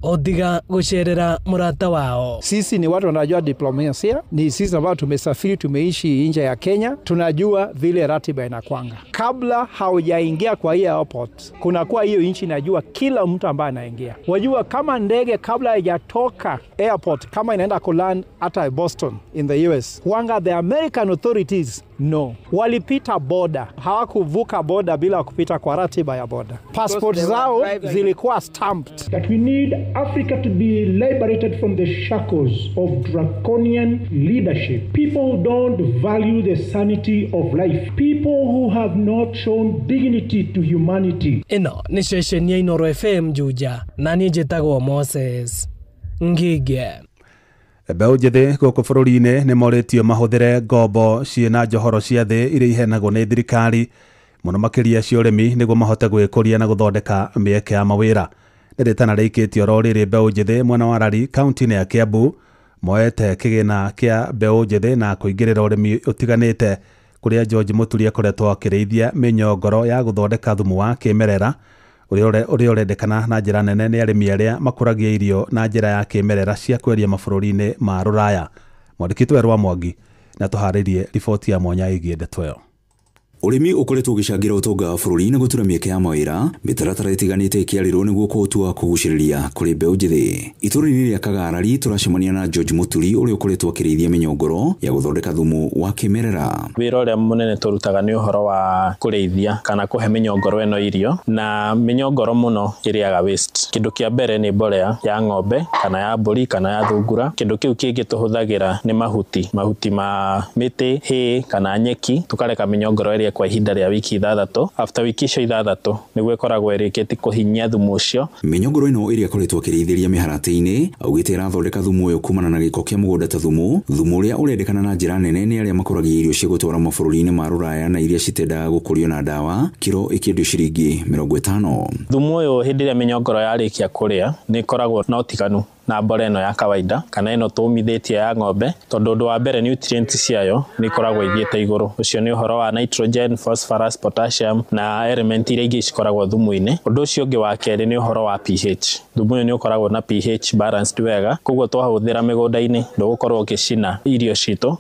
Otiga gucerera murata wao. Sisi ni watu wanajua diplomasia, ni sisi ambao tumesafiri, tumeishi nje ya Kenya, tunajua vile ratiba inakwanga. Kabla haujaingia kwa hii airport, kuna kuwa hiyo nchi inajua kila mtu ambaye anaingia. Wajua kama ndege kabla haijatoka airport, kama inaenda kuland hata Boston in the US, huanga the American authorities no. Walipita border, hawakuvuka border bila kupita kwa ratiba ya border. Passport zao zilikuwa stamped. That we need Africa to be liberated from the shackles of draconian leadership. People who don't value the sanity of life. People who have not shown dignity to humanity. Ino ni ceceni ya Inooro FM Juja na niĩ njĩtagwo Moses Ngige. Mbeũ njĩthĩ gũkũ bũrũri-inĩ nĩ morĩtio mahũthĩre ngombo ciĩna njohoro cia thĩ iria iheanagwo nĩ thirikari mũno makĩria cia ũrĩmi nĩguo mahote gwĩkũria na gũthondeka mĩeke ya mawĩra. Nĩ rĩtana rĩikĩtio oro rĩrĩ mbeũ njĩthĩ mwena wa Rari kaunti-inĩ ya Kiambu moete kĩgĩna kĩa mbeũ njĩthĩ na kũingĩrĩra ũrĩmi ũtiganĩte kũrĩa George Mũturi akoretwo akĩrĩithia mĩnyongoro ya gũthondeka thumu wa kĩmerera ũrĩa ũrendekana na njĩra nene nĩ arĩmi arĩa makũragia irio na njĩra ya kĩmerera cia kwendia mabũrũri-inĩ ma rũraya. Mwandĩki witũ Werũ wa Mwangi na tũharĩrie riboti ya mwanya ĩgiĩ ndeto ĩyo. Ũrĩmi ũkoretwo ũgĩcangĩra ũtonga wa bũrũri na gũtura mĩeke ya mawĩra, mĩtaratara ĩtiganĩte ĩkĩarĩrwo nĩguo kũũtua kũgucĩrĩria kũrĩ mbeũ njĩthĩ. Itũũra-inĩ rĩa Kagarari tũracemania na George Mũturi ũrĩa ũkoretwo akĩrĩithia mĩnyongoro ya gũthondeka thumu wa kĩmerera. Wĩra ũrĩa mũnene tũrutaga nĩ ũhoro wa kũrĩithia kana kũhe mĩnyongoro ĩno irio, na mĩnyongoro mũno ĩrĩaga waste. Kĩndũ kĩa mbere nĩ mbolea ya ng'ombe kana ya mbũri kana ya thungura. Kĩndũ kĩu kĩngĩ tũhũthagĩra nĩ mahuti, mahuti ma mĩtĩ, hay kana nyeki, tũkareka mĩnyongoro ĩrĩe kwa ihinda rĩa wiki 6. After wiki icio 6 nĩguo ĩkoragwo ĩrĩkĩtie kũhinyia thumu ũcio. Mĩnyongoro ĩno ĩrĩa ĩkoretwo akĩrĩithĩria mĩharatĩ-inĩ augĩte ĩrathondeka thumu ũyũ kumana na gĩko kĩa mũgũnda ta thumu, thumu ũrĩa ũrendekana na njĩra nene nĩ arĩa makũragia irio cia gũtwara mabũrũri-inĩ ma rũraya na iria citendaga gũkũrio na ndawa, kiro ĩkĩendio ciringi 50. Thumu ũyũ hĩndĩ ĩrĩa mĩnyongoro yarĩkia kũrĩa nĩ ĩkoragwo na ũtiganu na mbolea ĩno ya kawaida kana ĩno tũmithĩtie ya ng'ombe, tondũ ũndũ wa mbere nutrients ciayo nĩ ikoragwo ithiĩte igũrũ. Ũcio nĩ ũhoro wa nitrogen, phosphorus, potassium na element iria ingĩ cikoragwo thumu-inĩ. Ũndũ ũcio ũngĩ wa kerĩ nĩ ũhoro wa pH. Thumu ũyũ nĩ ũkoragwo na pH balanced wega, koguo twahũthĩra mĩgũnda-inĩ ndũgũkorwo ũgĩcina irio citũ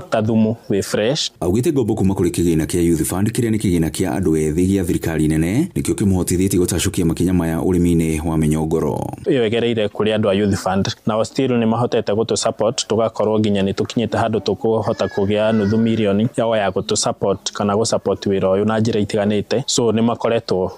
ta thumu wĩ fresh. Augĩte ngombo kuma kũrĩ kĩgĩna kĩa Youth Fund kĩrĩa nĩ kĩgĩna kĩa andũ ethĩ gĩa thirikari nene nĩkĩo kĩmũhotithĩtie gũtacũkia makinya maya ũrĩmi-inĩ wa mĩnyongoro. Ĩyo ĩgereire kũrĩ andũ a Youth Fund na still nĩ mahotete gũtũ support tũgakorwo nginya nĩ tũkinyĩte handũ tũkũhota kũgĩa nuthu mirioni yao ya gũtũ support kana gũ support wĩra ũyũ na njĩra itiganĩte, so nĩ makoretwo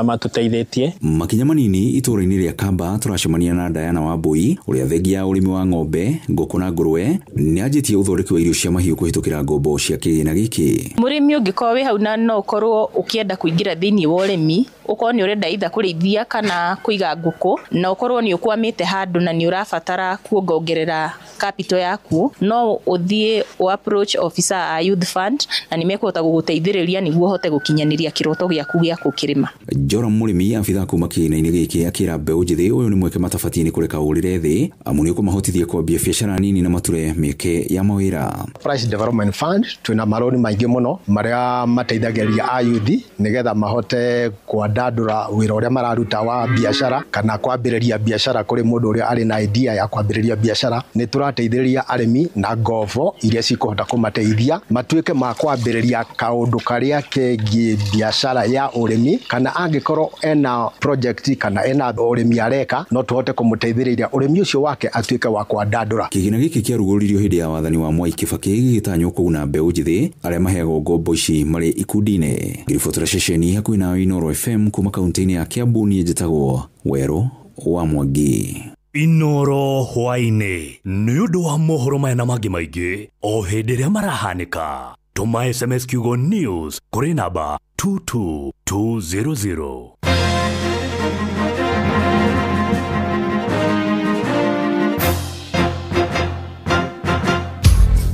matũteithĩtie. Makinya manini itũũra-inĩ rĩa Kamba tũracemania na Diana Wambui ũrĩa thengia ya ũrĩmi wa ng'ombe, ngũkũ na ngũrwe nĩ anjĩtie ũthondeki wa irio cia mahiũ kũhĩtũkĩra ngombo cia kĩgĩna gĩkĩ. Mũrĩmi ũngĩkorwo wĩ hau na no ũkorwo ũkĩenda kũingĩra thĩinĩ wa ũrĩmi, ũkorwo nĩ ũrenda either kũrĩithia kana kũiga ngũkũ, na ũkorwo nĩ ũkwamĩte handũ na nĩ ũrabatara kuongongerera capital yaku, no ũthiĩ ũ approach officer a Youth Fund na nĩ mekũhota gũgũteithĩrĩria nĩguo ũhote gũkinyanĩria kĩroto gĩaku gĩa gũkĩrĩma. Joram Mũrĩmi abithaa kuma kĩgĩna-inĩ gĩkĩ akĩra mbeũ njĩthĩ ũyũ nĩ mweke matabatiĩ nĩ kũreka ũrĩre thĩ amu nĩ ũkũmahotithia kwambia biacara nini na mature mĩeke ya mawĩra. Price Development Fund twĩna maroni maingĩ mũno marĩa mateithagĩrĩria ayuthi nĩgetha mahote kwandandũra wĩra ũrĩa mararuta wa biacara kana kwambĩrĩria biacara kũrĩ mũndũ ũrĩa arĩ na idea ya kwambĩrĩria biacara. Nĩ tũrateithĩrĩria arĩmi na ngombo iria cikũhota kũmateithia matuĩke ma kwambĩrĩria kaũndũ karĩa kegiĩ biacara ya ũrĩmi, kana angĩkorwo ena project kana ena ũrĩmi areka no tũhote kũmũteithĩrĩria ũrĩmi ũcio wake atuĩke wa kwandandũra. Kĩgĩna gĩkĩ kĩarugũririo hĩndĩ ya wathani wa Mwai Kibaki gĩgĩtanywo kũguna mbeũ njĩthĩ arĩa maheagwo ngombo ici marĩ ikundi-inĩ. Ngĩribotera ceceni hakuhĩ na Inooro FM kuma kaunti-inĩ ya Kiambu, niĩ njĩtagwo Werũ wa Mwangi. Inooro hwaĩ-inĩ nĩ ũndũ wa mohoro maya na mangĩ maingĩ o hĩndĩ ĩrĩa marahanĩka. Tũma SMS kiugo news kũrĩ namba 22200.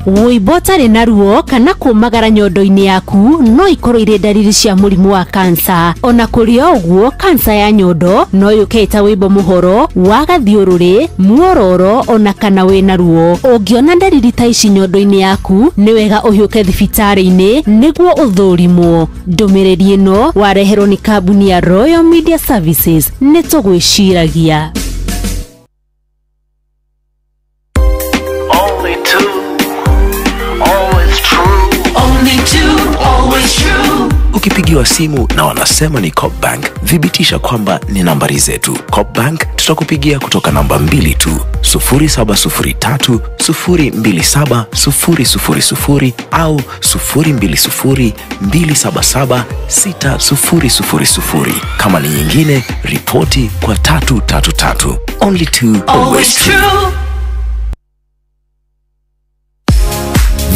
Wũimbo ũtarĩ na ruo kana kũmagara nyondo-inĩ yaku no ikorwo irĩ ndariri cia mũrimũ wa kansa. Ona kũrĩ o ũguo, kansa ya nyondo no yũke ĩta wũimbo mũhoro wa gathiũrũrĩ, muororo ona kana wĩna ruo. Ũngĩona ndariri ta ici nyondo-inĩ yaku, nĩ wega ũhiũke thibitarĩ-inĩ nĩguo ũthũrimwo. Ndũmĩrĩri ĩno wareherwo nĩ kambuni ya Royal Media Services. Nĩ tũgwĩciragia. Only two, always true. Ukipigiwa simu na wanasema ni Coop Bank, thibitisha kwamba ni nambari zetu. Coop Bank tutakupigia kutoka namba 2 tu, 0703 027 000 au 020 277 6000. Kama ni nyingine, ripoti kwa 333. Only two, always true.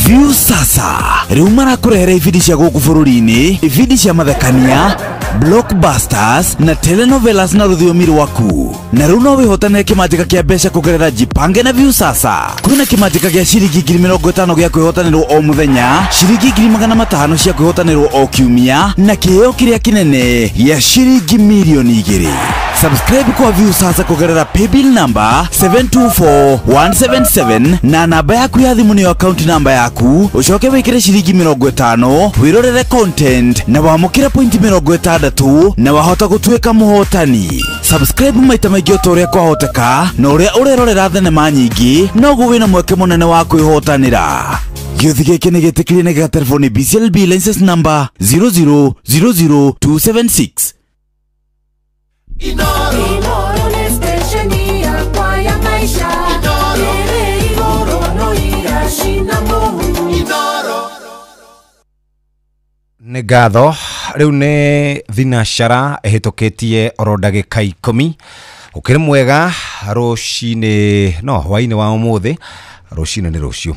View sasa riu marakurehera ibindi cia guku bururi-ini, ibindi cia mathekania, blockbusters na telenovelas na ruthiomi rwaku. Na riu no wihotanire kimanjika kia mbeca kugerera Jipange na View sasa. Kwina kimanjika gia ciringi 50,000 gia kwihotanirwo o muthenya, ciringi 500,000 cia kwihotanirwo o kiumia, na kiheo kiria kinene gia ciringi 2,000,000. Subscribe kwa View sasa kugerera paybill number 724177 na namba yaku ya thimu niyo account number yaku, ucoke wikire ciringi 50 wirorere content na wamukire point 60 na wahota gutuika muhotani. Subscribe maita maingi o ta uria kwahoteka, na uria urerorera thenema nyingi noguo wina mweke munene wa kwihotanira. Gĩũthi gĩkĩ nĩ gĩtĩkĩrie nĩ gĩgaterefoni BCLB license number 0000276. Inoro nĩ stesheni yakwa ya maisha. Ĩrĩ igũrũ no iracina mũhu. Nĩ ngatho rĩu nĩ thinacara ĩhĩtũkĩtie oro ndagĩka 10. Ũkĩrĩ mwega rũcinĩ, no hwainĩ wa ũmũthĩ, rũcinĩ nĩ rũciũ.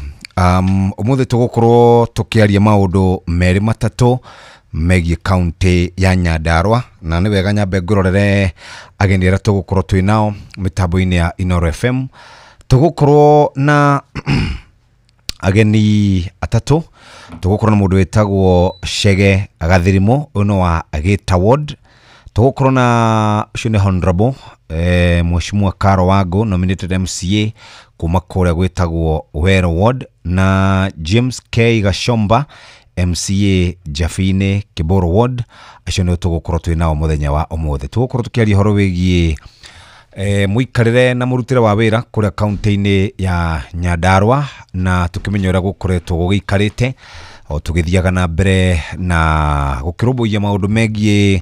Ũmũthĩ tũgũkorwo tũkĩaria maũndũ merĩ matatũ megiĩ kaunti ya Nyandarua, na nĩ wega nyambe ngũrorere ageni arĩa tũgũkorwo twĩ nao mĩtambo-inĩ ya Inooro FM. Tũgũkorwo na ageni atatũ. Tũgũkorwo na mũndũ wĩtagwo Chege Gathirimu, ũyũ nĩ wa Gĩta Ward. Tũgũkorwo na ũcio nĩ Honorable Mheshimiwa Caro Wango, nominated MCA kuma kũrĩa gwĩtagwo Wero Ward, na James K Gashomba, MCA Jafine Kiboro Ward. Acio nĩo tũgũkorwo twĩ nao mũthenya wa ũmũthĩ. Tũgũkorwo tũkĩaria ũhoro wĩgiĩ mũikarĩre na mũrutĩre wa wĩra kũrĩa kaunti-inĩ ya Nyandarua, na tũkĩmenya ũrĩa gũkoretwo gũgĩikarĩte o tũgĩthiaga na mbere na gũkĩrũmbũiya maũndũ megiĩ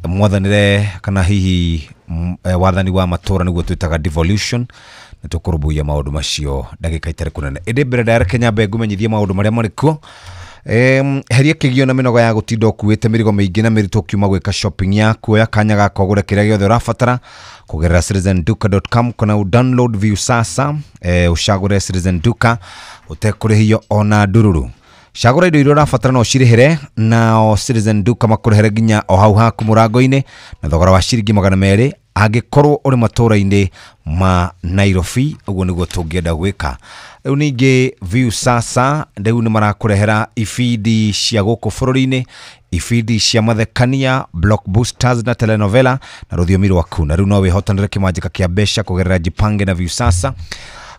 mwathanĩre kana hihi wathani wa matũra, nĩguo twĩtaga devolution. Nĩ tũkũrũmbũiya maũndũ macio ndagĩka itarĩ kũnene. Ĩndĩ mbere ndareke nyambe ngũmenyithie maũndũ marĩa marĩ kuo. Heria kĩgio na mĩnoga ya gũtinda ũkuĩte mĩrigo mĩingĩ na mĩritũ ũkiuma gwĩka shopping yaku. Oya kanya ga kũgũra kĩrĩa gĩothe ũrabatara kũgerera citizenduka.com kana u download View sasa, ũcagũre Citizen Duka ũtekũrĩhio ona ndururu. Cagũra indo iria ũrabatara na ũcirĩhĩre, nao Citizen Duka makũrĩhĩre nginya o hau haku mũrango-inĩ na thogora wa ciringi 200 angĩkorwo ũrĩ matũra-inĩ ma Nairobi. Ũguo nĩguo tũngĩenda gwĩka. Rĩu ningĩ View sasa rĩu nĩ marakũrehera ibindi cia gũkũ bũrũri-inĩ, ibindi cia mathekania, blockbusters na telenovela na rũthiomi rwaku. Na rĩu no wĩhotanĩre kĩmanjĩka kĩa mbeca kũgerera Jipange na View sasa.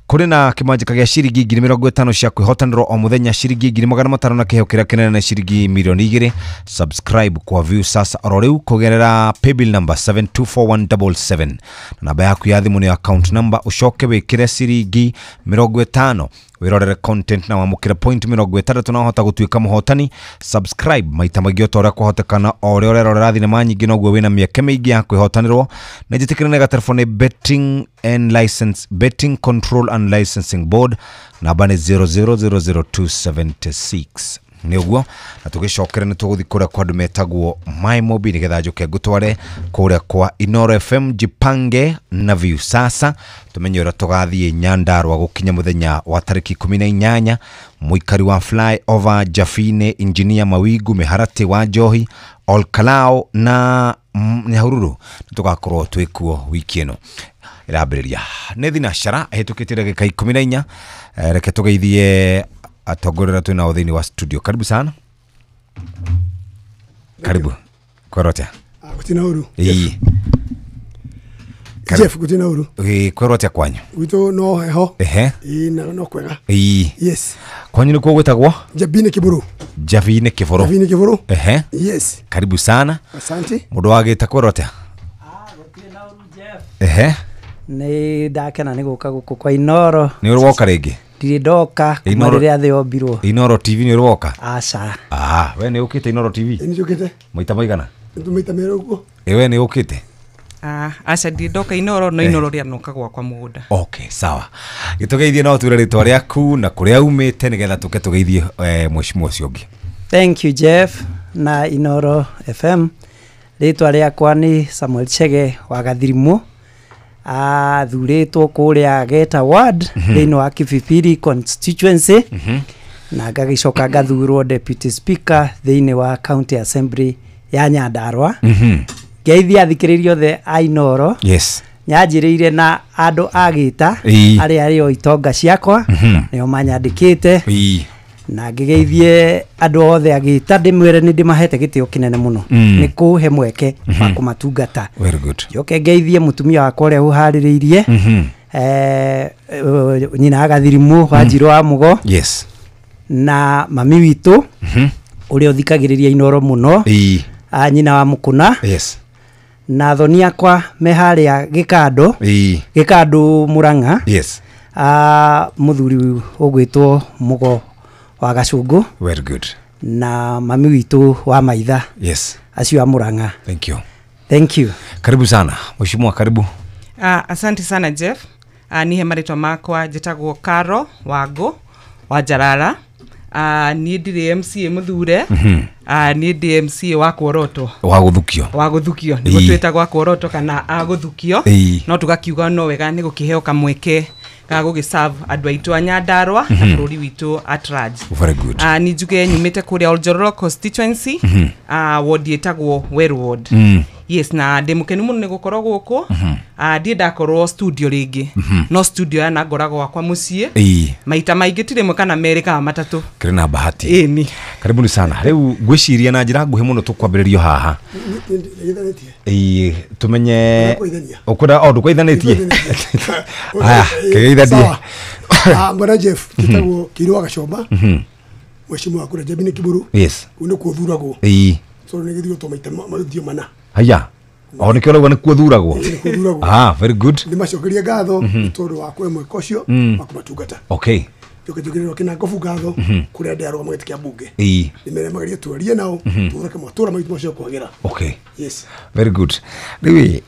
Kũrĩ na kĩmanjĩka gĩa ciringi 50,000 cia kwĩhotanĩrwo o mũthenya, ciringi 500,000 na kĩheo kĩrĩa kĩnene nĩ ciringi 2,000,000. Subscribe kwa View sasa oro rĩu kũgerera paybill number 724177 na namba yaku ya thimũ nĩ account number, ũcoke wĩkĩre ciringi 50 wirorere content na wamũkĩre point 60 na ũhota gũtuĩka mũhotani. Subscribe maita maingĩ o ta ũrĩa kwahotekana, o ũrĩa ũrerorera thinema nyingĩ noguo wĩna mĩeke mĩingĩ ya kwĩhotanĩrwo. Na njĩtĩkĩre nĩ gaterefoni Betting and License, Betting Control and Licensing Board, namba nĩ 0000276. Nĩ ũguo na tũgĩcokere nĩ tũgũthiĩ kũrĩa kwa andũ metagwo MyMobi nĩgetha njũke ngũtware kũrĩa kwa Inooro FM Jipange na View sasa, tũmenye ũrĩa tũgathiĩ Nyandarua gũkinya mũthenya wa tarĩki 18. Mũikari wa flyover Jafine, Engineer Mawingu, Mĩharatĩ wa Njohi, Olkalao na Nyahururu nĩ tũgakorwo twĩ kuo wiki ĩno ĩrambĩrĩria. Nĩ thinacara ĩhĩtũkĩtie ndagĩka 14. Reke tũgeithie atongoria twĩ nao thĩinĩ wa studio. Karibu sana. Karibu. Kwĩrwo atĩa? Gũtirĩ ũru. Ĩĩ. Jeff, gũtirĩ ũru. Ĩĩ, kwĩrwo atĩa kwanyu? Gwitũ no heho. Ehe. Ĩĩ, na no kwega. Ĩĩ. Yes. Kwanyu nĩkuo gwĩtagwo? Njabini Kiburu. Njabini Kiburu. Njabini Kiburu. Ehe. Yes. Karibu sana. Asante. Mũndũ wa Gĩta kwĩrwo atĩa? Ehe. Nĩ ndakena nĩ gũka gũkũ kwa Inooro. Nĩ ũrĩ woka rĩngĩ? Ndirĩ ndoka kuma rĩrĩa thĩ yombirwo. Inoro TV nĩ ũroka? Aca. Ah, we nĩ ũkĩte Inoro TV? Nĩ njũkĩte. Maita maigana? Maita merĩ ũguo. Ĩ we nĩ ũkĩte? Aca ndirĩ ndoka Inoro no Inoro rĩanoka gwakwa mũgũnda. Okay, sawa. Gĩtũgeithie no twĩre rĩtwa rĩaku na kũrĩa umĩte nĩgetha tũke tũgeithie mheshimiwa ũcio ũngĩ. Thank you Jeff na Inoro FM. Rĩtwa rĩakwa nĩ Samuel Chege wa Gathirimu. Athurĩtwo kũrĩa Geta Ward thĩinĩ wa Kibibiri constituency. Na ngagĩcoka ngathurwo deputy speaker thĩinĩ wa county assembly ya Nyandarua. Ngeithia athikĩrĩria othe a Inoro. Yes. Nyanjĩrĩire na andũ a Gĩta arĩa arĩ o itonga ciakwa nĩo manyandĩkĩte. Na ngĩgeithie andũ othe a Gĩta ndĩmwĩre nĩ ndĩmahete gĩtĩo kĩnene mũno nĩ kũhe mweke wa kũmatungata. Very good. Njoke ngeithie mũtumia wakwa ũrĩa ũharĩrĩirie nyina wa Gathirimu wa Njirũ wa Mũgo. Yes. Na mami witũ ũrĩa ũthikagĩrĩria Inoro mũno, nyina wa Mũkũna. Yes. Na thoni akwa me harĩa Gĩkando. Gĩkando Mũrang'a. Yes. Mũthuri ũgwĩtwo Mũgo wa Gacũngũ. Very good. Na mami witũ wa Maitha. Yes. Acio a Mũrang'a. Thank you. Thank you. Karibu sana mheshimiwa, karibu. Asante sana Jeff. Nihe marĩtwa makwa njĩtagwo Karo Wango wa Njarara. Niĩ ndirĩ MCA mũthure. Niĩ ndĩ MCA wa Kworoto. Wa gũthukio. Wa gũthukio. Nĩguo twĩtagwo a Kworoto kana a gũthukio. No tũgakiuga no wega nĩ gũkĩheo kamweke ga gũgĩserve andũ aitũ a Nyandarua na bũrũri witũ at large. Very good. Nĩ njuge nyumĩte kũrĩa Oljororo constituency, ward ĩtagwo Weru Ward. Yes, na ndĩ mũkenu mũno nĩ gũkorwo gũkũ. Ndirĩ ndakorwo studio rĩngĩ. No studio yana ngoragwo gwakwa mũciĩ. Maita maingĩ ti rĩmwe kana merĩ kana matatũ. Kĩrĩ na bahati. Ĩni. Karibuni sana. Rĩu ngwĩciria na njĩra nguhĩ mũno tũkwambĩrĩrio haha. Tumenye ũkwenda o ndũkwaithanĩtie. Aya, kĩgeithanie. Bwana Jeff, njĩtagwo Kĩirũ wa Gacomba. Mheshimiwa kũrĩa Njambi nĩ Kiburu. Yes. Kũu nĩkuo thuragwo. So nĩ gĩthurwo maita mathio mana. Haya. O nĩkĩo ũrauga nĩkuo thuragwo. Ah, very good. Nĩmacokerie ngatho tondũ wa kũhe mweke ũcio wa kũmatungata. Okay. Njoke njũkĩrĩrwo kĩna ngobu ngatho kũrĩa andũ arũgama gĩtĩ kĩa mbunge. Nĩmere magerie twarie nao tũthondeke matũra maitũ macio kwagĩra. Okay. Yes. Very good. Rĩu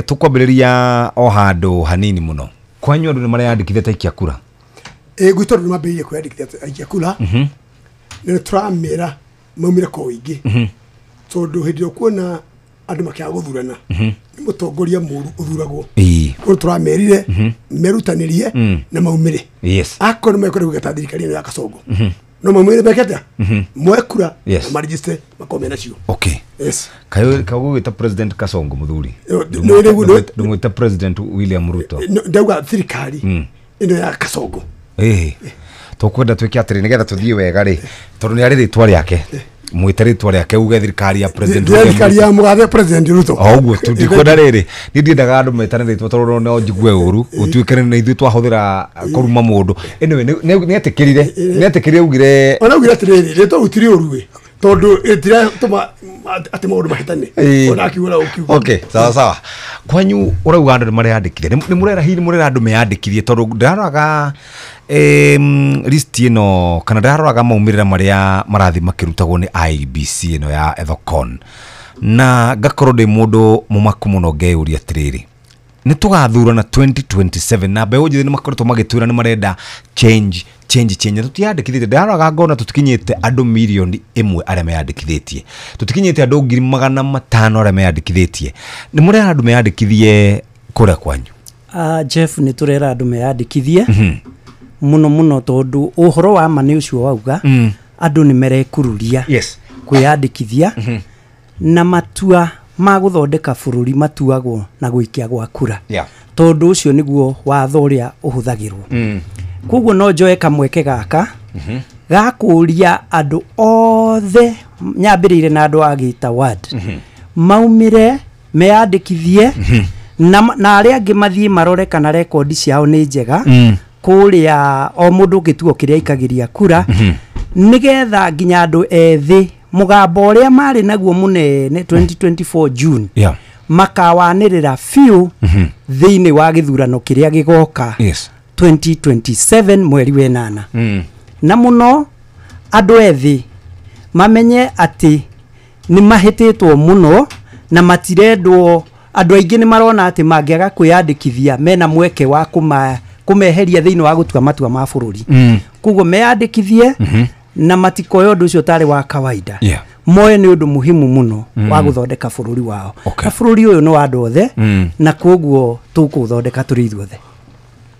tũkwambĩrĩria o handũ hanini mũno. Kwanyu andũ nĩ mareyandĩkithia ta aikia kura? Gwitũ andũ nĩ mambĩrĩirie kwĩyandĩkithia ta aikia kura. Nĩ tũramera maumĩre kwa ũingĩ. Tondũ hĩndĩ ĩrĩa ũkuona andũ makĩaga gũthurana nĩ mũtongoria mũru ũthuragwo. Koguo tũramerire merutanĩrie na maumĩre. Yes. Akorwo nĩ mekwenda gwĩka ta thirikari ĩno ya Kasongo no maumĩre meke atĩa? Moe kura na marejiste makorwo mena cio. Okay. Yes. Kayo kagũgwĩta President Kasongo mũthuri. Ndũmwĩta President William Ruto. Ndauga thirikari ĩno ya Kasongo. Tũkwenda twĩke atĩrĩ nĩgetha tũthiĩ wega rĩ tondũ nĩ arĩ rĩtwa rĩake. Mwĩte rĩtwa rĩake uge thirikari ya President William thirikari ya mũgathe President Ruto. O ũguo tu ndikwenda rĩrĩ niĩ ndiendaga andũ metane rĩtwa tondũ no njigue ũru gũtuĩke nĩ ithuĩ twahũthĩra kũruma mũndũ. Anyway, nĩetĩkĩrire nĩetĩkĩrire augire ona augire atĩrĩrĩ rĩtwa gũtirĩ ũru ĩ tondũ ĩtiratũma atĩ maũndũ mahĩtane ona akiuga ũkiuga. Okay, sawa sawa. Kwanyu ũrauga andũ nĩ mareyandĩkithia nĩ mũrera hihi nĩ mũrera andũ meyandĩkithie tondũ ndĩraroraga list ĩno kana ndĩraroraga maumĩrĩra marĩa marathiĩ makĩrutagwo nĩ IEBC ĩno ya Ethacon na ngakorwo ndĩ mũndũ mũmaku mũno ngeyũria atĩrĩrĩ nĩ tũgathurana 2027 na mbeũ njĩthĩ nĩ makoretwo magĩtwĩra nĩ marenda change change change tũtiyandĩkithĩtie ndĩraroraga ngona tũtikinyĩte andũ mirioni 1 arĩa meyandĩkithĩtie tũtikinyĩte andũ 500,000 arĩa meyandĩkithĩtie nĩ mũrera andũ meyandĩkithie kũrĩa kwanyu? Jeff nĩ tũrera andũ meyandĩkithie mũno mũno tondũ ũhoro wa ma nĩ ũcio wauga andũ nĩ merekururia kwĩyandĩkithia na matua ma gũthondeka bũrũri matuagwo na gũikia gwa kura tondũ ũcio nĩguo watho ũrĩa ũhũthagĩrwo. Koguo no njoe kamweke gaka ga kũũria andũ othe nyambĩrĩire na andũ a Gĩta Ward maumĩre meyandĩkithie na arĩa angĩ mathiĩ marore kana rekondi ciao nĩ njega kũrĩa o mũndũ gĩtuo kĩrĩa aikagĩria kura nĩgetha nginya andũ ethĩ mũgambo ũrĩa marĩ naguo mũnene 2024 June makawanĩrĩra biũ thĩinĩ wa gĩthurano kĩrĩa gĩgoka. 2027 mweri wenana. Na muno andũ ethĩ mamenye atĩ nĩ mahĩtĩtwo mũno na matirendwo. Andũ aingĩ nĩ marona atĩ mangĩaga kwĩyandĩkithia mena mweke wa kũmeheria thĩinĩ wa gũtua matua ma bũrũri. Koguo meyandĩkithie na matikoe ũndũ ũcio ũtarĩ wa kawaida. Moe nĩ ũndũ muhimu mũno wa gũthondeka bũrũri wao. Na bũrũri ũyũ nĩ wa andũ othe na koguo tũkũũthondeka tũrĩ ithuothe.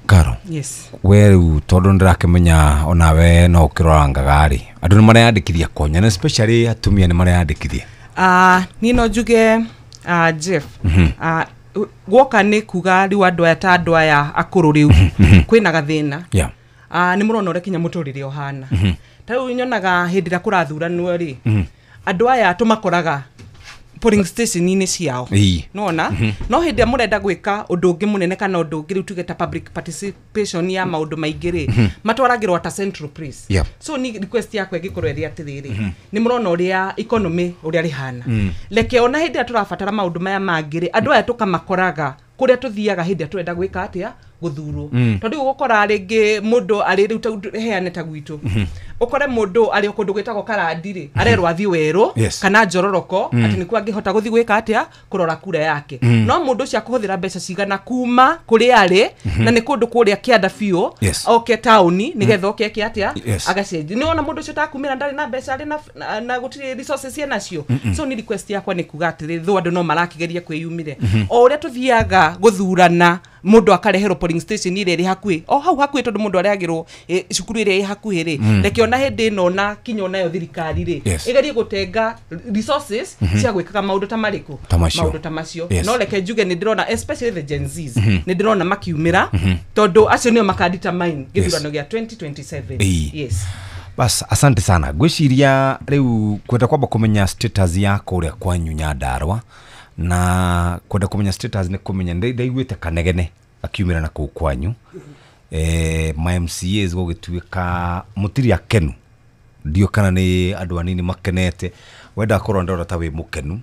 Karo. Yes. We rĩu tondũ nĩndĩrakĩmenya onawe no ũkĩrorangaga rĩ, andũ nĩ mareyandĩkithia konya, na especially atumia nĩ mareyandĩkithia. Niĩ no njuge Jeff, guoka nĩ kuga rĩu andũ aya ta andũ aya akũrũ rĩu kwĩna gathĩna. Nĩ mũrona ũrĩa kinya mũtũrĩre ũhana. Ta rĩu nyonaga hĩndĩ ĩrĩa kũrathuranwo rĩ, andũ aya tũmakoraga polling station-inĩ ciao. Nona no hĩndĩ ĩrĩa mũrenda gwĩka ũndũ ũngĩ mũnene kana ũndũ ũngĩ rĩu tuge ta public participation ya maũndũ maingĩ rĩ, matwaragĩrwo ta central place. So ni request yakwa ĩngĩkorwo ĩrĩ atĩrĩrĩ, nĩ mũrona ũrĩa economy ũrĩa rĩhana, reke ona hĩndĩ ĩrĩa tũrabatara maũndũ maya mangĩ rĩ, andũ aya tũkamakoraga kũrĩa tũthiaga hĩndĩ ĩrĩa tũrenda gwĩka atĩa, gũthurwo. Tondũ rĩu ũgũkora rĩngĩ mũndũ arĩ rĩu heane ta gwitũ, ũkore mũndũ arĩ o kũndũ gwĩtagwo Karandi rĩ, arerwo athiĩ Werũ kana Njororoko atĩ nĩkuo angĩhota gũthiĩ gwĩka atĩa, kũrora kura yake. No mũndũ ũcio akũhũthĩra mbeca cigana kuma kũrĩa arĩ, na nĩ kũndũ kũrĩa kĩanda biũ, oke taũni nĩgetha oke eke atĩa, agacenjia. Nĩ wona mũndũ ũcio takumĩra ndarĩ na mbeca arĩ na gũtirĩ resources enacio. So ni request yakwa nĩ kuga atĩrĩ, though andũ no marakĩgeria kwĩyumĩria, o ũrĩa tũthiaga gũthurana mũndũ akareherwo polling station ĩrĩa ĩrĩ hakuhĩ, o hau hakuhĩ, tondũ mũndũ arehagĩrwo cukuru ĩrĩa ĩ hakuhĩ rĩ, reke ona hĩndĩ ĩno na kinya onayo thirikari rĩ, ĩgerie gũtenga resources cia gwĩkaga maũndũ ta marĩkũ, maũndũ ta macio. No reke njuge nĩ ndĩrona especially the Gen Zs, nĩ ndĩrona makiumĩra, tondũ acio nĩo makadetermine gĩthurano gĩa 2027. Yes. Bas, asante sana. Ngwĩciria rĩu kwenda kwamba kũmenya status ya kũrĩa kwanyu Nyandarua, na kwenda kũmenya status nĩ kũmenya ndaiguĩte kanegene akiumĩra na kũu kwanyu, ma MCAs gũgĩtuĩka mũtirĩ akenu, ndio kana nĩ andũ anini makenete. Wenda korwo ndĩrona ta wĩ mũkenu,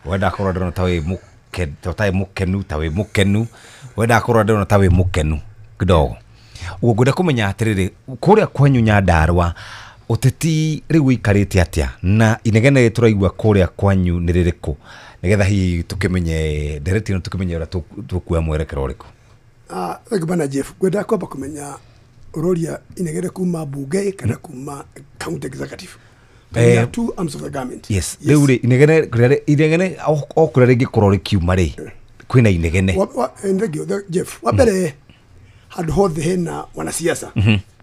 wenda korwo ndĩrona ta wĩ mũkenu, ta wĩ mũkenu, wenda korwo ndĩrona ta wĩ mũkenu kidogo. Ũguo ngwenda kũmenya atĩrĩrĩ, kũrĩa kwanyu Nyandarua ũteti rĩu ũikarĩte atĩa, na inegene tũraigua kũrĩa kwanyu nĩ rĩrĩkũ, nĩgetha hihi tũkĩmenye ndereti ĩno, tũkĩmenye ũrĩa tũkuoya mwerekero ũrĩkũ. Thank you bana Jeff. Ngwenda kwamba kũmenya ũroria inegene kuma bunge kana kuma county executive. There are two arms of the government. Yes. Rĩu rĩ, inegene o kũrĩa rĩngĩkorwo rĩkiuma rĩ, kwĩna inegene. Thank you Jeff. Wa mbere handũ hothe hena wanasiasa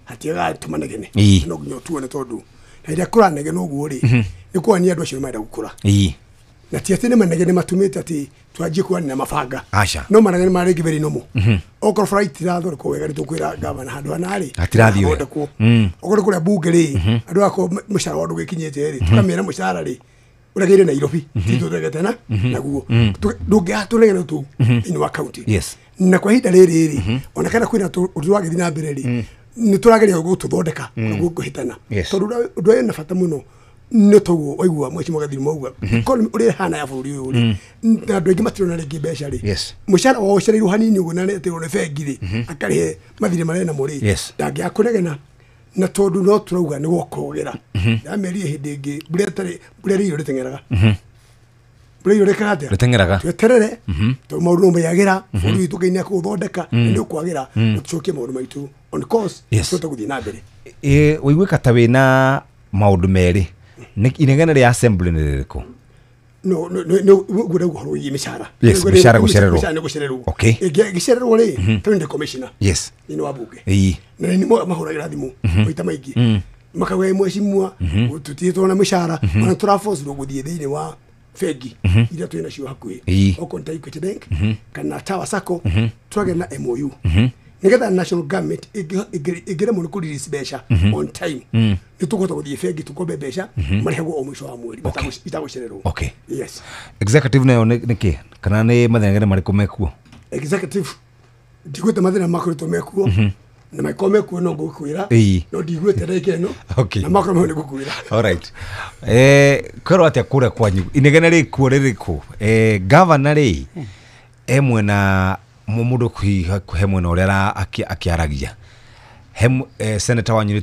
hatiaga tũmanegene, no nginya tuone, tondũ na rĩrĩa kũranegena ũguo rĩ, nĩ kuonania andũ acio nĩ marenda gũkũra. Na ti atĩ nĩ manegene matũmĩte atĩ twanjie kuonania mabanga, no manegene marĩ rĩngĩ very normal. Okorwo bara itirathondekwo wega nĩ tũkwĩra gavana handũ hana rĩ hatirathiĩ wega. Okorwo kũrĩa bunge rĩ, andũ akorwo mũcara wao ndũgĩkinyĩte rĩ, tũkamera mũcara rĩ ũragĩire Nairobi, ti tũregete na naguo ndũngĩaga tũregene tũu thĩinĩ wa county. Na kwa ihinda rĩrĩ rĩ, ona kana kwĩna ũndũ wagĩthiĩ na mbere rĩ, nĩ tũrageria gũtũthondeka na gũhĩtana, tondũ ũndũ ũyũ na bata mũno nĩ toguo waigua mheshimiwa Gathirimu auga economy ũrĩa ĩhana ya bũrũri ũyũ rĩ, na andũ aingĩ matirona rĩngĩ mbeca rĩ, mũcara wao ũcereirwo hanini ũguo na nĩatĩrwo nĩ bengi rĩ, akarĩhe mathirĩ marĩa namo rĩ, ndangĩaga kũnegena. Na tondũ no tũrauga nĩ gwokogera, ndamerire hĩndĩ ĩngĩ mbura ĩtarĩ mbura ĩrĩa rĩteng'eraga, mbura ĩrĩa rĩkaga atĩa, rĩteng'eraga, tweterere tondũ maũndũ no meyagĩra, bũrũri witũ Ngai nĩakũũthondeka, na nĩ ũkwagĩra, na tũcokie maũndũ maitũ on course, tũhote gũthiĩ na mbere. Ũiguĩka ta wĩna maũndũ merĩ, inegene rĩa assembly nĩ rĩrĩkũ? No no ngwenda ũhoro wĩgiĩ mĩcara. Yes, mĩcara gũcererwo. Mĩcara nĩ gũcererwo. Ĩngĩcererwo rĩ, tondũ ndĩ commissioner. Yes. Thĩinĩ wa bunge. Na nĩ mahũragĩra thimũ maita maingĩ, makauga mheshimiwa tũtirĩ na mĩcara, ona tũraforce gũthiĩ thĩinĩ wa bengi iria twĩ nacio hakuhĩ, okorwo nĩ ta Equity Bank kana Tower Sacco, twagĩa na MOU nĩgetha national government ĩngĩremwo nĩ kũ-release mbeca on time, nĩ tũkũhota gũthiĩ bengi tũkombe mbeca marĩhagwo o mũico wa mweri itagũcererwo. Yes. Executive nayo nĩ kĩ, kana nĩ mathĩna marĩkũ mekuo? Executive ndigwĩte mathĩna makoretwo mekuo, na makorwo mekuo no ngũkwĩra, no ndigwĩte ndagĩka ĩno, na makorwo mekuo nĩ ngũkwĩra. Alright. Kwĩrwo atĩa kũrĩa kwanyu inegene rĩkuo rĩrĩkũ? Gavana rĩ e mwena Mũndũ he mwena ũrĩa akĩaragia he senator wanyu nĩ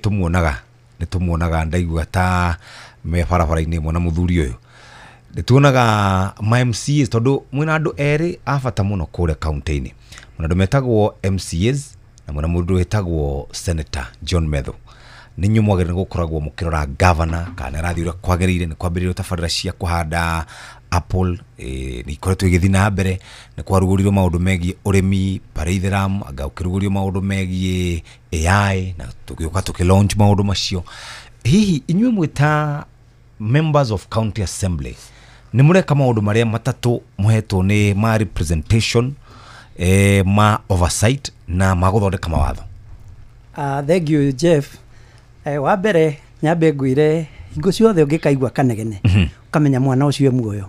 tũmuonaga ndaigua ta me barabara-inĩ ĩmwe na mũthuri ũyũ. Nĩ tuonaga ma MCAs tondũ mwĩna andũ erĩ a bata mũno kũrĩa kaunti-inĩ. Mwĩna andũ metagwo MCAs na mwĩna mũndũ wĩtagwo Senator John Methu. Nĩ inyuĩ mwagĩrĩire gũkoragwo mũkĩrora governor kana arathiĩ ũrĩa kwagĩrĩire. Nĩ kwambĩrĩirio tabarĩra cia kũhanda apple, nĩ ikoretwo igĩthiĩ na mbere. Nĩ kwarugũririo maũndũ megiĩ ũrĩmi Pareitheram, anga ũkĩrugũrio maũndũ megiĩ AI na tũgĩũka tũkĩ launch maũndũ macio. Hihi inyuĩ mwĩ ta members of county assembly nĩ mũreka maũndũ marĩa matatũ mũhetwo nĩ ma representation, ma oversight na ma gũthondeka mawatho? Thank you Jeff. Wa mbere nyambe ngwĩre hingo ciothe ũngĩkaigua kanegene ũkamenya mwana ũcio e muoyo.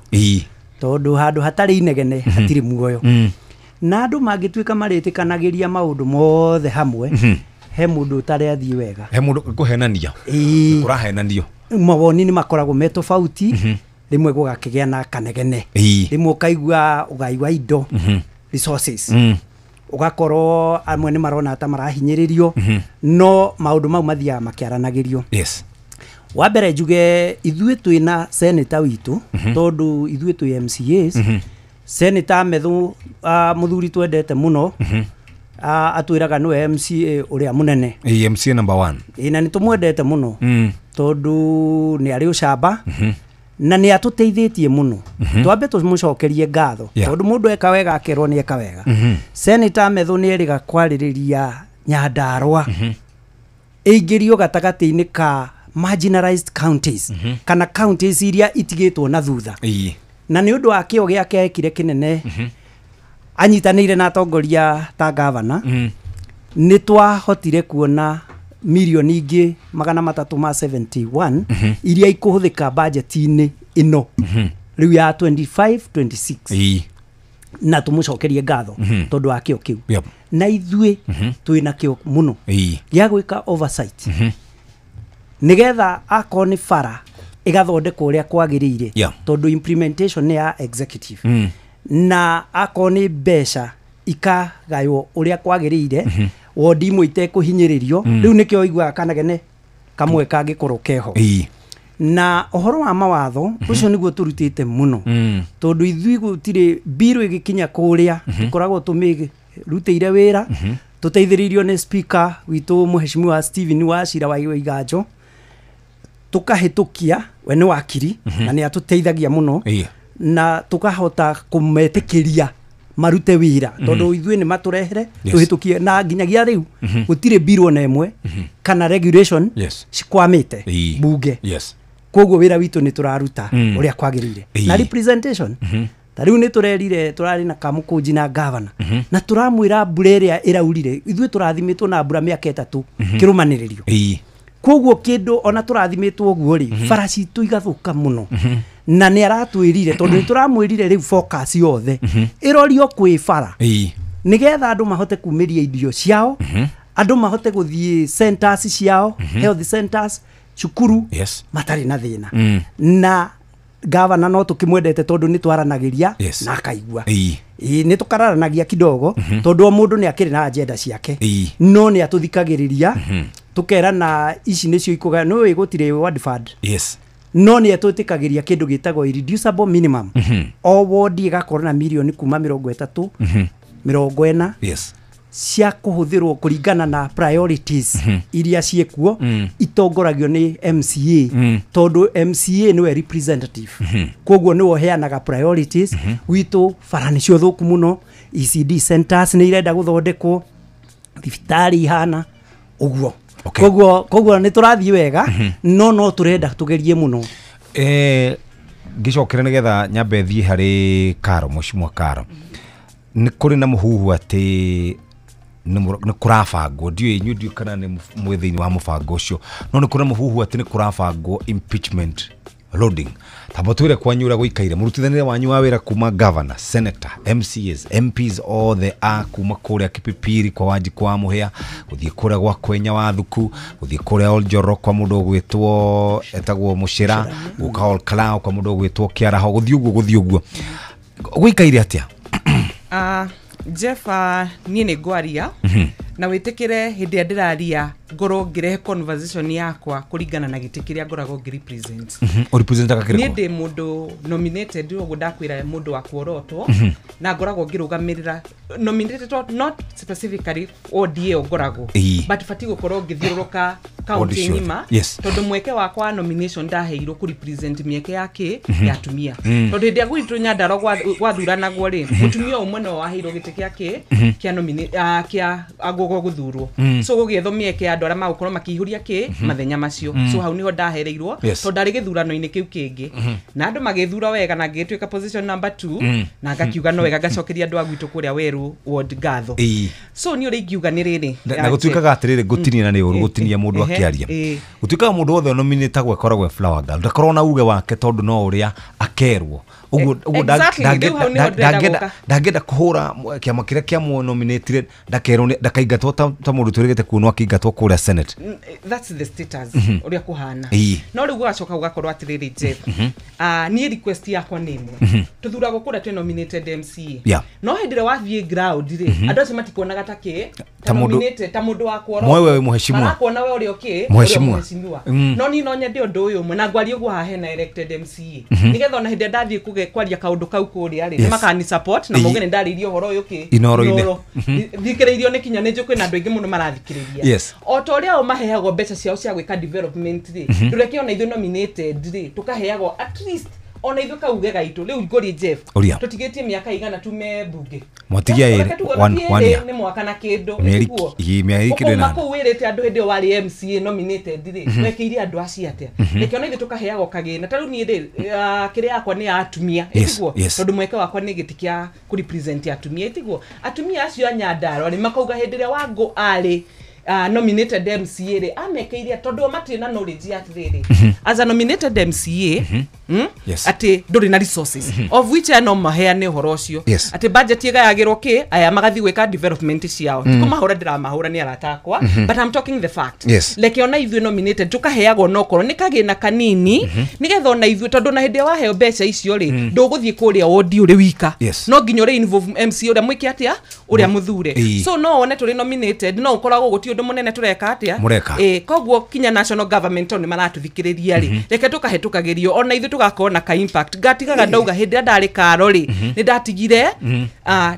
Tondũ handũ hatarĩ inegene hatirĩ muoyo. Na andũ mangĩtuĩka marĩtĩkanagĩria maũndũ mothe hamwe, he mũndũ ũtarĩ athiĩ wega, he mũndũ kũhenania, kũrahenanio, mawoni nĩ makoragwo me tofauti, rĩmwe gũgakĩgĩa na kanegene, rĩmwe ũkaigua ũgai wa indo, resources, ũgakorwo amwe nĩ marona ta marahinyĩrĩrio, no maũndũ mau mathiaga makĩaranagĩrio. Wa mbere njuge ithuĩ twĩna senator witũ, tondũ ithuĩ twĩ MCAs. Senator Methu, mũthuri twendete mũno, atwĩraga nĩwe MCA ũrĩa mũnene. MCA number 1. Ĩ, na nĩ tũmwendete mũno tondũ nĩ arĩ ũcamba na nĩ atũteithĩtie mũno. Twambe tũmũcokerie ngatho tondũ mũndũ eka wega akerwo nĩ eka wega. Senator Methu nĩ erĩga kwarĩrĩria Nyandarua ĩingĩrio gatagatĩ-inĩ ka marginalized counties, kana counties iria itigĩtwo na thutha. Na nĩ ũndũ wa kĩo gĩake ekire kĩnene, anyitanĩire na atongoria ta governor, nĩ twahotire kuona mirioni ingĩ 371 iria ikũhũthĩka budget-inĩ ĩno rĩu ya 25-26, na tũmũcokerie ngatho tondũ wa kĩo kĩu. Na ithuĩ twĩna kĩo mũno gĩa gwĩka oversight, nĩgetha akorwo nĩ bara ĩgathondekwo ũrĩa kwagĩrĩire, tondũ implementation nĩ ya executive, na akorwo nĩ mbeca ikagaywo ũrĩa kwagĩrĩire, wodi imwe itekũhinyĩrĩrio. Rĩu nĩkĩo ũiguaga kanegene kamwe kangĩkorwo keho. Na ũhoro wa mawatho ũcio nĩguo tũrutĩte mũno, tondũ ithuĩ gũtirĩ mbirũ ĩgĩkinya kũrĩa tũkoragwo tũmĩrutĩire wĩra, tũteithĩrĩirio nĩ speaker witũ Mheshimiwa Stephen Wachira wa Iganjo, tũkahĩtũkia, we nĩ wakiri na nĩ atũteithagia mũno, na tũkahota kũmetĩkĩria marute wĩra, tondũ ithuĩ nĩ matũrehere tũhĩtũkie, na nginyagia rĩu gũtirĩ mbirũ ona ĩmwe kana regulation cikwamĩte bunge. Koguo wĩra witũ nĩ tũraruta ũrĩa kwagĩrĩire. Na representation, ta rĩu nĩ tũrerire, tũrarĩ na Kamũkũnji na governor, na tũramwĩra mbura ĩrĩa ĩraurire, ithuĩ tũrathimĩtwo na mbura mĩaka 3 kĩrũmanĩrĩrio. Koguo kĩndũ ona tũrathimĩtwo ũguo rĩ, bara citũ igathũka mũno. Na nĩ aratwĩrire, tondũ nĩ tũramwĩrire rĩu focus yothe ĩrorio kwĩ bara, nĩgetha andũ mahote kumĩria irio ciao, andũ mahote gũthiĩ centers ciao, health centers, cukuru, matarĩ na thĩna. Na governor no tũkĩmwendete tondũ nĩ twaranagĩria na akaigua. Nĩ tũkararanagia kidogo, tondũ o mũndũ nĩ akĩrĩ na agenda ciake, no nĩ atũthikagĩrĩria, tũkerana ici nĩcio ikũgaya, nĩ ũĩ gũtirĩ ward fund. No nĩ atwĩtĩkagĩria kĩndũ gĩtagwo irreducible minimum. O ward ĩgakorwo na mirioni kuma 30, 40 cia kũhũthĩrwo kũringana na priorities iria ciĩkuo, itongoragio nĩ MCA, tondũ MCA nĩwe representative. Koguo nĩwe ũheanaga priorities. Gwitũ bara nĩcio thũku mũno, ECD centers nĩ irenda gũthondekwo, thibitarĩ ihana ũguo. Koguo nĩ tũrathiĩ wega, no tũrenda tũgerie mũno. Ngĩcokere nĩgetha nyambe thiĩ harĩ Karo, Mheshimiwa Karo. Nĩ kũrĩ na mũhuhu atĩ nĩ kũrabangwo, ndiũĩ inyuĩ ndiũĩ kana nĩ mwĩ thĩinĩ wa mũbango ũcio, no nĩ kũrĩ na mũhuhu atĩ nĩ kũrabangwo impeachment loading. Tamba twĩre kwanyu ũrĩa gũikaire, mũrutithanĩre wanyu wa wĩra kuma governor, senator, MCAs, MPs othe a kuma kũrĩa Kipipiri kwa Wanjikũ wa Mũhĩa, gũthiĩ kũrĩa gwa Kwenya wa Thuku, gũthiĩ kũrĩa Oljoro kwa mũndũ ũgwĩtwo etagwo Mũcĩra, gũka Olkalou kwa mũndũ ũgwĩtwo Kĩaraho, gũthiĩ ũguo gũthiĩ ũguo. Gũikaire atĩa? Jeff, niĩ nĩ ngwaria na wĩtĩkĩre hĩndĩ ĩrĩa ndĩraria ngorwo ngĩrehe conversation yakwa kũringana na gĩtĩ kĩrĩa ngoragwo ngĩrepresent. Ũrepresentaga Niĩ kĩrĩkũ? ndĩ mũndũ nominated, ũguo ndakwĩra, mũndũ wa kuorotwo, na ngoragwo ngĩrũgamĩrĩra nominated, not specifically ward ĩyo ngoragwo, but batiĩ gũkorwo ngĩthiũrũrũka Ward kaunti ciothe. ng'ima, tondũ mweke wakwa wa nomination ndaheirwo kũ represent mĩeke ya kĩ ya atumia, tondũ hĩndĩ ĩrĩa gwitũ Nyandarua gwathuranagwo rĩ, mũtumia ũmwe no waheirwo gĩtĩ gĩa kĩ kĩa agũgwo gũthurwo. So gũgĩethwo mĩeke ya andũ arĩa magũkorwo makĩihũria kĩ mathenya macio. So hau niho ndahereirwo, tondũ ndarĩ gĩthurano-inĩ kĩu kĩngĩ, na andũ magĩthura wega na ngĩtuĩka position number 2, na ngakiuga no wega ngacokeria andũ a gwitũ kũrĩa Weru ward ngatho. So niĩ ũrĩa ingiuga nĩ rĩrĩ, Na gũtuĩkaga atĩrĩrĩ, ngũtinia na nĩ ũru gũtinia mũndũ akĩaria, gũtuĩkaga mũndũ wothe nominĩtagwo akoragwo e flower girl, ndakorwo na uge wake tondũ no ũrĩa akerwo ũguo ũguo. Exactly, rĩu hau nĩho ndĩrenda gũka. Ndangĩenda kũhũra kĩama kĩrĩa kĩamũnominĩtire, ndakerwo ndakaingatwo ta mũndũ twĩrĩgĩte kuonwo akĩingatwo kũrĩa Senate. That's the status ũrĩa kũhana. No rĩu gũgacoka gũgakorwo atĩrĩrĩ, Jeff, niĩ request yakwa nĩ ĩmwe. Tũthuragwo kũrĩa twĩ nominated MCA, no hĩndĩ ĩrĩa wathiĩ ground rĩ, andũ acio matikuonaga ta kĩ, Ta mũndũ- nominated, ta mũndũ wa kuorwo. Mwe we mũheshimiwa. Marakuona we ũrĩa ũkĩ Mũheshimiwa. ũrĩa mũheshimiwa. No niĩ no nyende ũndũ ũyũ ũmwe, na ngwaria ũguo haha hena elected MCA, nĩgetha ona hĩndĩ ĩrĩa ndathiĩ kwaria kaũndũ kau kũrĩa rĩ, nĩmakani support na mauge nĩ ndarĩirie ũhoro ũyũ kĩ Inoro-inĩ. Inoro. Thikĩrĩirio nĩ kinya nĩ njũĩ kwĩna andũ aingĩ mũno marathikĩrĩria. O ta ũrĩa o maheagwo mbeca ciao cia gwĩka development rĩ, ndũreke ona ithuĩ nominated rĩ tũkaheagwo at least ona ithuĩ kauge gaitũ. Rĩu ngũrie, Jeff, Ũria. tũtigĩtie mĩaka igana tume mbunge? Mwatigia Reke ĩrĩ, tuge one ĩrĩ year. nĩ mwaka na kĩndũ. Mĩeri Ĩtiguo? mĩeri kĩndũ Ũkauma ĩnana. kũu wĩrĩte andũ hĩndĩ ĩyo warĩ MCA nominated rĩ, wekĩire andũ acio atĩa? Reke ona ithuĩ tũkaheagwo kagĩna. Ta rĩu niĩ rĩ, kĩrĩa yakwa nĩ ya atumia, ĩtiguo? Tondũ mweke wakwa nĩ gĩtĩ kĩa kũrepresent atumia, ĩtiguo? Atumia acio a Nyandarua rĩ, makauga hĩndĩ ĩrĩa Wangũ arĩ nominated MCA rĩ, amekeire, tondũ o matirĩ na knowledge ya atĩrĩrĩ, as a nominated MCA, atĩ ndũrĩ na resources, of which aya no maheane ũhoro ũcio, atĩ budget ĩgayagĩrwo kĩ, aya magathiĩ gwĩka development ciao. Ti kũmahũra ndĩramahũra, nĩ arata akwa, but I'm talking the fact. Reke ona ithuĩ nominated tũkaheagwo nokorwo nĩ kagĩna kanini, nĩgetha ona ithuĩ, tondũ na hĩndĩ ĩrĩa waheo mbeca icio rĩ, ndũgũthiĩ kũrĩa wondi ũrĩ wika. No nginya ũrĩ involve MC ũrĩa mwĩke atĩa, ũrĩa mũthure. So no wone tũrĩ nominated, no ũkoragwo gũtirĩ ũndũ mũnene tũreka atĩa. Mũreka. Ĩ, koguo kinya national government tondũ nĩ maratũthikĩrĩria rĩ, reke tũkahetũkagĩrio ona ithuĩ tũgakorwo na ka impact. Ngatigaga ndauga hĩndĩ ĩrĩa ndarĩ karo rĩ, nĩ ndatigire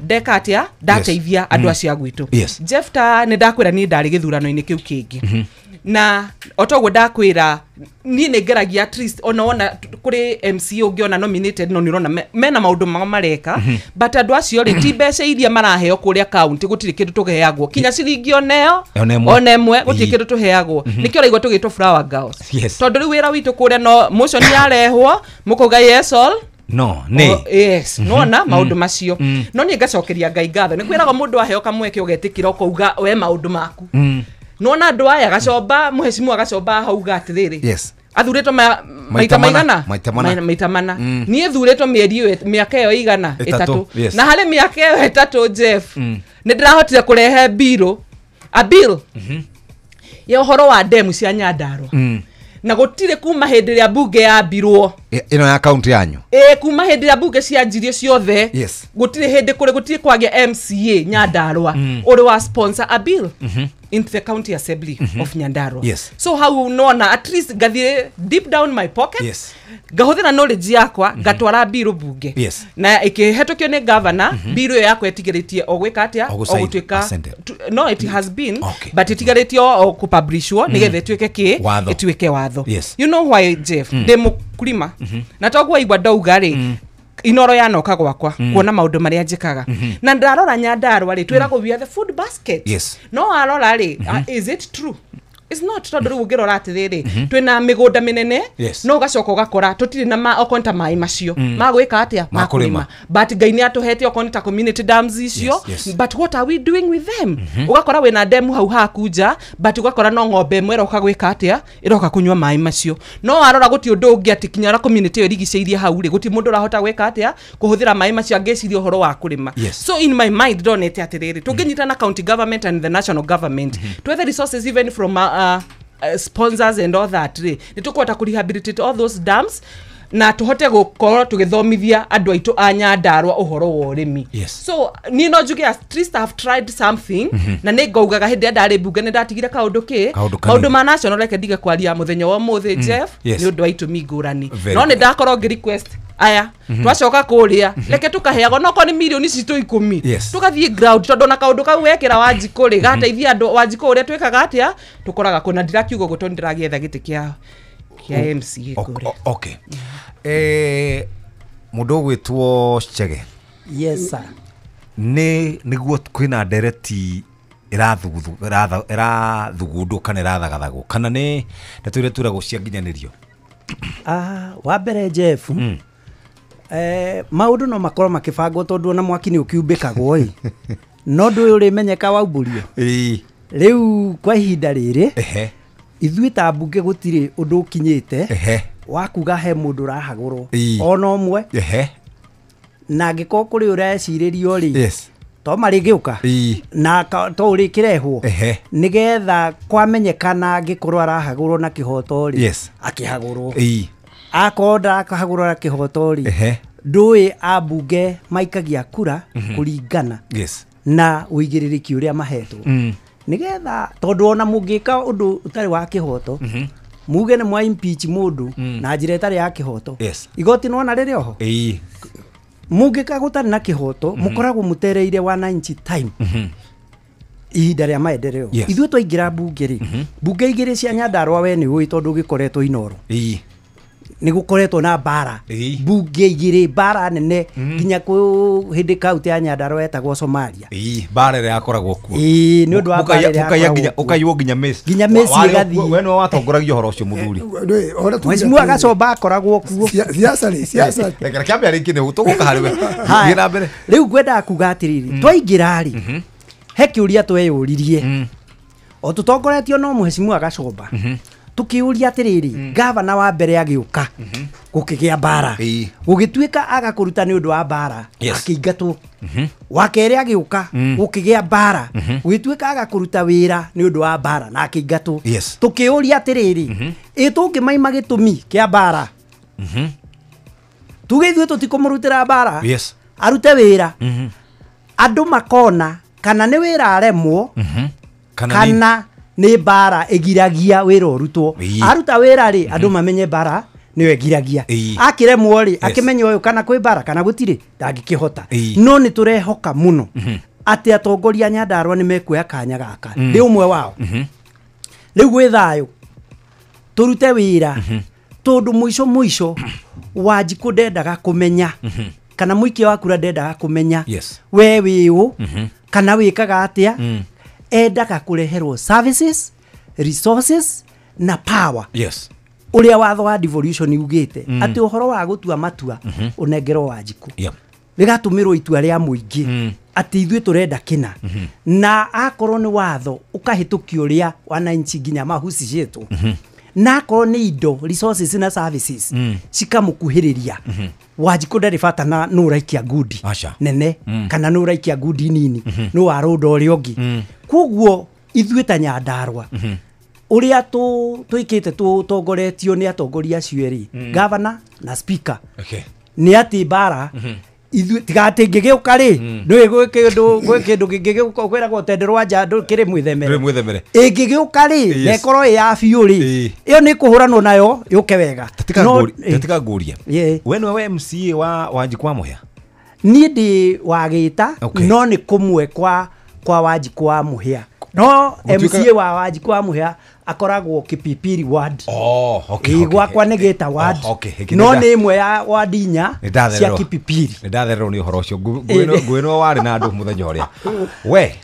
ndeka atĩa, ndateithia andũ acio a gwitũ. Jeff, ta nĩ ndakwĩra niĩ ndarĩ gĩthurano-inĩ kĩu kĩngĩ, na o toguo ndakwĩra niĩ nĩ ngeragia at least ona wona kũrĩ MC ũngĩona nominated, no nĩ ũrona mena maũndũ mao mareka, but andũ acio rĩ, ti mbeca iria maraheo kũrĩa county, gũtirĩ kĩndũ tũheagwo, kinya ciringi oneyo Ona ĩmwe. ona ĩmwe gũtirĩ kĩndũ tũheagwo. Nĩkĩo ũraigua tũgĩtwo flower girls, tondũ rĩu wĩra witũ kũrĩa no motion yarehwo mũkauga yes all No nĩ Oh, yes. Nona maũndũ macio, no niĩ ngacokeria Ngai ngatho. Nĩ kwĩragwo mũndũ aheo kamweke ũgetĩkĩra ũkauga we maũndũ maku. Nona andũ aya Gacomba, mũhecimu Gacomba ahauga atĩrĩrĩ, athurĩtwo maita Maita mana, maigana? Maita mana. Maita mana. Niĩ thurĩtwo mĩeri ĩyo mĩaka ĩyo igana? Ĩtatũ, Ĩtatũ. Na harĩ mĩaka ĩyo 3, Jeff, nĩ ndĩrahotire kũrehe bill, a bill ya ũhoro wa ndemu cia Nyandarua, na gũtirĩ kuma hĩndĩ ĩrĩa mbunge yambirwo. Ĩno ya kaunti yanyu? Ĩ, kuma hĩndĩ ĩrĩa mbunge cianjirio ciothe, gũtirĩ hĩndĩ kũrĩ gũtirĩ kwagĩa MCA Nyandarua ũrĩ wa sponsor a bill into the county assembly of Nyandarua. So hau nona at least ngathiĩ deep down my pocket, ngahũthĩra knowledge yakwa, ngatwara bill bunge, na ĩkĩhetũkio nĩ governor. Bill ĩyo yakwa ĩtigĩrĩtie o gwĩka atĩa? O O gũsign, gũtuĩka assented. No, it has been, but ĩtigarĩtie o kũpublishwo nĩgetha ĩtuĩke kĩ? Watho. Ĩtuĩke watho. You know why, Jeff? Ndĩ mũkulima, na toguo igua ndauga rĩ, Inoro yanoka gwakwa kuona maũndũ marĩa njĩkaga, na ndarora Nyandarua rĩ, twĩragwo we are the food basket. No warora rĩ, is it true? It's not, tondũ rĩu ũngĩrora atĩrĩrĩ, twĩna mĩgũnda mĩnene, no ũgacoka ũgakora tũtirĩ na okorwo nĩ ta maĩ macio ma gwĩka atĩa? Ma kũrĩma. But Ngai nĩ atũhete okorwo nĩ ta community dams icio, but what are we doing with them? Ũgakora wĩna demu hau haku nja, but ũgakora no ng'ombe ĩmwe ĩroka gwĩka atĩa, ĩroka kũnyua maĩ macio. No warora gũtirĩ ũndũ ũngĩ atĩ kinya ũrĩa community ĩyo ĩrigicĩirie hau rĩ, gũtirĩ mũndũ ũrahota gwĩka atĩa, kũhũthĩra maĩ macio angĩciria ũhoro wa kũrĩma. So in my mind ndonete atĩrĩrĩ, tũngĩnyita na county government and the national government, twethe resources even from sponsors and all that rĩ, nĩ tũkũhota kũ rehabilitate all those dams. Na tuhote gukorwo tugithomithia andu aitu a Nyandarua uhoro wa urimi. So ni no njuge at least I have tried something. Na ni ngaugaga hindi ndari bunge ni ndatigire kaundu ki maundu ma national reke ndige kwaria muthenya wa muthi Jeff ni undu wa itumi ngurani no ni ndakorwo ngi request aya twacoka kuria reke tukaheagwo no ko ni milioni citũ 10 tukathie ground tondu na kaundu kau wekira Wanjikũ ri gateithia andu Wanjikũ uria twikaga atia tukoraga kuna ndirakiugo guto ndiragietha giti kia MCA kure. Okay. Mundu gwitwo Chege. Yes sir. Ni niguo kwina ndereti irathugundwo kana irathagathagwo kana ni ndeto iria twiragwo cia nginyanirio. Wa mbere Jeff, maundu no makorwo makibangwo tondu ona mwaki ni ukiumbikagwo i no ndu uyu urimenyeka waumburio. Riu kwa ihinda riri ithuĩ ta mbunge gũtirĩ ũndũ ũkinyĩte wa kuga he mũndũ ũrahagũrwo ona ũmwe, na angĩkorwo kũrĩ ũrecirĩrio rĩ to marĩgĩũka na to ũrĩkĩrehwo nĩgetha kwamenyekana angĩkorwo arahagũrwo na kĩhoto rĩ akĩhagũrwo, akorwo ndarakahagũrwo na kĩhoto rĩ ndũĩ ambunge maikagia kura kũringana na ũigĩrĩrĩki ũrĩa mahetwo nigetha tondu ona mungika undu utari wa kihoto muge ni mwa impeach mundu na njira itari ya kihoto igoti nona riri oho mungika gutari na kihoto mukoragwo mutereire wananchi time ihinda ria maendeleo. Ithuĩ twaingĩra mbunge rĩ, mbunge igĩrĩ cia Nyandarua we nĩ ũĩ tondu gĩkoretwo Inoro nĩ gũkoretwo na mbara mbunge igĩrĩ mbara nene nginya kũ hĩndĩ kaunti ya Nyandarua yetagwo Somalia. Mbara ĩrĩa yakoragwo kuo nĩ ũndũ wa mbara ĩrĩa ũkaiywo nginya mĩciĩ nginya mĩciĩ ĩgathiĩ. We nĩwe watongoragia ũhoro ũcio mũthuri. Mheshimiwa Gacomba akoragwo kuo. Siasa rĩ, siasa reke kĩambe rĩngĩ nĩ tũgũka harĩ we. Thiĩ na mbere. Rĩu ngwendaga kuga atĩrĩrĩ, twaingĩra rĩ he kĩũria tweyũririe o tũtongoretio no Mheshimiwa Gacomba, tukiuria atiriri gavana wa mbere agiuka gukigia mbara gugituika aga kuruta ni undu wa mbara akiingatwo, wa keri agiuka gukigia mbara gugituika aga kuruta wira ni undu wa mbara na akiingatwo. Tukiuria atiriri i tungimaima gitumi kia mbara tuge ithuĩ tutikumurutira mbara arute wira andu makona kana ni wira aremwo kana ni mbara igiragia wira urutwo. Aruta wira ri andu mamenye mbara niyo igiragia, akiremwo ri akimenya uyu kana kwi mbara kana gutiri ndangikihota. No ni turehoka muno ati atongoria Nyandarua ni mekuoya kanya gaka ndi umwe wao. Riu gwi thayu turute wira tondu muico muico Wanjikũ ndendaga kumenya kana muikia wa kura ndendaga kumenya we wiu kana wikaga atia, endaga kureherwo services, resources na power. Uria watho wa devolution ugite ati uhoro wa gutua matua unengerwo Wanjikũ rigatumirwo itua ria muingi ati ithuĩ turenda kina na akorwo ni watho ukahitukio ria wananchi nginya mahucicitwo na akorwo ni indo resources na services cikamukuhiriria. Wanjikũ ndarĩ bata na nũ ũraikia ngundi nene kana nũ ũraikia ngundi nini nũ warũnda ũrĩa ũngĩ. Koguo ithuĩ ta Nyandarua ũrĩa twĩkĩte tũtongoretio nĩ atongoria acio erĩ, governor na speaker, nĩ atĩ mbara ithuĩ tiga atĩ ngĩgĩũka rĩ ndũĩ gwĩ kĩndũ kĩngĩgĩũka kwĩragwo tende rwa nja kĩrĩ mwĩthemere ĩngĩgĩũka rĩ na ĩkorwo ĩ ya biũ rĩ ĩyo nĩ kũhũranwo nayo yũke wega. Tiga ngũrie we nĩwe MCA wa Wanjikũ wa Mũhĩa? Niĩ ndĩ wa Gĩta no nĩ kũmwe kwa Wanjikũ wa Mũhĩa, no MCA wa Wanjikũ wa Mũhĩa akoragwo Kipipiri ward. Gwakwa nĩ Gĩta ward no nĩ ĩmwe ya ward inya cia Kipipiri. Nĩ ndathererwo nĩ ũhoro ũcio ngwĩnwo warĩ na andũ mũthenya ũrĩa we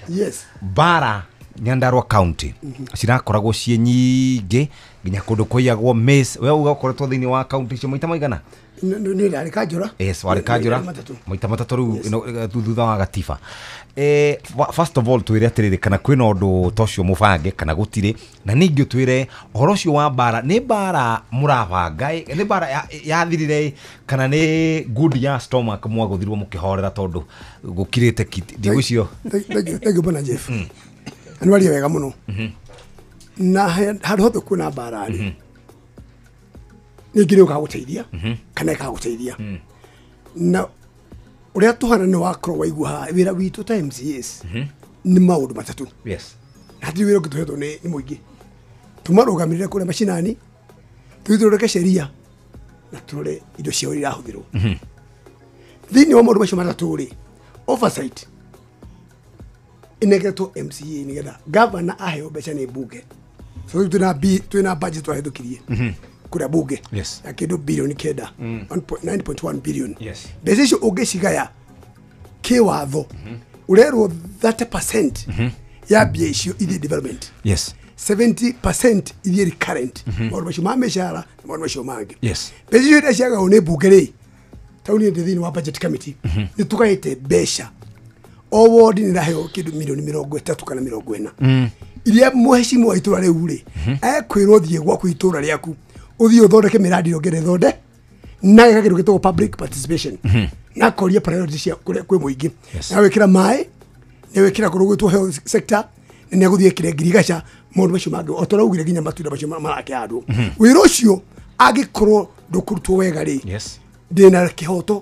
mbara Nyandarua county cirakoragwo ciĩ nyingĩ nginya kũndũ kũiyagwo mace. We uga ũkoretwo thĩinĩ wa county icio maita maigana? Nĩ ndarĩ Kanjũra. Yes, warĩ Kanjũra maita matatũ rĩu thutha wa gatiba. First of all twĩre atĩrĩrĩ kana kwĩna ũndũ ta ũcio mũbange kana gũtirĩ, na ningĩ twĩre ũhoro ũcio wa mbara nĩ mbara mũrabanga, nĩ mbara yathirire kana nĩ good ya stomach mwagũthirwo mũkĩhorera tondũ gũkirĩte ndigũcio? Thank you bwana Jeff. Nĩ waria wega mũno na handũ hothe kwĩna mbara rĩ Ningĩ nĩ ũgagũteithia kana ĩkagũteithia. Na ũrĩa tũhana nĩ wakorwo waigua haha wĩra witũ ta MCAs nĩ maũndũ matatũ. Yes. Hatirĩ wĩra ũngĩ tũhetwo nĩ mũingĩ. Tũmarũgamĩrĩre kũrĩa macinani, tũthiĩ tũthondeke sheria na tũrore indo ciao iria irahũthĩrwo. Thĩinĩ wa maũndũ macio matatũ rĩ, oversight ĩnengeretwo MCA nĩgetha gavana aheo mbeca nĩ mbunge. So rĩu twĩna budget twahĩtũkirie kũrĩa bunge ya kĩndũ bilioni 9, 9.1 billion. Yes. Mbeca icio ũngĩcigaya kĩwatho ũrerwo 30% ya mbia icio ithiĩ development. Yes. 70% ithiĩ recurrent. Maũndũ macio ma mĩcara na maũndũ macio mangĩ. Yes. Mbeca icio iria ciagaywo nĩ mbunge rĩ, taũni ndĩ thĩinĩ wa budget committee, nĩ tũgaĩte mbeca o ward nĩ ĩraheo kĩndũ milioni 30 kana 40 iria mũhecimu wa itũra rĩu rĩ ekwĩrwo thiĩ gwaku itũra rĩaku ũthiĩ ũthondeke mĩradi ĩrĩa ũngĩenda ĩthonde na gĩka kĩndũ gĩtagwo public participation na akoria priority cia kũrĩa kwĩ mũingĩ na gwĩkĩra maĩ na gwĩkĩra kũndũ gwĩtwo health sector na nĩ egũthiĩ ĩkĩre ngirigaca maũndũ macio mangĩ o ta ũrĩa augire nginya matunda macio marakĩhandwo. Wĩra ũcio angĩkorwo ndũkũrutwo wega rĩ, Yes. ndĩna kĩhoto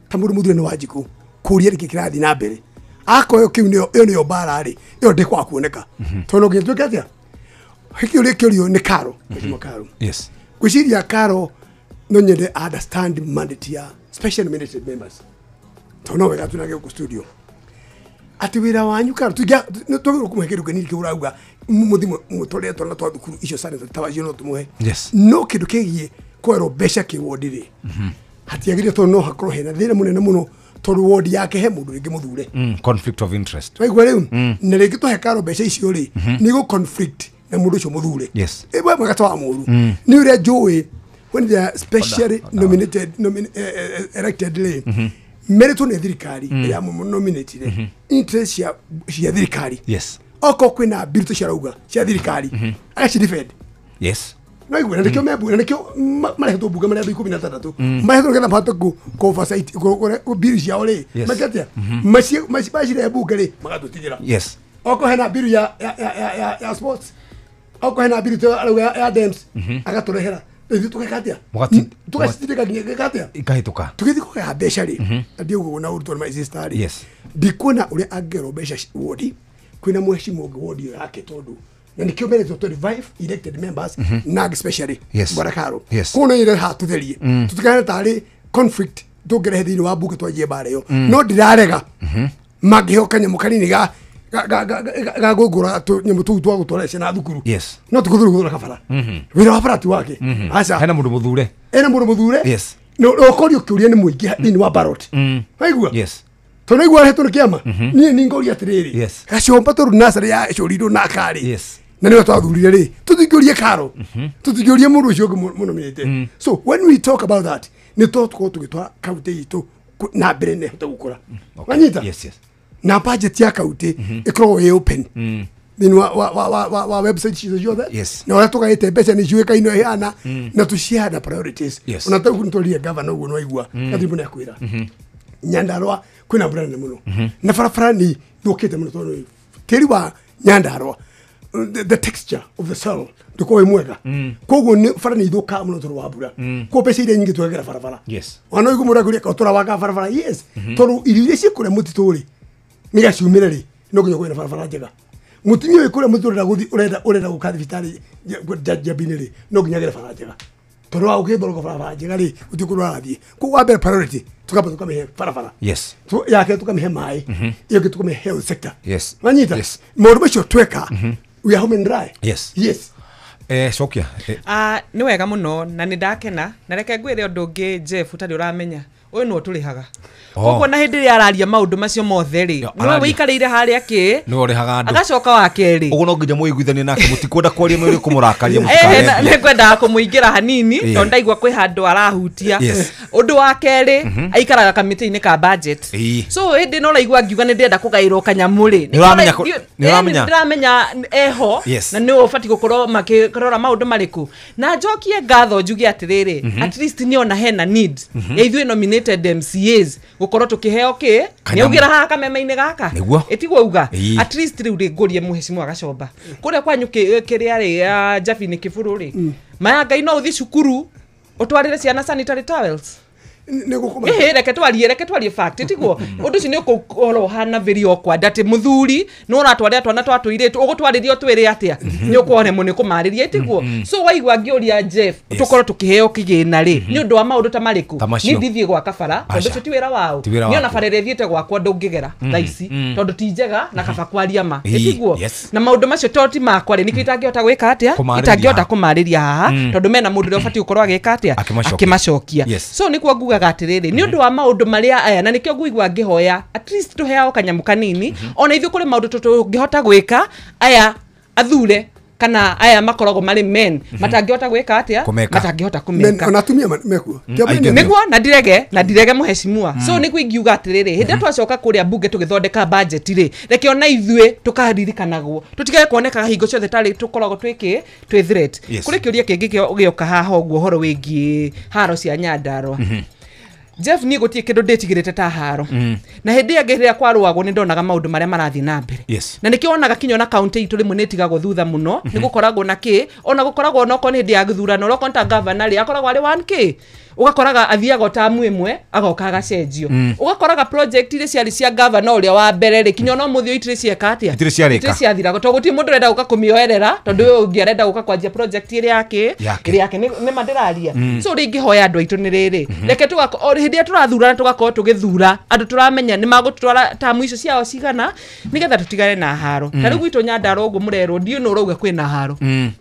ta mũndũ mũthure nĩ Wanjikũ kũria nĩkĩ kĩrathiĩ na mbere. Akorwo kĩu nĩyo ĩyo nĩyo mbara rĩ, ĩyo ndĩkwaga kuoneka. Tondũ no nginya tuĩke atĩa? Kĩũria kĩũrio nĩ Karo, Mheshimiwa Karo. Yes. Ngwĩciria Karo no nyende understand mandate ya special nominated members. Tondũ no wega twĩnake gũkũ studio. Atĩ wĩra wanyu Karo, twagĩrĩirwo kũmũhe kĩndũ kĩnini kĩu ũrauga mũthiĩ mũtwarĩre twana twa thukuru icio sanitary towers no tũmũhe. Yes. No kĩndũ kĩgiĩ kwerwo mbeca kĩwondi rĩ, hatiagĩrĩire tondũ no hakorwo hena thĩna mũnene mũno tondũ wodi yake he mũndũ rĩngĩ mũthure. Conflict of interest. Waigua rĩu? Na rĩngĩ twahe Karo mbeca icio rĩ, nĩ gũ conflict na mũndũ ũcio mũthure. Yes. Ĩmwe mwega ta wa mũru. Nĩ ũrĩa njũĩ when they are specially nominated elected rĩ, merĩtwo nĩ thirikari ĩrĩa nominatire interest cia thirikari. Yes. Okorwo kwĩna bill tũciarauga cia thirikari agaci defend. Yes. No igwe na nĩkĩo me na nĩkĩo marehetwo bunge marĩa andũ 16 marehetwo nĩgetha mahote kũ oversight bill ciao rĩ, Yes. meke atĩa? Macirehe bunge rĩ magatũtigĩra. Yes. Okorwo hena bill ya sports, okorwo hena bill arauga ya dams agatũrehera ithuĩ tũgeka atĩa? Tũgacitindĩka nginya gĩka atĩa? Ikahĩtũka. Tũgĩthiĩ kũgaya mbeca rĩ, na ndiũguo na ũrutwo nĩ my sister rĩ, Yes. ndikuona ũrĩa angĩgerwo mbeca wodi kwĩna mũhecimu ũngĩ wodi ĩyo yake tondũ na nĩkĩo meretwo 25 elected members na angĩ specially Yes. Bwana Karo. Yes. Koguo no nyende haha tũtherie tũtikane tarĩ conflict tũngĩrehe thĩinĩ wa bunge twanjie mbara ĩyo. No ndirarega mangĩheo kanyamũ kanini ga gũgũra tũnyamũ tũu twa gũtwara ciana thukuru. Yes. No tũkũthuru gũthũra kabara. Wĩra wa bara ti wake. Aca. Hena mũndũ mũthure. Ena mũndũ mũthure. Yes. No ũkorio kĩũria nĩ mũingĩ thĩinĩ wa ballot. Waigua? Yes. Tondũ aigua arehetwo nĩ kĩama. Niĩ nĩ ngoria atĩrĩrĩ. Yes. Gacomba tondũ nursery yacorirwo na karĩ. Yes. Na nĩwe twathurire rĩ, tũtingĩũrie Karo. Tũtingĩũrie mũndũ ũcio ũngĩ mũnominate. So when we talk about that, nĩ tũgũkorwo tũgĩtwara kaunti itũ na mbere na ĩhote gũkũra. Wanyita? Yes, yes. Na budget ya kaunti ĩkoragwo ĩ open thĩinĩ wa website citũ ciothe. Yes. Na ũrĩa tũgaĩte mbeca nĩ ciũĩkaine ihana na tũciana priorities. Yes. Ona tarĩu nĩtwarire gavana ũguo nĩwaigua Gathimũ nĩakwĩra Nyandarua kwĩna mbura nene mũno na barabara nĩ ithũkĩte mũno tondũ tĩri wa Nyandarua the texture of the soil ndũkoragwo wĩ mwega koguo bara nĩ ithũkaga mũno tondũ wa mbura. Koguo mbeca iria nyingĩ twekĩra barabara. Yes. Ona ũigua mũndũ akũria tũrawaka barabara, yes, tondũ irio iria ciĩ kũrĩa mũtitũ rĩ nĩgaciumĩre rĩ no nginya ũkorwo na barabara njega. Mũtumia ũyũ kũrĩa mũtitũ ũrenda ũrenda gũka thibitarĩ Njambi-inĩ rĩ no nginya agere barabara njega tondũ wa ũkĩthoroka barabara njega rĩ gũtirĩ kũndũ arathiĩ. Koguo wa mbere priority tũkamba tũkamĩhe barabara. Yes. Yake tũkamĩhe maĩ, ĩyo ĩngĩ tũkamĩhe health sector. Yes. Wanyita? Yes. Maũndũ macio tweka we are home and dry. Yes. Yes. Cokia. Nĩ wega mũno na nĩ ndakena na reke ngwĩre ũndũ ũngĩ Jeff ũtarĩ ũramenya ũyũ nĩwe ũtũrĩhaga. Koguo na hĩndĩ ĩrĩa araria maũndũ macio mothe rĩ, nĩwe wĩikarĩire harĩa kĩ Nĩwe ũrĩhaga andũ. Agacoka wa kerĩ. Ũguo no nginya mũiguithanie nake mũtikwenda kwaria mwĩrĩ kũmũrakaria mũtikarehe. Nĩ ngwendaga kũmũingĩra hanini tondũ ndaigua kwĩ handũ arahutia. Yes. Ũndũ wa kerĩ aikaraga kamĩtĩ-inĩ ka budget. So hĩndĩ ĩno ũraigua ngiuga nĩ ndĩrenda kũgaĩrwo kanyamũ rĩ, Nĩ ũramenya. Ndĩramenya eho Yes. na nĩwe ũbatiĩ gũkorwo makĩrora maũndũ marĩkũ. Na njokie ngatho njuge atĩrĩrĩ, at least nĩona hena need ya ithuĩ nominated MCAs gũkorwo tũkĩheo kĩ Kanyamũ. nĩaugĩra haha kamema-inĩ gaka Nĩguo. ĩtiguo auga Ĩĩ. at least rĩu rĩ ngũrie mũhecimu agacomba kũrĩa kwanyu kĩrĩa rĩ Njabi-inĩ kĩbũrũ rĩ maya Ngai no ũthiĩ cukuru Ũtwarĩre ciana sanitary towels. Ĩhĩ, reke twarie fact, tiguo ũndũ ũcio nĩ ũkũkorwo ũhana very awkward atĩ mũthuri nĩ ũratwarĩra twana twa tũirĩtu, ũgũtwarĩria ũtwĩre atĩa, nĩ ũkũremwo nĩ kũmarĩria, tiguo. So waigua ngĩũria Jeff, tũkorwo tũkĩheo kĩgĩna rĩ, nĩ ũndũ wa maũndũ ta marĩkũ? Niĩ ndithiĩ gwaka bara, tondũ ũcio ti wĩra wao. Niĩ ona bara ĩrĩa ĩthiĩte gwakwa ndũngĩgera thaa ici, tondũ ti njega na kaba kwaria ma, tiguo. Na maũndũ macio tondũ ti makwa rĩ, nĩkĩo itangĩhota gwĩka atĩa, itangĩhota kũmarĩria haha, tondũ mena mũndũ ũrĩa ũbatiĩ gũkorwo agĩka atĩa, akĩmacokia. So nĩkuo ngugaga atĩrĩrĩ, nĩ ũndũ wa maũndũ marĩa aya, na nĩkĩo nguigua ngĩhoya at least tũheao kanyamũ kanini, ona ithuĩ kũrĩ maũndũ tũngĩhota gwĩka aya athure kana aya makoragwo marĩ men matangĩhota gwĩka atĩa, matangĩhota kũmeka. Ona atumia mekuo nĩguo, na ndirege mũheshimiwa. So nĩguo ingiuga atĩrĩrĩ, hĩndĩ ĩrĩa twacoka kũrĩa mbunge tũgĩthondeka budget rĩ, reke ona ithuĩ tũkaririkanagwo, tũtigage kuonekaga hingo ciothe tarĩ tũkoragwo twĩkĩ twĩ threat. Kũrĩ kĩũria kĩngĩ gĩoka haha ũguo, ũhoro wĩgiĩ haro cia Nyandarua. Jeff, niĩ gũtirĩ kĩndũ ndĩtigĩrĩte ta haro. Na hĩndĩ ĩrĩa rĩrĩa kwarũagwo nĩ ndonaga maũndũ marĩa marathiĩ na mbere. Na nĩkĩo wonaga kinya ona kaunti itũ rĩmwe nĩ ĩtigagwo thutha mũno, nĩ gũkoragwo na kĩ, ona gũkoragwo onokorwo nĩ hĩndĩ ya gĩthurano, onokorwo nĩ ta gavana rĩ, akoragwo arĩ 1K. Ũgakoraga athiaga tamu ĩmwe agoka agacenjio. Ũgakoraga project iria ciarĩ cia gavana ũrĩa wa mbere rĩ, kinya ona ũmũthĩ itirĩ cieka atĩa, itirĩ ciathiraga, tondũ gũtirĩ mũndũ ũrenda gũka kũmĩoerera, tondũ ũyũ ũngĩ arenda gũka kwanjia project ĩrĩa yake, ĩrĩa yake nĩ ma ndĩraria. So rĩngĩ hoya andũ aitũ nĩ rĩrĩ, reke hĩndĩ ĩrĩa tũrathurana tũgakorwo tũgĩthura andũ tũramenya nĩ magũtwara tamu icio ciao cigana, nĩgetha tũtigane na haro. Ta rĩu gwitũ Nyandarua ũguo mũrerwo, ndiũĩ nũ ũrauga kwĩna haro.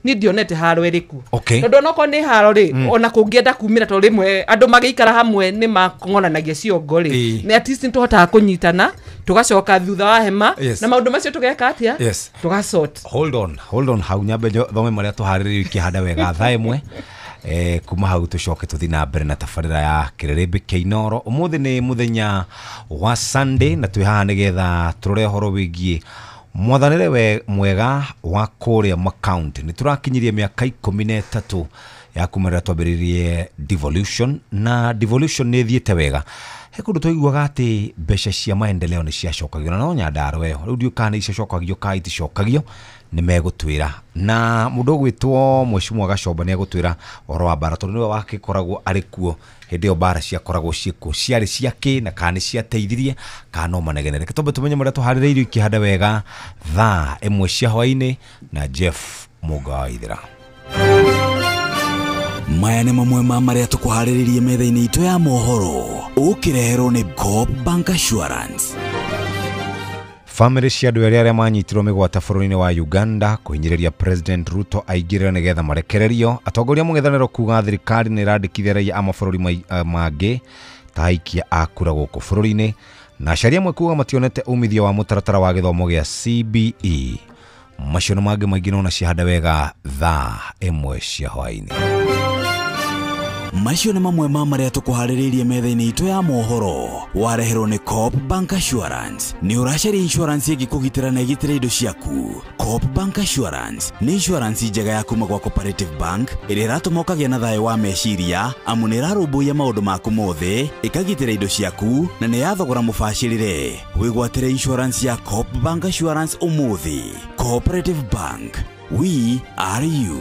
Niĩ ndionete haro ĩrĩkuo, tondũ onokorwo nĩ haro rĩ, ona kũngĩenda kumĩra, tondũ rĩmwe andũ magĩikara hamwe nĩ makong'onanagia ciongo rĩ, nĩ at least nĩtũhotaga kũnyitana, tũgacoka thutha wa hema, na maũndũ macio tũgeka atĩa, tũgasort. Hold on hau nyambe thome marĩa tũharĩrĩirie ikĩhanda wega thaa ĩmwe. Kuma hau tũcoke tũthiĩ na mbere na tabarĩra ya kĩrĩrĩmbĩ kĩa Inooro. Ũmũthĩ nĩ mũthenya wa Sunday, na twĩ haha nĩgetha tũrore ũhoro wĩgiĩ mwathanĩre mwega wa kũrĩa makaunti. Nĩ tũrakinyirie mĩaka 13 ya kuma rĩrĩa twambĩrĩirie devolution, na devolution nĩ ĩthiĩte wega. He kũndũ twaiguaga atĩ mbeca cia maendeleo nĩ ciacokagio, na no Nyandarua ĩyo rĩu ndiũĩ kana nĩ icokagio kana iticokagio, nĩ megũtwĩra. Na mũndũ ũgwĩtwo Mheshimiwa Gachomba nĩ egũtwĩra ũhoro wa mbara, tondũ nĩwe wakĩkoragwo arĩ kuo hĩndĩ ĩyo mbara ciakoragwo ciĩkuo, ciarĩ cia kĩ na kana nĩ ciateithirie kana no manegene. Reke twambe tũmenye marĩa tũharĩrĩirio ikĩhanda wega thaa 1 cia hwaĩ-inĩ na Jeff Mũnga wa Ithira. Maya nĩ mamwe ma marĩa tũkũharĩrĩrie metha-inĩ itũ ya mohoro, ũkĩreherwo nĩ Coop Bank Assurance. Famĩlĩ cia andũ erĩ arĩa manyitirwo mĩgwate bũrũri-inĩ wa Uganda kũhinyĩrĩria President Ruto aingĩrĩre nĩgetha marekererio. Atongoria mũng'ethanĩro kuga thirikari nĩ ĩrandĩkithia raia a mabũrũri mangĩ ta aikia a kura gũkũ bũrũri-inĩ, na aciari amwe kuga mationete umithio wa mũtaratara wa gĩthomo gĩa CBE. Macio na mangĩ maingĩ nona ciahanda wega thaa 1 cia hwaĩ-inĩ. Macio nĩ mamwe ma marĩa tũkũharĩrĩirie metha-inĩ itũ ya mohoro, wareherwo nĩ Coop Bank Assurance. Nĩ ũracaria insurance ĩngĩkũgitĩra na ĩgitĩre indo ciaku? Coop Bank Assurance nĩ insurance njega ya kuma gwa Cooperative Bank, ĩrĩa ĩratũma ũkagĩa na thayũ wa meciria, amu nĩ ĩrarũmbũiya maũndũ maku mothe, ĩkagitĩra indo ciaku, na nĩ ya thogora mũbacĩrĩre. Wĩgwatĩre insurance ya Coop Bank Assurance ũmũthĩ. Cooperative Bank, we are you.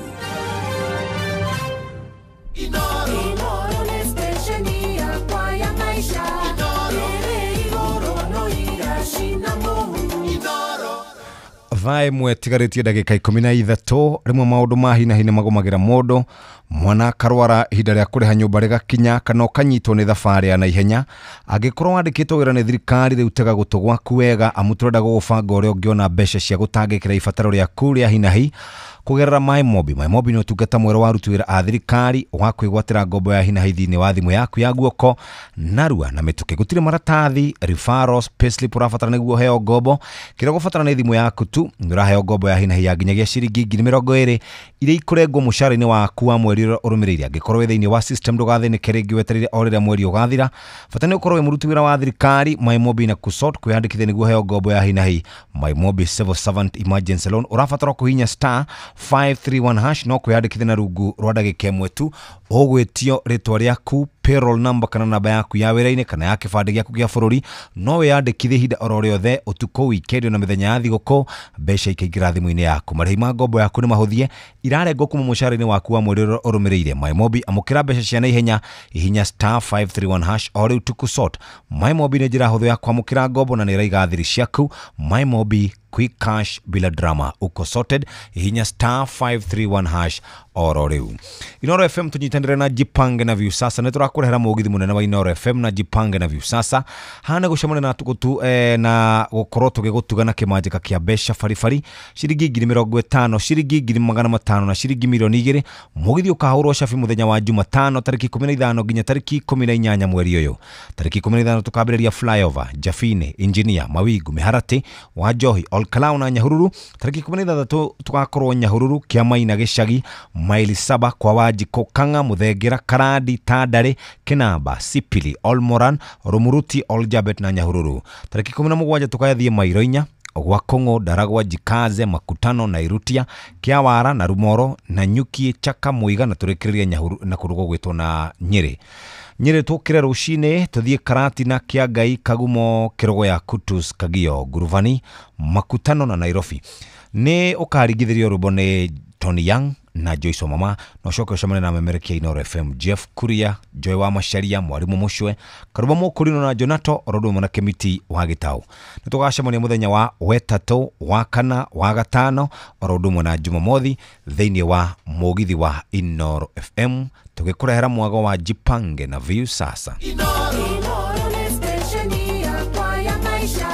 Thaa 1 tigarĩtie ndagĩka 13. Rĩmwe maũndũ ma hi na hi nĩ magũmagĩra mũndũ, mwana akarwara, ihinda rĩa kũrĩha nyũmba rĩgakinya, kana ũkanyitwo nĩ thabarĩ ya naihenya. Angĩkorwo wandĩkĩtwo wĩra nĩ thirikari, rĩu tega gũtũ gwaku wega, amu tũrenda gũgũbanga ũrĩa ũngĩona mbeca cia gũtangĩkĩra ibataro rĩaku rĩa hi na hi kũgerera MyMobi. MyMobi nĩ ũtungata mwerũ wa aruti wĩra a thirikari wa kwĩgwatĩra ngombo ya hi na hi thĩinĩ wa thimũ yaku ya guoko narua na mĩtũkĩ. Gũtirĩ maratathi, referrals, payslip ũrabatara nĩguo ũheo ngombo. Kĩrĩa ũgũbatara nĩ thimũ yaku tu. Nĩ ũraheo ngombo ya hi na hi ya nginyagia ciringi 20,000 iria ikũrengwo mũcara-inĩ waku wa mweri ũrĩa ũrũmĩrĩire. Angĩkorwo wĩ thĩinĩ wa system ndũgathĩnĩke rĩngĩ, wetereire o rĩrĩa mweri ũgathira. Bata nĩ ũkorwo wĩ mũruti wĩra wa thirikari. MyMobi na kusort kwĩyandĩkithia nĩguo ũheo ngombo ya hi na hi. MyMobi Civil Servant Emergency Loan, ũrabatara kũhihinya star 531 hash no kwĩyandĩkithia na rungu rwa ndagĩka 1 tu. Ũgwĩtio rĩtwa rĩaku, payroll number kana namba yaku ya wĩra-inĩ kana ya kĩbandĩ gĩaku gĩa bũrũri. No wĩyandĩkithie ihinda oro rĩothe, ũtukũ, wikendi na mĩthenya ya thigũkũ, mbeca ikaingĩra thimũ-inĩ yaku. Marĩhi ma ngombo yaku nĩ mahũthie, irarengwo kuma mũcara-inĩ waku wa mweri ũrĩa ũrũmĩrĩire. MyMobi, amũkĩra mbeca cia naihenya, hihinya star 531 hash o rĩu tuku sort. MyMobi nĩ njĩra hũthũ ya kwamũkĩra ngombo na nĩ ĩraiga thiri ciaku. MyMobi, quick cash bila drama, uko sorted. Hihinya star 531 hash oro rĩu. Inoro FM tunyitanĩre na Jipange na Viusasa. Nĩ tũrakũrehera mũgithi mũnene wa Inoro FM na Jipange na Viusasa. Hana gũcemania na tugutu na gũkorwo tũgĩgũtuga na kĩmanjĩka kĩa mbeca baribari, ciringi 50,000, ciringi 500,000 na ciringi 2,000,000. Mũgithi ũkahũrwo cabi mũthenya wa Jumatano tarĩki 15 nginya tarĩki 18 mweri ũyũ. Tarĩki 15 tũkambĩrĩria flyover Jafine, Engineer, Mawingu, Mĩharatĩ, Wanjohi, Olkalau na Nyahururu. Tarĩki 16 tũgakorwo Nyahururu, Kĩamaina, Gĩcagi, maili 7 kwa Wanjikũ, Kang'a, Muthengera, Karandi, Tandare, Kinamba, Sipili, Olmoran, Rumuruti, Oljabet na Nyahururu. Tarĩki 17 tũkathiĩ Mairo 4 gwa Kong'o, Ndaragwa, Jikaze, Makutano na Irutia, Kĩawara na Rumoro na Nyuki, Chaka, Muiga na tũrĩkĩrĩrie Nyahururu na kũndũ gũgwĩtwo na Nyĩrĩ. Nyĩrĩ tũkĩre rũcinĩ tũthiĩ Karatina, Kĩangai, Kagumo, Kĩrogoya, Kutus, Kagio, Nguruvani, Makutano na Nairobi. Nĩ ũkaringithĩrio rwĩmbo nĩ Tony Young na Joyce Mama, na ũcoke ũcemanie na memerekia Inoro FM Jeff Kuria, Joy wa Macharia, Mwarimu Mucwe, Karuba Mũkũrinũ na Jonato oro ũndũ ũmwe na Kĩmiti wa Gĩtaũ. Nĩ tũgacemania mũthenya wa wetatũ, wa kana, wa gatano oro ũndũ ũmwe na Jumamothi thĩinĩ wa mũgithi wa Inoro FM tũgĩkũrehera mwago wa Jipange na Viusasa. Inoro nĩ stesheni yakwa ya maisha.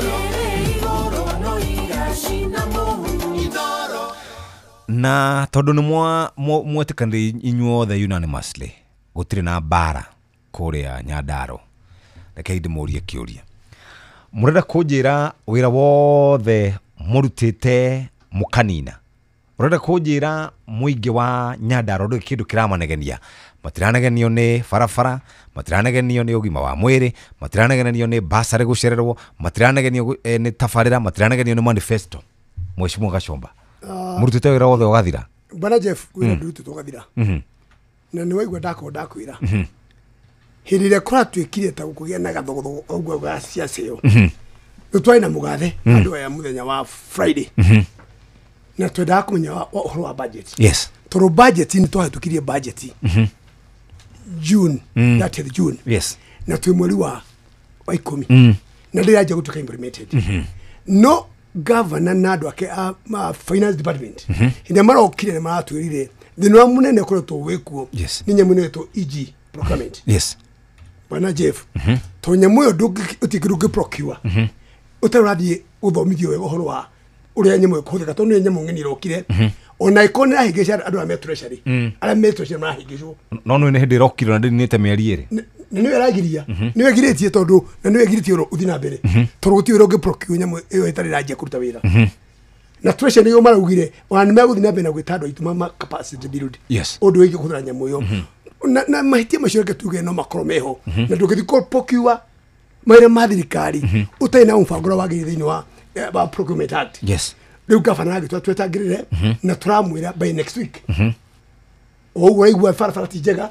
Ĩrĩ igũrũ no iracina mũhu. Na tondũ nĩ mwetĩkanĩire inyuothe unanimously gũtirĩ na mbara kũrĩa Nyandarua, rekei ndĩmũrie kĩũria. Mũrenda kũnjĩra wĩra wothe mũrutĩte mũkanina? Ũrenda kũnjĩra mũingĩ wa Nyandarua ndũrĩ kĩndũ kĩramanegenia? Matiranegenio nĩ barabara, matiranegenio nĩ ũgima wa mwĩrĩ, matiranegenio nĩ basarĩ gũcererwo, matiranegenio nĩ tabarĩra, matiranegenio nĩ manifesto. Mheshimiwa Gachomba, mũrutĩte wĩra wothe ũgathira? Bwana Jeff, wĩra ndũrutĩtwo ũgathira. Na nĩ waigua ndakorwo ndakwĩra. Hĩndĩ ĩrĩa kũratuĩkire ta gũkũgĩa na gathogothogo ũguo ga ciaca ĩyo, nĩ twarĩ na mũgathe andũ aya mũthenya wa Friday. Na twendaga kũmenya ũhoro wa budget. Yes. Tondũ budget nĩ twahĩtũkirie budget June, 30th June. Yes. Na twĩ mweri wa 10. Na ndĩranjia gũtuĩka implemented. No governor na andũ ake a finance department hĩndĩ ĩrĩa marokire nĩ maratwĩrire thĩna ũrĩa mũnene ũkoretwo wĩkuo nĩ nyamũ ĩno ĩtwo EG procurement. Yes. Bwana Jeff, tondũ nyamũ ĩyo ũtingĩ ndũngĩ-procure ũtarĩ ũrathiĩ gũthomithio wega ũhoro wa ũrĩa nyamũ ĩyo ĩkũhũthĩka, tondũ nĩ nyamũ ng'eni ĩrokire. Ona ĩkorwo nĩ ĩrahĩngĩca andũ arĩa me treasury, arĩa me treasury marahĩngĩcwo. No nĩ hĩndĩ ĩrokire na ndĩninĩte mĩeri 2. Na nĩyo ĩragiria, nĩyo ĩgirĩtie, tondũ na nĩyo ĩgirĩtie ũrĩa ũthiĩ na mbere, tondũ gũtirĩ ũrĩa ũngĩ-procure nyamũ ĩyo ĩtarĩ ĩranjia kũruta wĩra. Na treasury nĩyo maraugire ona nĩ megũthiĩ na mbere na gwĩta andũ aitũ ma capacity build. Yes. Ũndũ wĩgiĩ kũhũthĩra nyamũ ĩyo. Na mahĩtia macio reke tuge no makorwo meho. Na ndũngĩthiĩ kũ-procure mawĩra ma thirikari ũtarĩ na mũbango ũrĩa wagĩrĩire thĩinĩ wa Procurement Act. Yes. Rĩu gavana agĩtwĩra twetangĩrĩre na tũramwĩra by next week. O ũguo ũraigua barabara ti njega,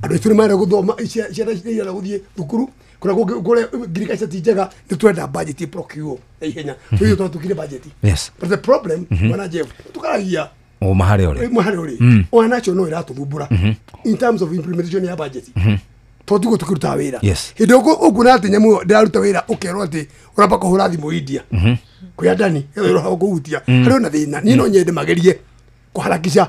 andũ aitũ nĩ marenda gũthoma, ciana irenda gũthiĩ thukuru, kũrĩa kũrĩa ngirigaca ti njega, nĩ tũrenda budget procure na ihenya. Tũithuĩ twatũkire budget. Yes. But the problem, Bwana Jeff, tũkaragia ũma harĩa ũrĩ. Ũma harĩa ũrĩ. Ona nacio no ĩratũthumbũra in terms of implementation ya budget. Tondũ tiguo tũkĩrutaga wĩra. Yes. Hĩndĩ ĩyo ũkuona atĩ nyamũ ĩyo ndĩraruta wĩra, ũkerwo atĩ ũramba kũhũra thimũ India. Kwĩ Adani, getha ũroha kũhutia. Harĩ ona thĩna. Niĩ no nyende magerie kũharakisha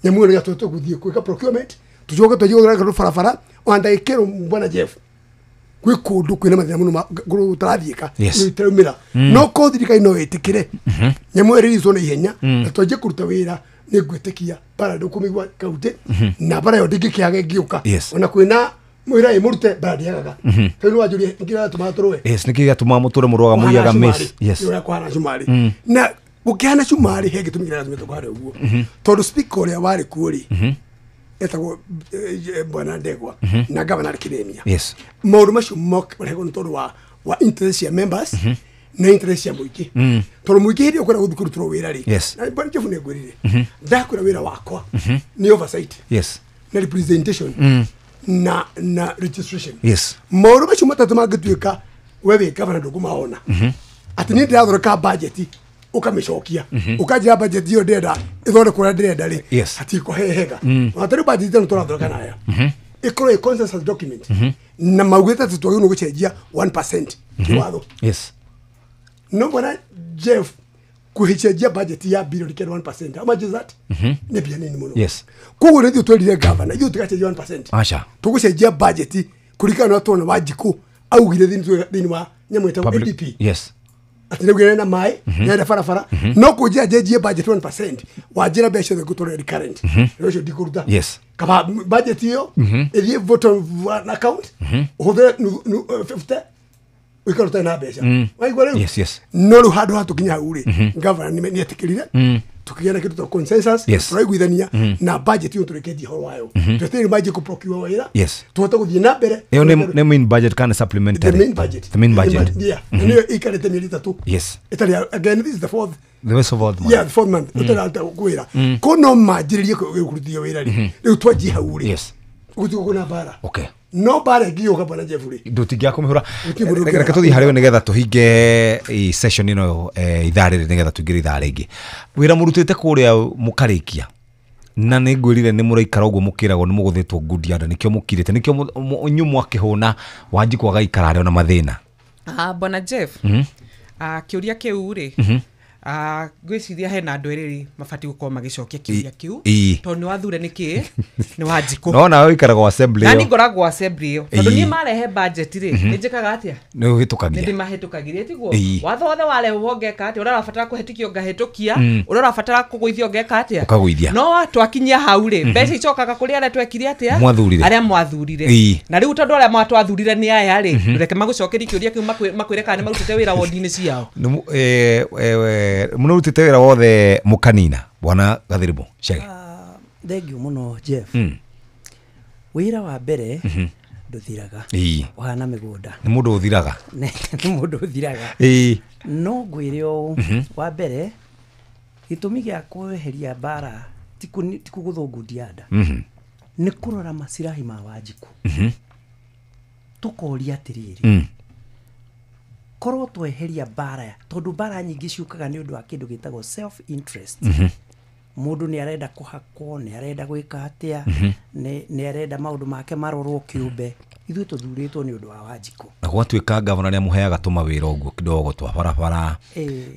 nyamũ ĩyo nĩgetha tũhote gũthiĩ gwĩka procurement, tũcoke twanjie gũthondeka barabara. Ona ndagĩka ĩno Bwana Jeff, gwĩ kũndũ kwĩna mathĩna mũno gũtarathiĩka, ĩtaraumĩra. No korwo thirikari no ĩtĩkĩre nyamũ ĩyo ĩreleaswo na ihenya na twanjie kũruta wĩra, nĩ ngwĩtĩkia bara ndũkũmĩigua kaunti na bara ĩyo ndĩngĩkĩaga ĩngĩũka. Yes. Ona kwĩna mwĩra ĩ mũrute bara ndĩagaga. Rĩu nĩ wanjũria nĩkĩo gĩatũmaga tũrũe. Yes, nĩkĩo gĩatũmaga mũtũre mũrũaga mũiyaga miss. Yes. Ũrĩa kũhana cumarĩ. Na gũkĩhana cumarĩ he gĩtũmi kĩrĩa gĩatũmĩte kũhana ũguo. Tondũ speaker ũrĩa warĩ kuo rĩ, etagwo Bwana Ndegwa na gavana arĩ Kĩremia. Yes. Maũndũ macio marehagwo nĩ tondũ wa interest cia members na interest cia mũingĩ. Tondũ mũingĩ hĩndĩ ĩyo ũkwenda gũthiĩ kũrutĩrwo wĩra rĩ, Yes. na Bwana Jeff nĩ ngwĩrire, ndakwĩra wĩra wakwa nĩ oversight. Yes. Na representation na registration. Yes. Maũndũ macio matatũ mangĩtuĩka we wĩ gavana ndũkũmaona. Atĩ niĩ ndĩrathondeka budget ũkamĩcokia. Ũkanjĩra budget ĩyo ndĩrenda ĩthondekwo ũrĩa ndĩrenda rĩ. Yes. Hatikũhe hega. Ona tarĩu budget ĩno tũrathondeka nayo. Ĩkorwo ĩ consensus document. Na maugĩte atĩ twagĩrĩirwo gũcenjia 1% kĩwatho. Yes. No bwana Jeff kuhicenjia budget ya bilioni 1%. How much is that? Nĩ mbia nini mũno. Yes. Koguo nĩ ithuĩ twerire gavana ithuĩ tũgacenjia 1%. Aca. Tũgũcenjia budget kũringana na tuona Wanjikũ augire thĩinĩ wa nyamũ ĩtagwo ADP. Yes. Atĩ nĩaugire na maĩ, nĩarenda barabara, no kũnjĩra njenjie budget 1%, wanjĩra mbeca ciothe ngũtwara recurrent. Rĩu ũcio ndikũruta. Yes. Kaba budget ĩyo ĩthiĩ vote on account, ũhũthĩre 50 ũikare ũtarĩ na mbeca. Waigua rĩu? Yes, yes. No rĩu handũ ha tũkinya hau rĩ, gavana nĩetĩkĩrire, tukĩgĩa na kĩndũ ta consensus, Yes. tũraiguithania na budget ĩyo tũrĩkĩtie ũhoro wayo. Twetereire manjie kũprocure wĩra, Yes. tũhote gũthiĩ na mbere. Ĩyo nĩ main budget kana supplementary? The main budget. The main budget. Yeah. Na nĩyo ĩikarĩte mĩeri ĩtatũ. Yes. Ĩtarĩ, again, this is the fourth. The rest of all the month. Yeah, the fourth month. Ĩtarĩ aruta wĩra. Ko no manjĩrĩrie kũrutithia wĩra rĩ. Rĩu twanjie hau rĩ. Yes. Gũtigwo kwĩna mbara. Okay. No mbara ĩngĩũka bwana Jeff rĩ. Ndũtingĩakũmĩhũra. Gũtirĩ mũndũ Reke tũthiĩ harĩ we nĩgetha tũhinge session ĩno ithaa rĩrĩ nĩgetha tũingĩre ithaa rĩngĩ. Wĩra mũrutĩte kũrĩa mũkarĩkia na nĩ ngwĩrire nĩ mũraikara ũguo mũkĩragwo nĩ mũgũthĩtwo ngundi anda nĩkĩo mũkirĩte nĩkĩo inyuĩ mwakĩhũna Wanjikũ agaikara arĩ ona mathĩna. Bwana Jeff, kĩũria kĩu rĩ, ngwĩciria hena andũ erĩ mabatiĩ gũkorwo magĩcokia kĩũria kĩu tondũ nĩ wathure nĩkĩ nĩ Wanjikũ. No nawe ũikaragwo assembly Na ĩyo. niĩ ngoragwo assembly ĩyo tondũ niĩ marehe budget rĩ nĩ njĩkaga atĩa? Nĩ ũhĩtũkagia. Nĩ ndĩmahĩtũkagirie tiguo. Watho wothe warehwo ngeka atĩa? Ũrĩa ũrabatara kũhĩtũkio ngahĩtũkia, ũrĩa ũrabatara kũgũithio ngeka atĩa? Ũkagũithia. No twakinyia hau rĩ, mbeca icokaga kũrĩ arĩa twekire atĩa? Mwathurire. Arĩa mwathurire. Na rĩu tondũ arĩa mwatwathurire nĩ aya rĩ, reke magũcokerie kĩũria kĩu makwĩre kana nĩ marutĩte wĩra wodi-inĩ ciao. Mũrutĩte wĩra wothe mũkanina bwana Gathirimu Chege. Thank you mũno Jeff. Wĩra wa mbere ndũthiraga. Ũhana mĩgũnda. Nĩ mũndũ ũthiraga. Nĩ mũndũ ũthiraga. No ngwĩre ũũ, wa mbere gĩtũmi gĩa kweheria mbara ti kũgũthwo ngundi ya nda. Nĩ kũrora macirahi ma Wanjikũ. Tũkoria atĩrĩrĩ, korwo tweheria mbara tondũ mbara nyingĩ ciũkaga nĩ ũndũ wa kĩndũ gĩtagwo self interest. Mũndũ nĩ arenda kũhakwo, nĩ arenda gwĩka atĩa, nĩ arenda maũndũ make marorwo kĩũmbe. Ithuĩ tũthurĩtwo nĩ ũndũ wa Wanjikũ. Na gwatuĩka gavana nĩ amũheaga tũmawĩra ũguo kidogo twa barabara,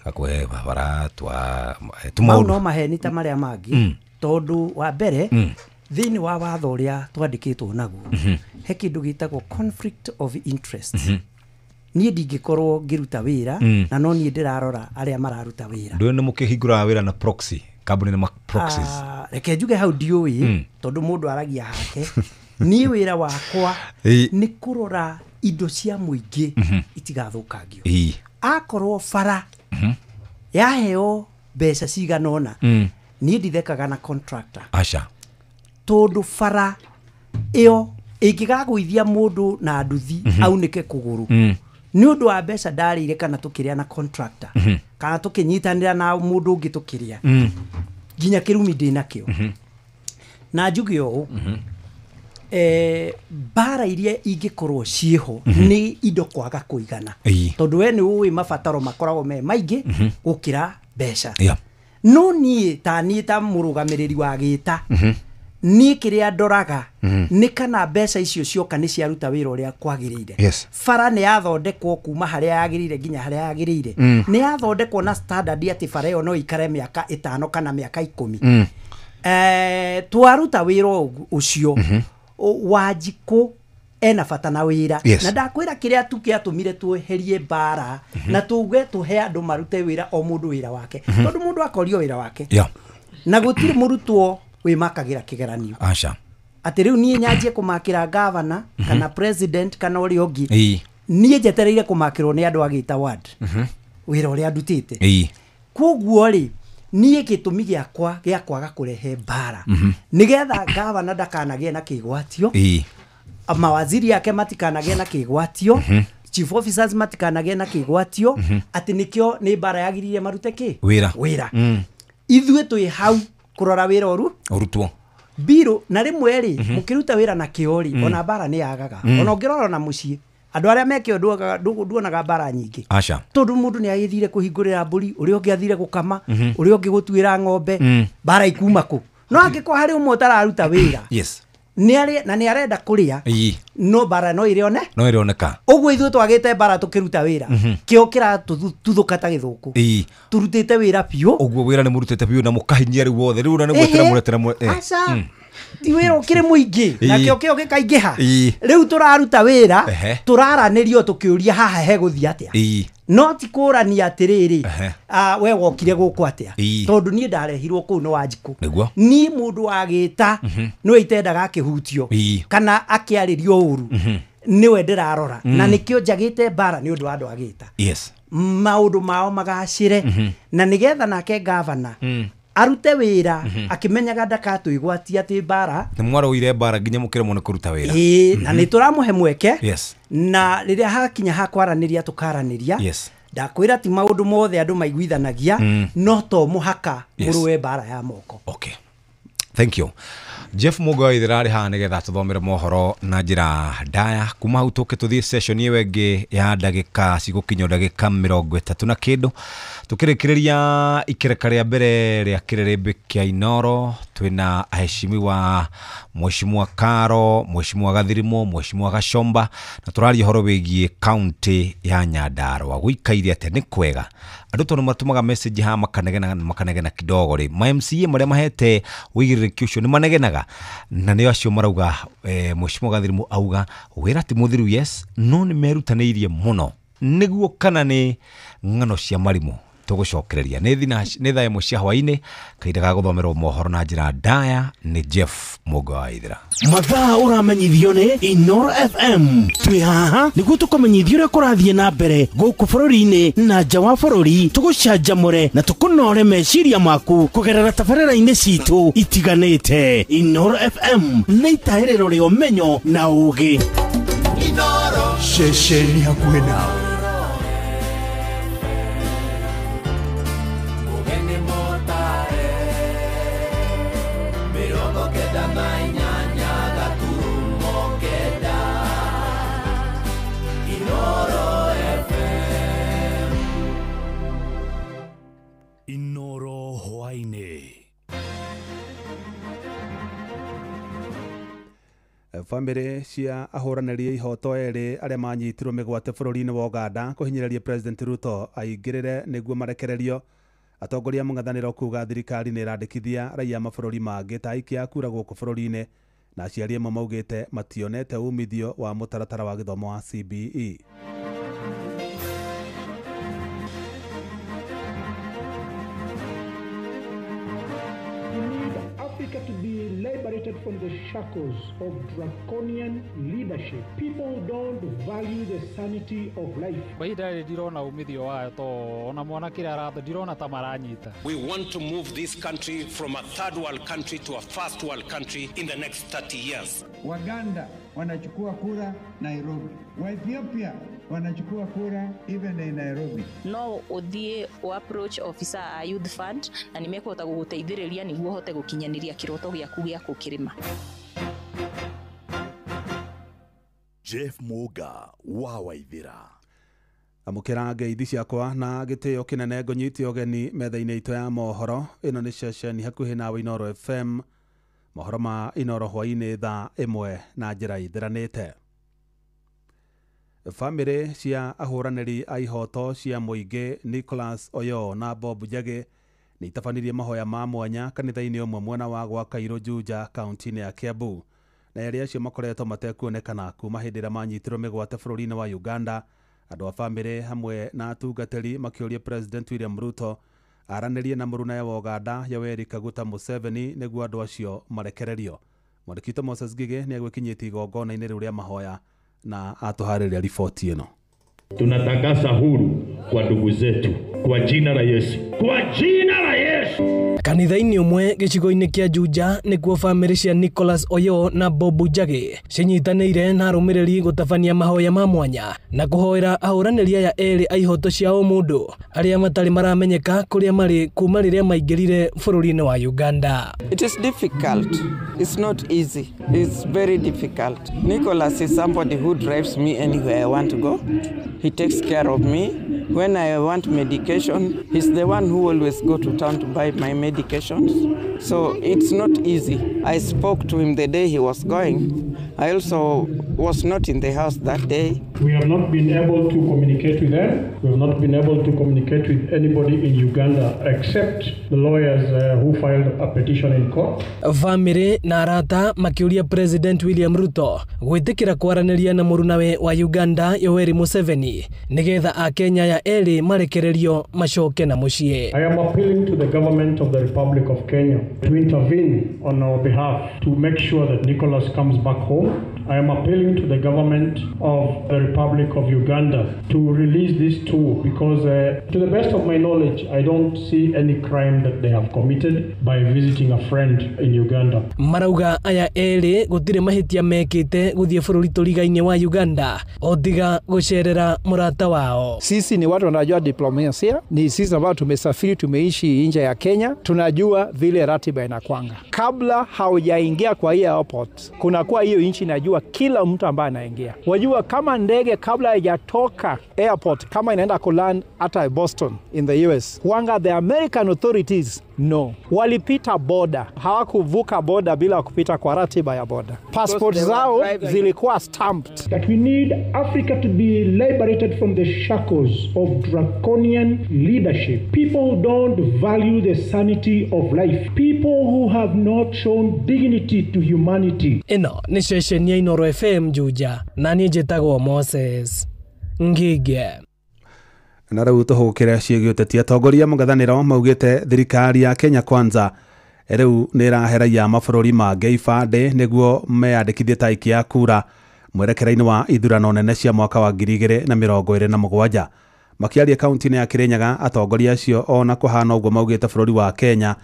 gakũhe barabara twa tũmaũndũ. No maheni ta marĩa mangĩ tondũ wa mbere thĩinĩ wa watho ũrĩa twandĩkĩtwo naguo he kĩndũ gĩtagwo conflict of interest. Niĩ ndingĩkorwo ngĩruta wĩra na no niĩ ndĩrarora arĩa mararuta wĩra. Ndũĩ nĩ mũkĩhingũraga wĩra na proxy, kambuni nĩ proxies. Reke njuge hau ndiũĩ tondũ mũndũ aragia hake. Niĩ wĩra wakwa nĩ kũrora indo cia mũingĩ itigathũkangio. Akorwo bara yaheo mbeca cigana ũna, niĩ ndithekaga na contractor. Aca. Tondũ bara ĩyo ĩngĩgagũithia mũndũ na nduthi aunĩke kũgũrũ nĩ ũndũ wa mbeca ndarĩire kana tũkĩrĩa na contractor kana tũkĩnyitanĩra na mũndũ ũngĩ tũkĩrĩa nginya kĩrumi ndĩnakĩo. Na njuge ũũ, mbara iria ingĩkorwo ciĩho nĩ indo kwaga kũigana tondũ we nĩ ũĩ mabataro makoragwo me maingĩ gũkĩra mbeca. No niĩ ta niĩ ta mũrũgamĩrĩri wa gĩta niĩ kĩrĩa ndoraga nĩ kana mbeca icio cioka nĩ ciaruta wĩra ũrĩa kwagĩrĩire. Bara nĩ yathondekwo kuma harĩa yagĩrĩire nginya harĩa yagĩrĩire. Nĩ yathondekwo na standard atĩ bara ĩyo no ĩikare mĩaka 5 kana mĩaka 10. Twaruta wĩra ũcio Wanjikũ ena bata na wĩra. Na ndakwĩra kĩrĩa tu kĩatũmire tweherie mbara na tuge tũhe andũ marute wĩra o mũndũ wĩra wake tondũ mũndũ akorio wĩra wake. Na gũtirĩ mũrutwo wĩmakagĩra kĩgeranio. Aca. Atĩ rĩu niĩ nyanjie kũmakĩra gavana kana president kana ũrĩa ũngĩ. Niĩ njetereire kũmakĩrwo nĩ andũ a gĩta ward wĩra ũrĩa ndutĩte. Koguo rĩ niĩ gĩtũmi gĩakwa gĩa kwaga kũrehe mbara nĩgetha gavana ndakanagĩe na kĩgwatio, mawaziri yake matikanagĩe na kĩgwatio, chief officers matikanagĩe na kĩgwatio, atĩ nĩkĩo nĩ mbara yagĩrĩire marute kĩ wĩra. Ithuĩ twĩ hau kũrora wĩra ũrutwo. Mbirũ na rĩmwe rĩ mũkĩruta wĩra na kĩo rĩ ona mbara nĩ yagaga. Ona ũngĩrora na mũciĩ andũ arĩa mekĩo nduonaga mbara nyingĩ. Aca. Tondũ mũndũ nĩ agĩthire kũhingũrĩra mbũri, ũrĩa ũngĩ athire gũkama, ũrĩa ũngĩ gũtuĩra ng'ombe, mbara ikuma kũ. No angĩkorwo harĩ ũmwe ũtararuta wĩra, yes, nĩ na nĩ arenda kũrĩa, no mbara no ĩrĩone, no ĩrĩoneka. Ũguo ithuĩ twagĩte mbara tũkĩruta wĩra, kĩo kĩratũthũka ta gĩthũkũ. Turutĩte wĩra biũ. Ũguo wĩra nĩ mũrutĩte biũ na mũkahinyia rĩu wothe rĩu na nĩ gwetera mũretera. Aca, ti wĩra ũkĩrĩ mũingĩ na kĩo kĩo gĩkaingĩha. Rĩu tũraruta wĩra, tũraranĩrio tũkĩũria haha hegũthiĩ atĩa. No ti kũrania atĩrĩrĩ, we wokire gũkũ atĩa, tondũ niĩ ndarehirwo kũu nĩ Wanjikũ. Niĩ mũndũ wagĩta nĩwe itendaga akĩhutio kana akĩarĩrio ũru, nĩwe ndĩrarora. Na nĩkĩo njagĩte mbara nĩ ũndũ wa andũ agĩta. Yes. Maũndũ mao magacĩre, na nĩgetha nake gavana arute wĩra akĩmenyaga ndakatwĩgwatia atĩ mbara. Nĩ mwarũire mbara nginya mũkĩremwo nĩ kũruta wĩra. Ĩĩ, na nĩ tũramũhe mweke. Yes. Na rĩrĩa hakinya ha kwaranĩria tũkaranĩria. Yes. Ndakwĩra ti maũndũ mothe andũ maiguithanagia, no to mũhaka mũrũe mbara ya moko. Okay. Thank you. Jeff Mugo ithira arĩ haha nĩgetha tũthomere mohoro na njĩra ndaya. Kuma hau tũke tũthiĩ session ĩyo ĩngĩ ya ndagĩka cigũkinya ndagĩka 30 na kĩndũ, tũkĩrĩkĩrĩria ikereka rĩa mbere rĩa kĩrĩrĩmbĩ kĩa Inoro. Twĩna aheshimiwa Mheshimiwa Karo, Mheshimiwa Gathirimo, Mheshimiwa Gachomba, na tũraria ũhoro wĩgiĩ kaunti ya Nyandarua. Gũikaire atĩa? Nĩ kwega. Andũ tondũ matũmaga message haha makanegena makanegena kidogo rĩ, ma MCA marĩa mahete ũigĩrĩrĩki ũcio nĩ manegenaga, na nĩo acio marauga Mheshimiwa Gathirimo auga wĩra ti mũthiru, yes, no nĩ merutanĩirie mũno nĩguo kana nĩ ng'ano cia marimũ. Tũgũcokereria nĩ thaa 1 cia hwaĩ-inĩ, kahinda ga gũthomerwo mohoro na njĩra ndaya nĩ Jeff Mũgo wa Ithira. Mathaa ũramenyithio nĩ Inoro FM. Twĩ haha nĩguo tũkũmenyithia ũrĩa kũrathiĩ na mbere gũkũ bũrũri-inĩ na nja wa bũrũri, tũgũcanjamũre na tũkũnore meciria maku kũgerera tabarĩra-inĩ citũ itiganĩte. Inoro FM nĩ itahĩrĩro rĩa ũmenyo na ũũgĩ. Ceceni hakuhĩ nawe. Inoro hwaĩ-inĩ. Bamĩrĩ cia ahũranĩri ihoto erĩ arĩa manyitirwo mĩgwate bũrũri-inĩ wa Uganda kũhinyĩrĩria President Ruto aingĩrĩre nĩguo marekererio. Atongoria mũng'ethanĩro kuga thirikari nĩ ĩrandĩkithia raia mabũrũri mangĩ ta aikia a kura gũkũ bũrũri-inĩ, na aciari amwe maugĩte mationete umithio wa mũtaratara wa gĩthomo wa CBE. Africa to be liberated from the shackles of draconian leadership. People don't value the sanity of life. Kwa ihinda rĩrĩ ndirona umithio wayo to ona mwana kĩrĩa aratho ndirona ta maranyita. We want to move this country from a third world country to a first world country in the next 30 years. Waganda wanachukua kura Nairobi. Waethiopia wanachukua kura even in Nairobi. No uthie o approach officer a youth fund na nimekuhota gũgũteithĩrĩria nĩguo ũhote gũkinyanĩria kĩroto gĩaku gĩa gũkĩrĩma. Jeff Muga wa Waithira. Amũkĩra ngeithi ciakwa na gĩtĩo kĩnene ngũnyite ũgeni metha-inĩ itũ ya mohoro. Ĩno nĩ ceceni hakuhĩ nawe Inoro FM. Mohoro ma Inoro hwaĩ-inĩ thaa 1 na njĩra ithiranĩte. Bamĩrĩ cia ahũranĩri a ihoto cia mũingĩ Nicholas Oyo na Bob Njagi nĩ itabanirie mahoya ma mwanya kanitha-inĩ ũmwe mwena wa gwa Kairũ Juja kaunti-inĩ ya Kiambu, na erĩ acio makoretwo matekuonekana kuma hĩndĩ ĩrĩa manyitirwo mĩgwate bũrũri-inĩ wa Uganda. Andũ a bamĩrĩ hamwe na atungatĩri makĩũria President William Ruto aranĩrie na mũrunawe wa Uganda Yoweri Kaguta Museveni nĩguo andũ acio marekererio. Mwandĩki witũ Moses Ngigĩ nĩ egwĩkinyĩtie igongona-inĩ rĩu rĩa mahoya na atuharĩria riboti ĩno. Tunatangaza huru kwa ndugu zetu kwa jina la Yesu. Kwa jina la Yesu. Kanitha-inĩ ũmwe gĩcigo-inĩ kĩa Juja nĩkuo bamĩrĩ cia Nicholas Oyo na Bob Njagi cinyitanĩire na arũmĩrĩri gũtabania mahoya ma mwanya na kũhoera ahũranĩri aya erĩ a ihoto cia ũmũndũ arĩa matarĩ maramenyeka kũrĩa marĩ kuma rĩrĩa maingĩrire bũrũri-inĩ wa Uganda. It is difficult. It's not easy. It's very difficult. Nicholas is somebody who drives me anywhere I want to go. He takes care of me. When I want medication, he's the one who always go to town to buy my medications. So it's not easy. I spoke to him the day he was going. I also was not in the house that day. We have not been able to communicate with them. We have not been able to communicate with anybody in Uganda except the lawyers who filed a petition in court. Famĩrĩ na arata makĩũria President William Ruto gwĩtĩkĩra kwaranĩria na mũrunawe wa Uganda Yoweri Museveni nĩgetha akenya aya erĩ marekererio macoke na mũciĩ. I am appealing to the government of the Republic of Kenya to intervene on our behalf to make sure that Nicholas comes back home. I am appealing to the government of the Republic of Uganda to release these two because to the best of my knowledge, I don't see any crime that they have committed by visiting a friend in Uganda. Marauga aya erĩ gũtirĩ mahĩtia mekĩte gũthiĩ bũrũri tũriga-inĩ wa Uganda otiga gũcerera mũrata wao. Sisi ni watu wanajua diplomasia, ni sisi ambao tumesafiri, tumeishi nje ya Kenya, tunajua vile ratiba inakwanga. Kabla haujaingia kwa hii airport, kuna kwa hiyo nchi inajua kila mtu ambaye anaingia. Wajua kama ndege kabla haijatoka airport, kama inaenda kuland hata Boston in the US, huanga the American authorities no. Walipita border, hawakuvuka border bila kupita kwa ratiba ya border. Passport zao zilikuwa stamped. That we need Africa to be liberated from the shackles of draconian leadership. People don't value the sanity of life. People who have not shown dignity to humanity. Ĩno nĩ ceceni ya Inooro FM Juja na niĩ njĩtagwo Moses Ngige. Na rĩu tũhũkĩre ciĩgiĩ ũteti. Atongoria mũng'ethanĩro maugĩte thirikari ya Kenya Kwanza rĩu nĩ ĩrahe raia mabũrũri mangĩ ibandĩ nĩguo meyandĩkithie ta aikia a kura mwerekera-inĩ wa ithurano nene cia mwaka wa 2027. Makĩaria kaunti-inĩ ya Kirinyaga, atongoria acio ona kũhana ũguo maugĩte bũrũri wa Kenya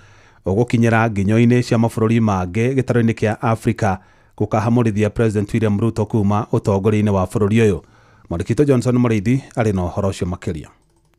ũgũkinyĩra nginyo-inĩ cia mabũrũri mangĩ gĩtarũ-inĩ kĩa Afrika gũkahamũrithia President William Ruto kuma ũtongoria-inĩ wa bũrũri ũyũ. Mwandĩki Johnson Mũrĩithi arĩ na ũhoro ũcio makĩria.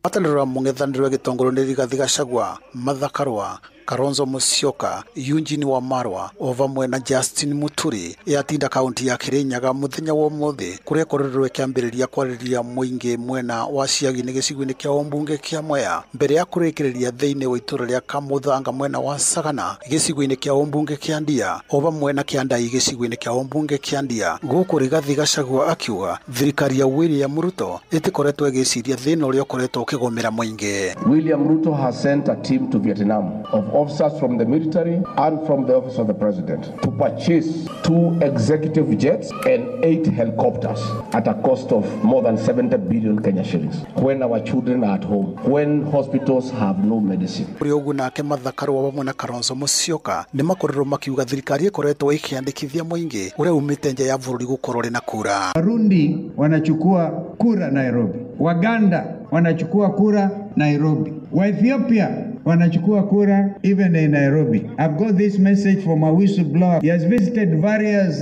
Ngwatanĩro mũng'ethanĩro gĩtongoro nĩ Rigathi Gachagua, Martha Karua, Kalonzo Musyoka, Eugene Wamalwa o vamwe na Justin Muturi yatinda kaunti ya Kirinyaga muthenya wa umuthi kuria ikoretwo ikiambiriria kwarĩrĩria mũingĩ mwena wa Ciagi-inĩ gĩcigo-inĩ kĩa ũmbunge kĩa Mwea mbere ya kũrĩkĩrĩria thĩinĩ wa itũra rĩa Kamuthanga mwena wa Sagana gĩcigo-inĩ kĩa ũmbunge kĩa Ndia o vamwe na kĩa Ndai gĩcigo-inĩ kĩa ũmbunge kĩa Ndia. Gũkũ Rigathi Gachagua akiuga thirikari ya William Ruto ĩtikoretwo ĩgĩciria thĩna ũrĩa ũkoretwo ũkĩgũmĩra mũingĩ. William Ruto has sent a team to Vietnam of officers from the military and from the office of the president to purchase 2 executive jets and 8 helicopters at a cost of more than 70 billion Kenya shillings. When our children are at home, when hospitals have no medicine. Kũrĩ ũguo nake Martha Karua vamwe na Kalonzo Musyoka nĩ makorirwo makiuga thirikari ĩkoretwo ĩkĩandĩkithia mũingĩ ũrĩa umĩte nja ya bũrũri gũkorwo rĩ na kura. Warundi wanachukua kura Nairobi, Waganda wanachukua kura Nairobi, Waethiopia wanachukua kura even in Nairobi. I've got this message from a whistleblower. He has visited various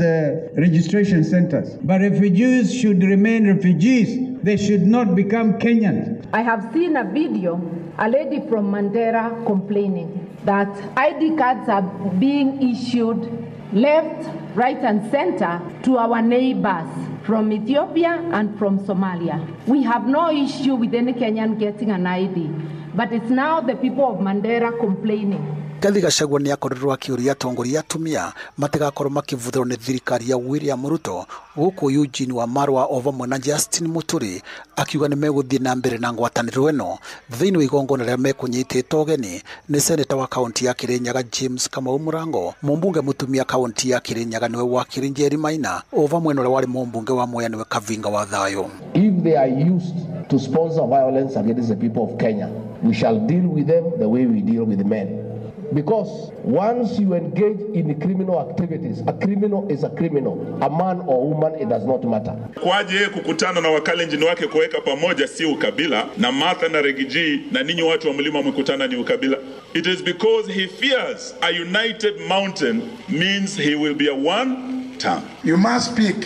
registration centers. But refugees should remain refugees. They should not become Kenyans. I have seen a video, a lady from Mandera complaining that ID cards are being issued left, right and center to our neighbors from Ethiopia and from Somalia. We have no issue with any Kenyan getting an ID, but it's now the people of Mandera complaining. Rigathi Gachagua nĩ akorirwo akĩũria atongoria atumia matigakorwo makĩvũthĩrwo nĩ thirikari ya William Ruto gũkũ Eugene Wamalwa o vamwe na Justin Muturi akiuga nĩ megũthiĩ na mbere na ngwatanĩro ĩno thĩinĩ wa igongona rĩrĩa mekũnyitĩte ũgeni nĩ seneta wa kaunti ya Kirinyaga James Kamau Murango, mũmbunge mũtumia kaunti ya Kirinyaga nĩwe Wakiri Njeri Maina o vamwe na ũrĩa warĩ mũmbunge wa Mwea nĩwe Kavinga wa Thayo. If they are used to sponsor violence against the people of Kenya, we shall deal with them the way we deal with men. Because once you engage in criminal activities, a criminal is a criminal. A man or woman, it does not matter. Kwaje yeye kukutana na wakalenjin wake kuweka pamoja si ukabila, na Martha na Rigiji na ninyi watu wa mlima mkutana ni ukabila. It is because he fears a united mountain means he will be a one term. You must speak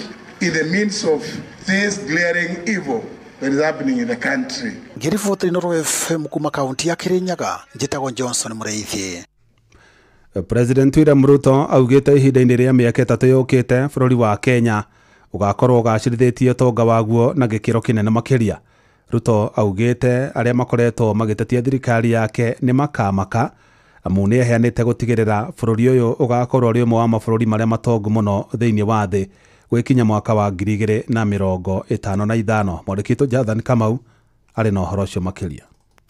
in the midst of this glaring evil that is happening in the country. Ngiriboti Inooro FM kuma kaunti ya Kirinyaga, njitagwo Johnson Mureithi. President William Ruto augite ihinda-inĩ rĩa mĩaka 3 yũkĩte bũrũri wa Kenya ũgakorwo ũgacĩrithĩtie ũtonga waguo na gĩkĩro kĩnene makĩria. Ruto augite arĩa makoretwo magĩtetia thirikari yake nĩ makamaka amu nĩ eheanĩte gũtigĩrĩra bũrũri ũyũ ũgakorwo ũrĩ ũmwe wa mabũrũri marĩa matongu mũno thĩinĩ wa thĩ gwĩkinya mwaka wa 2055. Mwandĩki Jathan Kamau arĩ na ũhoro ũcio makĩria.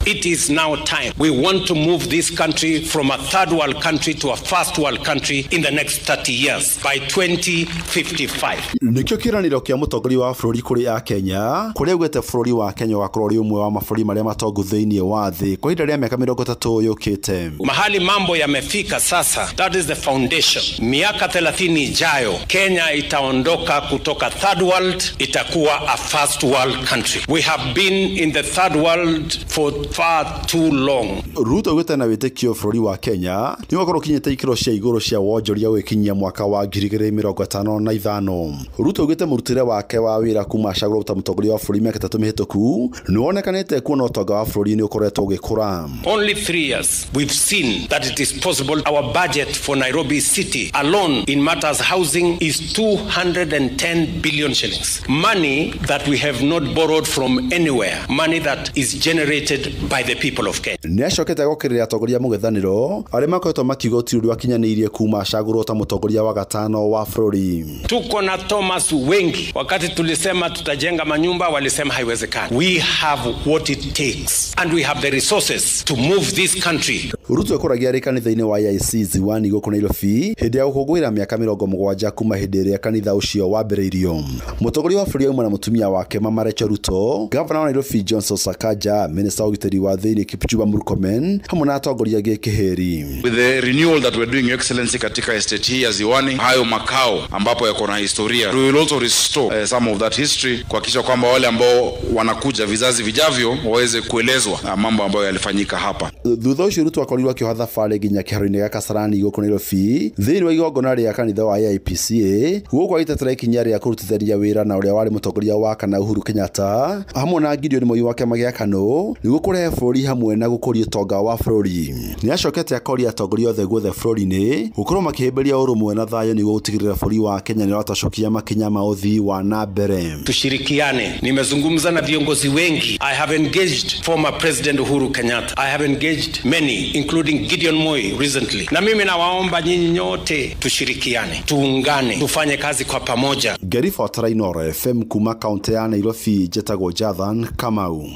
It is now time. We want to move this country from a third world country to a first world country in the next 30 years by 2055. Nikio kiraniro kia mutongoria wa bũrũri kũrĩ a Kenya kũrĩa augĩte bũrũri wa Kenya ũgakorwo ũrĩ ũmwe wa mabũrũri marĩa matongu thĩinĩ wa thĩ kwa ihinda rĩa mĩaka 30 yũkĩte. Mahali mambo yamefika sasa, that is the foundation. Miaka 30 ijayo Kenya itaondoka kutoka third world, itakuwa a first world country. We have been in the third world for far too long. Ruto augĩte na wĩtĩkio bũrũri wa Kenya nĩ ũgakorwo ũkinyĩte ikĩro cia igũrũ cia wonjoria gwĩkinyia mwaka wa 2055. Ruto augĩte mũrutĩre wake wa wĩra kuma acagũrwo ta mũtongoria wa bũrũri mĩaka 3 mĩhĩtũku nĩ wonekanĩte kuona ũtonga wa bũrũri nĩ ũkoretwo ũgĩkũra. Only 3 years we've seen that it is possible. Our budget for Nairobi city alone in matters housing is 210 billion shillings. Money that we have not borrowed from anywhere. Money that is generated by the people of Kenya. Nĩ acokete gũkĩrĩra atongoria mũng'ethanĩro arĩa makoretwo makiuga gũtirĩ ũndũ wakinyanĩirie kuma acagũrwo ta mũtongoria wa gatano wa bũrũri. Tuko na Thomas wengi. Wakati tulisema tutajenga manyumba walisema haiwezekani. We have what it takes and we have the resources to move this country. Ruto akoragia arĩ kanitha-inĩ wa AIC Ziwani gũkũ Nairobi hĩndĩ ya gũkũngũĩra mĩaka 70 kuma hĩndĩ ĩrĩa kanitha ũcio wambĩrĩirio. Mũtongoria wa bũrũri auma na mũtumia wake Mama Rachel Ruto, Gavana wa Nairobi Johnson Sakaja, Minister wa ũgitĩri wa thĩinĩ Kipchumba Murkomen hamwe na atongoria angĩ kĩhĩri. With the renewal that we're doing, Your Excellency, katika estate hii ya Ziwani, hayo makao ambapo yako na historia, we will also restore some of that history kuhakikisha kwamba wale ambao wanakuja vizazi vijavyo waweze kuelezwa mambo ambayo yalifanyika hapa. Thutha ũcio Ruto akorirwo akĩoha thabarĩ nginya kĩharo-inĩ gĩa Kasarani gũkũ Nairobi thĩinĩ wa igongona rĩa kanitha wa AIPCA gũkũ agĩtetera ikinya rĩa kũrutithania wĩra na ũrĩa warĩ mũtongoria wa kana Uhuru Kenyatta hamwe na Gideon Moi wa kĩama gĩa KANU nĩguo kũrehe bũrũri hamwe na gũkũria ũtonga wa bũrũri. Nĩ acokete akoria atongoria othe guothe bũrũri-inĩ gũkorwo makĩhĩmbĩria ũrũmwe na thayũ nĩguo gũtigĩrĩra bũrũri wa Kenya nĩũratacokia makinya ma ũthii wa na mbere. Tushirikiane. Nimezungumza na viongozi wengi. I have engaged former President Uhuru Kenyatta. I have engaged many including Gideon Moi recently. Na mimi nawaomba nyinyi nyote tushirikiane, tuungane, tufanye kazi kwa pamoja. Ngĩribotera Inooro FM kuma kaunti ya Nairobi, njĩtagwo Jathan Kamau.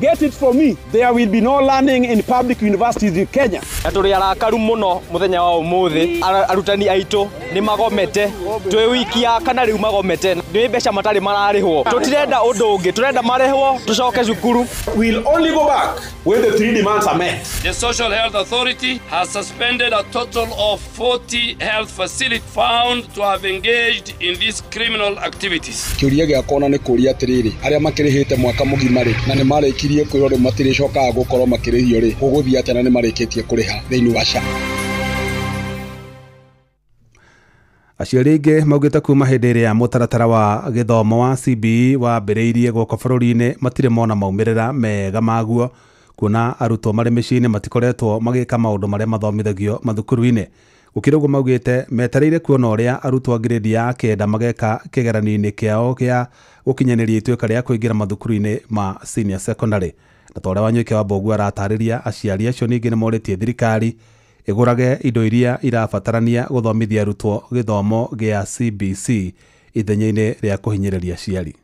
Get it for me. There will be no learning in public universities in Kenya. Na tũrĩ arakaru mũno mũthenya wa ũmũthĩ, arutani aitũ nĩ magomete, twĩ wiki ya kana rĩu magomete, nĩ mbeca matarĩ mararĩhwo. Tũtirenda ũndũ ũngĩ, tũrenda marĩhwo tũcoke cukuru. We'll only go back when the three demands are met. The Social Health Authority has suspended a total of 40 health facilities found to have engaged in these criminal activities. Kĩũria gĩakwa ona nĩ kũũria atĩrĩrĩ, arĩa makĩrĩhĩte mwaka mũgima rĩ, na nĩ marĩkirie kwĩrwo rĩu matirĩcokaga gũkorwo makĩrĩhio rĩ, gũgũthiĩ atĩa na nĩ marĩkĩtie kũrĩha thĩinĩ wa SHA? Aciari aingĩ maugĩte kuma hĩndĩ ĩrĩa mũtaratara wa gĩthomo wa CBE wambĩrĩirie gũkũ bũrũri-inĩ matirĩ mona maumĩrĩra mega maguo, kuona arutwo marĩ mĩciĩ-inĩ matikoretwo magĩka maũndũ marĩa mathomithagio mathukuru-inĩ. Gũkĩrĩ ũguo maugĩte metereire kuona ũrĩa arutwo a grade ya 9 mageka kĩgeranio-inĩ kĩao kĩa gũkinyanĩria ituĩka rĩa kũingĩra mathukuru-inĩ ma senior secondary. Na ta ũrĩa Wanyoike wa Mboguo aratarĩria, aciari acio ningĩ nĩ morĩtie thirikari ĩgũrage indo iria irabatarania gũthomithia arutwo gĩthomo gĩa CBC ithenya-inĩ rĩa kũhinyĩrĩria aciari.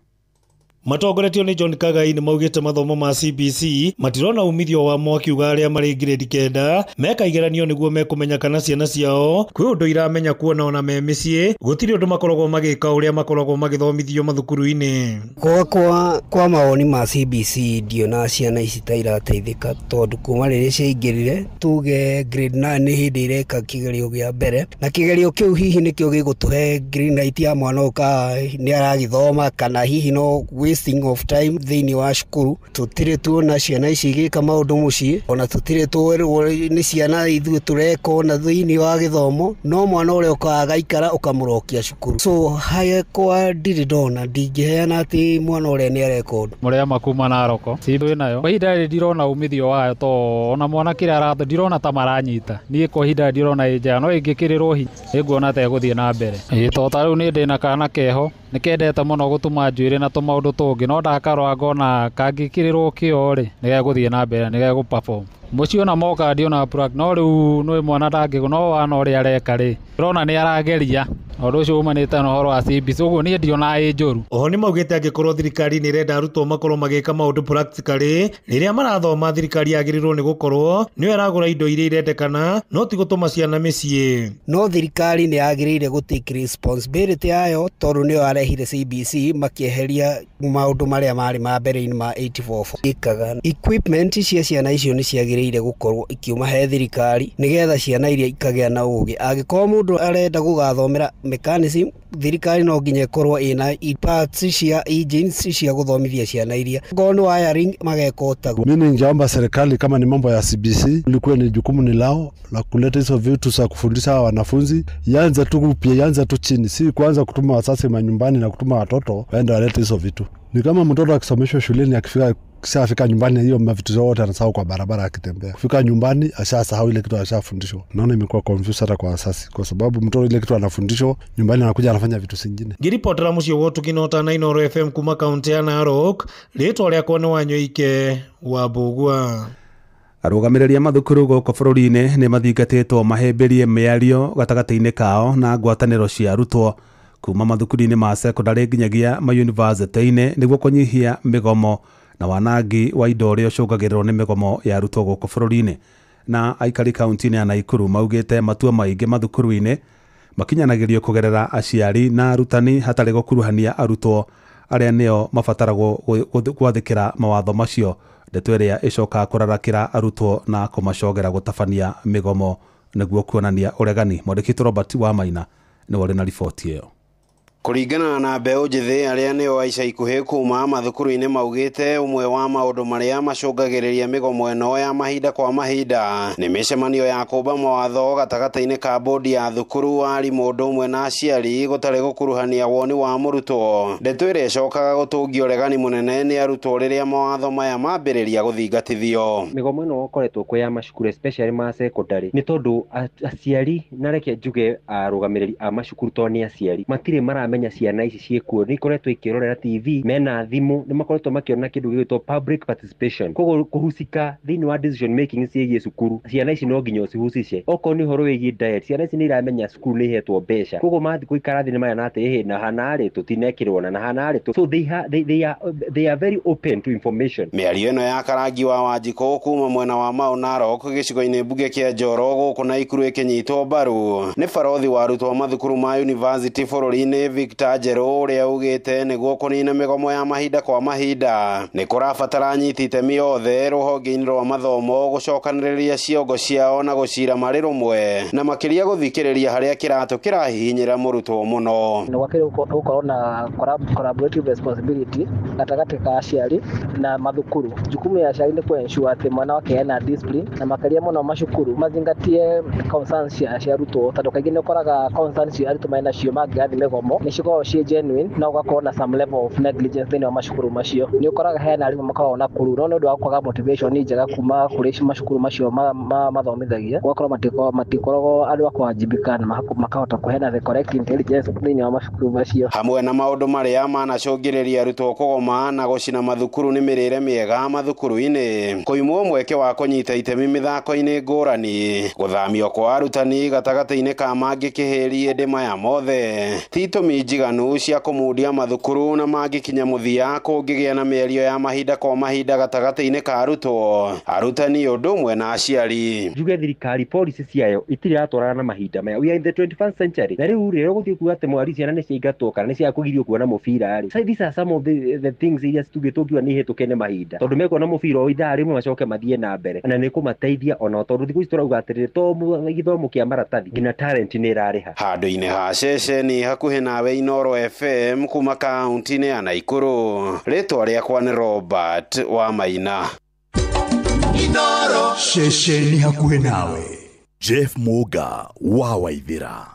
Matongoretio nĩ John Kagai nĩ maugĩte mathomo ma CBC matirona umithio wamo, akiuga arĩa marĩ grade 9 meka igeranio nĩguo mekũmenya kana ciana ciao kwĩ ũndũ iramenya kuona ona me mĩciĩ gũtirĩ ũndũ makoragwo magĩka ũrĩa makoragwo magĩthomithio mathukuru-inĩ. Kwa mawoni ma CBC ndiona ciana ici ta irateithĩka tondũ kuma rĩrĩa ciaingĩrire tuge grade 9 nĩ hĩndĩ ireka kĩgerio gĩa mbere, na kĩgerio kĩu hihi nĩkĩo gĩgũtũhe green light ya mwana ũyũ kana nĩ aragĩthoma kana hihi no wasting of time thĩinĩ wa cukuru. Tũtirĩ tuona ciana ici igĩka maũndũ mũciĩ, ona tũtirĩ twerwo nĩ ciana ithuĩ tũreka ona thĩinĩ wa gĩthomo, no mwana ũrĩa ũkaga agaikara ũkamũrokia cukuru. So hakwa ndirĩ ndona, ndingĩheana atĩ mwana ũrĩa nĩ areka ũndũ. Mũrĩa makuma Naroko CBC nayo kwa ihinda rĩrĩ ndirona umithio wayo to ona mwana kĩrĩa aratho ndirona ta maranyita. Niĩ kwa ihinda ndirona ĩ njega, no ĩngĩkĩrĩrwo hinya nĩnguona ta ĩgũthiĩ na mbere. Ĩĩ to ta rĩu niĩ ndĩna kana keho nĩkendete mũno gũtuma njuĩrĩ na tũmaũndũ tũngĩ, no ndakarora ngona kangĩkĩrĩrwo kĩo rĩ nĩgegũthiĩ na mbere, nĩgegũ perform. Mũciĩ ona moka ndiona no rĩu nĩ mwana ndangĩgũ no wana ũrĩa areka rĩ ndĩrona nĩ arageria, ũndũ ũcio umanĩte na ũhoro wa CBC, ũguo niĩ ndiona ĩ njũru. Oho nĩ maugĩte angĩkorwo thirikari nĩ ĩrenda arutwo makorwo magĩka maũndũ practically rĩrĩa marathoma, thirikari yagĩrĩirwo nĩ gũkorwo nĩyo ĩragũra indo iria irendekana no ti gũtũma ciana mĩciĩ. No thirikari nĩ yagĩrĩire gũ take responsibility yayo tondũ nĩyo yarehire CBC makĩeheria maũndũ marĩa marĩ ma mbere-inĩ ma 84. Ĩkaga equipment cia ciana icio nĩ ciagĩrĩire gũkorwo ikiuma he thirikari nĩgetha ciana iria ikagĩa na ũgĩ. Angĩkorwo mũndũ arenda gũgathomera mechanism, thirikari no nginya ĩkorwo ĩna parts cia engines cia gũthomithia ciana iria. Ngorwo nĩ wiring mageka ũtaguo. Mimi ningeomba serikali kama ni mambo ya CBC ilikuwa ni jukumu ni lao la kuleta hizo vitu za kufundisha wanafunzi, ianze tu upya, ianze tu chini, si kuanza kutuma wasasi manyumbani na kutuma watoto waende walete hizo vitu. Ni kama mtoto akisomeshwa shuleni akifika kishafika nyumbani hiyo mavitu zote anasahau kwa barabara akitembea. Kufika nyumbani ashasahau ile kitu ashafundishwa. Naona imekuwa confused hata kwa asasi kwa sababu mtoto ile kitu anafundishwa nyumbani anakuja anafanya vitu zingine. Ngiripotera muciĩ wa Ũtugi na Inooro FM kuma kaunti ya Narok, rĩtwa rĩakwa nĩ Wanyoike wa Mbũgua. Arũgamĩrĩri a mathukuru gũkũ bũrũri-inĩ nĩ mathingatĩtwo mahĩmbĩrie mĩario gatagatĩ-inĩ kao na ngwatanĩro cia arutwo kuma mathukuru-inĩ ma secondary nginyagia mayunivasĩtĩ-inĩ nĩguo kũnyihia mĩgomo na wanangi wa indo ũrĩa ũcũngagĩrĩrwo nĩ mĩgomo ya arutwo gũkũ bũrũri-inĩ. Na aikari kaunti-inĩ ya Naikuru maugĩte matua maingĩ mathukuru-inĩ makinyanagĩrio kũgerera aciari na arutani hatarĩ gũkuruhania arutwo arĩa nĩo mabataragwo gwathĩkĩra mawatho macio. Ndeto ĩrĩa ĩcokaga kũrarakĩra arutwo na kũmacogera gũtabania mĩgomo nĩguo kuonania ũregani. Mwandĩki Robert Wamaina nĩwe ũrĩ na riboti ĩyo. Kũringana na mbeũ njĩthĩ arĩa nĩo aica ikuhĩ kuma mathukuru-inĩ maugĩte ũmwe wa maũndũ marĩa macũngagĩrĩria mĩgomo ĩno ya mahinda kwa mahinda nĩ mĩcemanio ya kũmba mawatho gatagatĩ-inĩ ka bodi ya thukuru, arimũ ũndũ ũmwe na aciari gũtarĩ gũkuruhania woni wa mũrutwo. Ndeto ĩrĩa ĩcokaga gũtũngia ũregani mũnene nĩ arutwo rĩrĩa mawatho maya mambĩrĩria gũthingatithio. Mĩgomo ĩno ĩkoretwo kuo ya macukuru especially ma secondary nĩ tondũ aciari na reke njuge arũgamĩrĩri a macukuru to nĩ aciari matirĩ maramenya ciana ici ciĩkuo, nĩ ikoretwo ikĩrorera TV, mena thimũ, nĩ makoretwo makĩona kĩndũ gĩgwĩtwo public participation, koguo kũhusika thĩinĩ wa decision making ciĩgiĩ cukuru ciana ici no nginya ũcihucice. Okorwo nĩ ũhoro wĩgiĩ diet, ciana ici nĩ iramenya cukuru nĩ ihetwo mbeca, koguo mathiĩ gũikara thĩ nĩ marona atĩ ĩhĩ na hanarĩ tũtinekĩrwo na hanarĩ, so they are very open to information. Mĩario ĩno ya Karangi wa Wanjikũ kuma mwena wa Mau Narok gĩcigo-inĩ mbunge kĩa Njoro gũkũ Naikuru ĩkĩnyitwo mbaru nĩ barothi wa arutwo mathukuru ma university bũrũri-inĩ Victor Njerũ ũrĩa ugĩte nĩguo kũnina mĩgomo ya mahinda kwa mahinda nĩ kũrabatara anyiti itemi othe rũhonge-inĩ rwa mathomo gũcokanĩrĩria ciongo ciao na gũcira marĩ rũmwe na makĩria gũthikĩrĩria harĩa kĩratũ kĩrahihinyĩra mũrutwo mũno. Nĩ gwagĩrĩirwo gũkorwo na collaborative responsibility gatagatĩ ka aciari na mathukuru. Jukumu ya aciari nĩ kũ-ensure atĩ mwana wake ena discipline na makĩria mũno macukuru mazingatie concerns cia arutwo, tondũ kaingĩ nĩ ũkoraga concerns cia arutwo mena cio mangĩgathiĩ mĩgomo nĩ cikoragwo ciĩ genuine na ũgakorwo na some level of negligence thĩinĩ wa macukuru macio. Nĩ ũkoraga hena arimũ makoragwo na kuru no nĩ ũndũ wa kwaga motivation njega kuma kũrĩ macukuru macio mathomithagia, ũgakorwo matikoragwo andũ a kũwajibika na makahota kũheana the correct intelligence thĩinĩ wa macukuru macio. Hamwe na maũndũ marĩa manacũngĩrĩria arutwo kũgoma na gũcina mathukuru nĩ mĩrĩre mĩega mathukuru-inĩ, kũimwo mweke wa kũnyita itemi mĩthako-inĩ ngũrani, gũthamio kwa arutani gatagatĩ-inĩ ka mangĩ kĩhĩri ĩndĩ maya mothe ti itũmi itũmi njiganu cia kũmundia mathukuru na mangĩkinya mũthia kũngĩgĩa na mĩario ya mahinda kwa mahinda gatagatĩ-inĩ ka arutwo, arutani ũndũ ũmwe na aciari. Njuge thirikari policy ciayo itirĩ iratwarana na mahinda maya. We are in the 21st century. Na rĩu rĩ ũgũthiĩ kuga atĩ mwari ciana nĩ ciaingatwo kana nĩ ciakũgirio kuona mũbira rĩ. So these are some of the things iria tũngiuga nĩ ihĩtũke nĩ mahinda, tondũ mekuona mũbira o ithaa rĩmwe macoke mathiĩ na mbere, na nĩ kũmateithia ona tondũ thikũ ici tũrauga atĩrĩrĩ, to gĩthomo kĩa maratathi nginya talent nĩ ĩrarĩha. Handũ-inĩ ha ceceni hakuhĩ nawe Inooro FM kuma kaunti-inĩ ya Naikuru, rĩtwa rĩakwa nĩ Robert wa Maina. Inooro ceceni hakuhĩ nawe. Jeff Muga wa Waithira.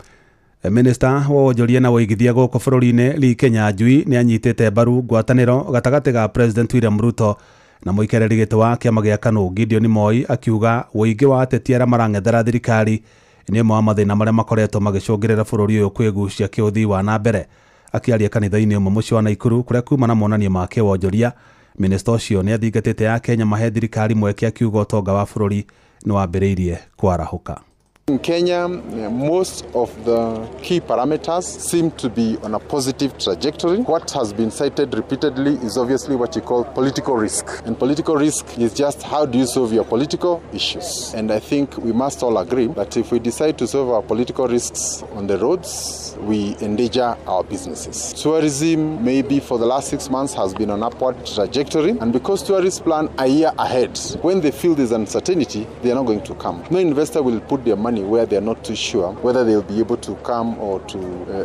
Minista wa wonjoria na wũigithia gũkũ bũrũri-inĩ Lee Kinyanjui nĩ anyitĩte mbaru ngwatanĩro gatagatĩ ga President William Ruto na mũikarĩri gĩtĩ wa kĩama gĩa KANU Gideon Moi, akiuga ũingĩ wa ateti arĩa marang'ethera thirikari nĩ ũmwe wa mathĩna marĩa makoretwo magĩcũngĩrĩra bũrũri ũyũ kwĩgucia kĩũthii wa na mbere. Akĩaria kanitha-inĩ ũmwe mũciĩ wa Naikuru kũrĩa kuma na monanio ma kĩwonjoria, minista ũcio nĩ athingatĩte ya Kenya mahe thirikari mweke, akiuga ũtonga wa bũrũri nĩ wambĩrĩirie kwarahũka. In Kenya, most of the key parameters seem to be on a positive trajectory. What has been cited repeatedly is obviously what you call political risk. And political risk is just how do you solve your political issues. And I think we must all agree that if we decide to solve our political risks on the roads, we endanger our businesses. Tourism, maybe for the last 6 months, has been on upward trajectory. And because tourists plan a year ahead, when they feel there's uncertainty, they are not going to come. No investor will put their money where they are not too sure whether they'll be able to come or to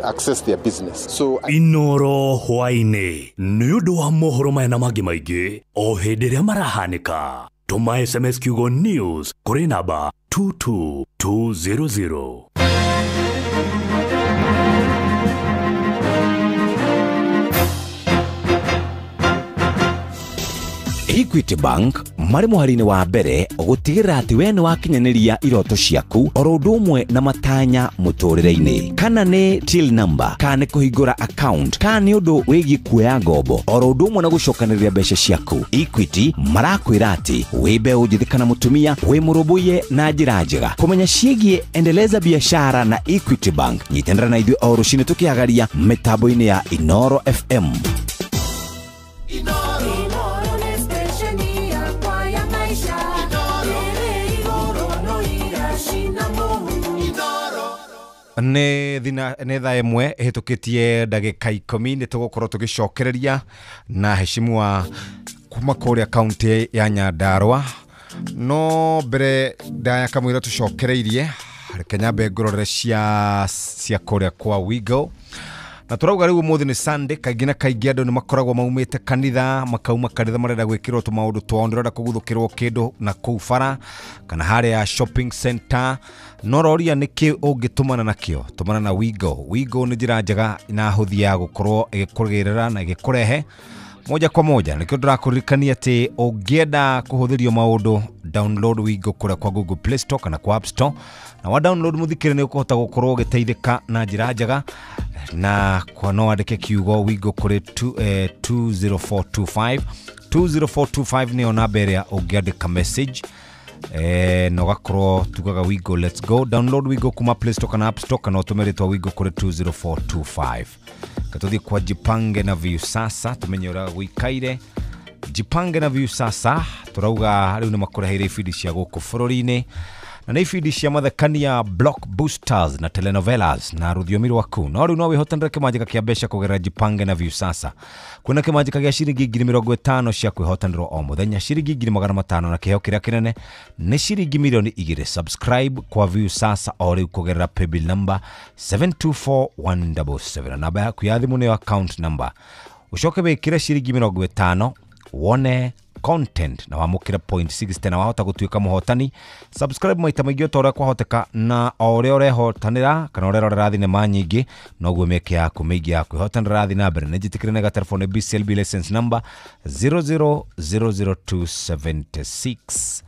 access their business. So Inooro hwaini nĩ ũndũ wa mohoro maya na mangĩ maingĩ o hĩndĩ ĩrĩa marahanĩka, tũma SMS kiugo news kũrĩ namba 22200. Equity Bank marĩ mũhari-inĩ wa mbere gũtigĩrĩra atĩ we nĩ wakinyanĩria iroto ciaku oro ũndũ ũmwe na matanya mũtũrĩre-inĩ, kana nĩ till number, kana nĩ kũhingũra account, kana nĩ ũndũ wĩgiĩ kuoya ngombo, oro ũndũ ũmwe na gũcokanĩrĩria mbeca ciaku. Equity marakwĩra atĩ wĩ mbeũ njĩthĩ kana mũtumia wĩ mũrũmbũiye na njĩra njega. Kũmenya ciĩgiĩ endeleza biashara na Equity Bank, nyitanĩra na ithuĩ o rũcinĩ tũkĩhagaria mĩtambo-inĩ ya Inooro FM. Nĩ thaa ĩmwe ĩhĩtũkĩtie ndagĩka 10 nĩ tũgũkorwo tũgĩcokereria na heshimiwa kuma kũrĩa kaunti ya Nyandarua. No mbere ndaya kamũira tũcokereirie, reke nyambe ngũrorere cia kũrĩa kwa Wigo. Na tũrauga rĩu ũmũthĩ nĩ Sunday, kaingĩ na kaingĩ andũ nĩ makoragwo maumĩte kanitha, makauma kanitha marenda gwĩkĩrwo tũmaũndũ twao, ndĩrenda kũguthũkĩrwo kĩndũ na kũu bara kana harĩa shopping center. No roria nĩkĩ ũngĩtũmana nakĩo, tũmana na Wigo. Wigo nĩ njĩra njega na hũthi ya gũkorwo ĩgĩkũgĩrĩra na ĩgĩkũrehe moja kwa moja. Nĩkĩo ndĩrakũririkania atĩ ũngĩenda kũhũthĩrio maũndũ, download Wigo kũrĩa kwa Google Play Store kana kwa App Store, na wa download mũthikĩre nĩ ũkũhota gũkorwo ũgĩteithĩka na njĩra njega, na kwa no wandĩke kiugo Wigo kũrĩ 20425 20425 nĩyo namba ĩrĩa ũngĩandĩka message na ũgakorwo tugaga Wigo let's go. Download Wigo kuma Play Store kana App Store, kana ũtũme rĩtwa Wigo kũrĩ 20425. Katũthiĩ kwa Jipange na Viusasa tumenye ũrĩa gũikaire. Jipange na Viusasa tũrauga rĩu nĩ makũreheire ibindi cia gũkũ bũrũri-inĩ, na nĩ ibindi cia mathekania, blockbusters na telenovelas na rũthiomi rwaku. No rĩu no wĩhotanĩre kĩmanjĩka kĩa mbeca kũgerera Jipange na Viusasa. Kwĩna kĩmanjĩka gĩa ciringi 50,000 cia kwĩhotanĩrwo o mũthenya, ciringi 500,000, na kĩheo kĩrĩa kĩnene nĩ ciringi 2,000,000. Subscribe kwa Viusasa o rĩu kũgerera paybill number 724177, na namba yaku ya thimũ nĩyo account number. Ũcoke wĩkĩre ciringi 50 wone content na wamũkĩre 0.6 na wahota gũtuĩka mũhotani. Subscribe maita maingĩ o ta ũrĩa kwahoteka, na o ũrĩa ũrehotanĩra kana ũrerorera thinema nyingĩ noguo mĩeke yaku mĩingĩ ya kwĩhotanĩra rathiĩ na mbere. Nĩ njĩtĩkĩre nĩ gatelefoni BCLB license number 0000276.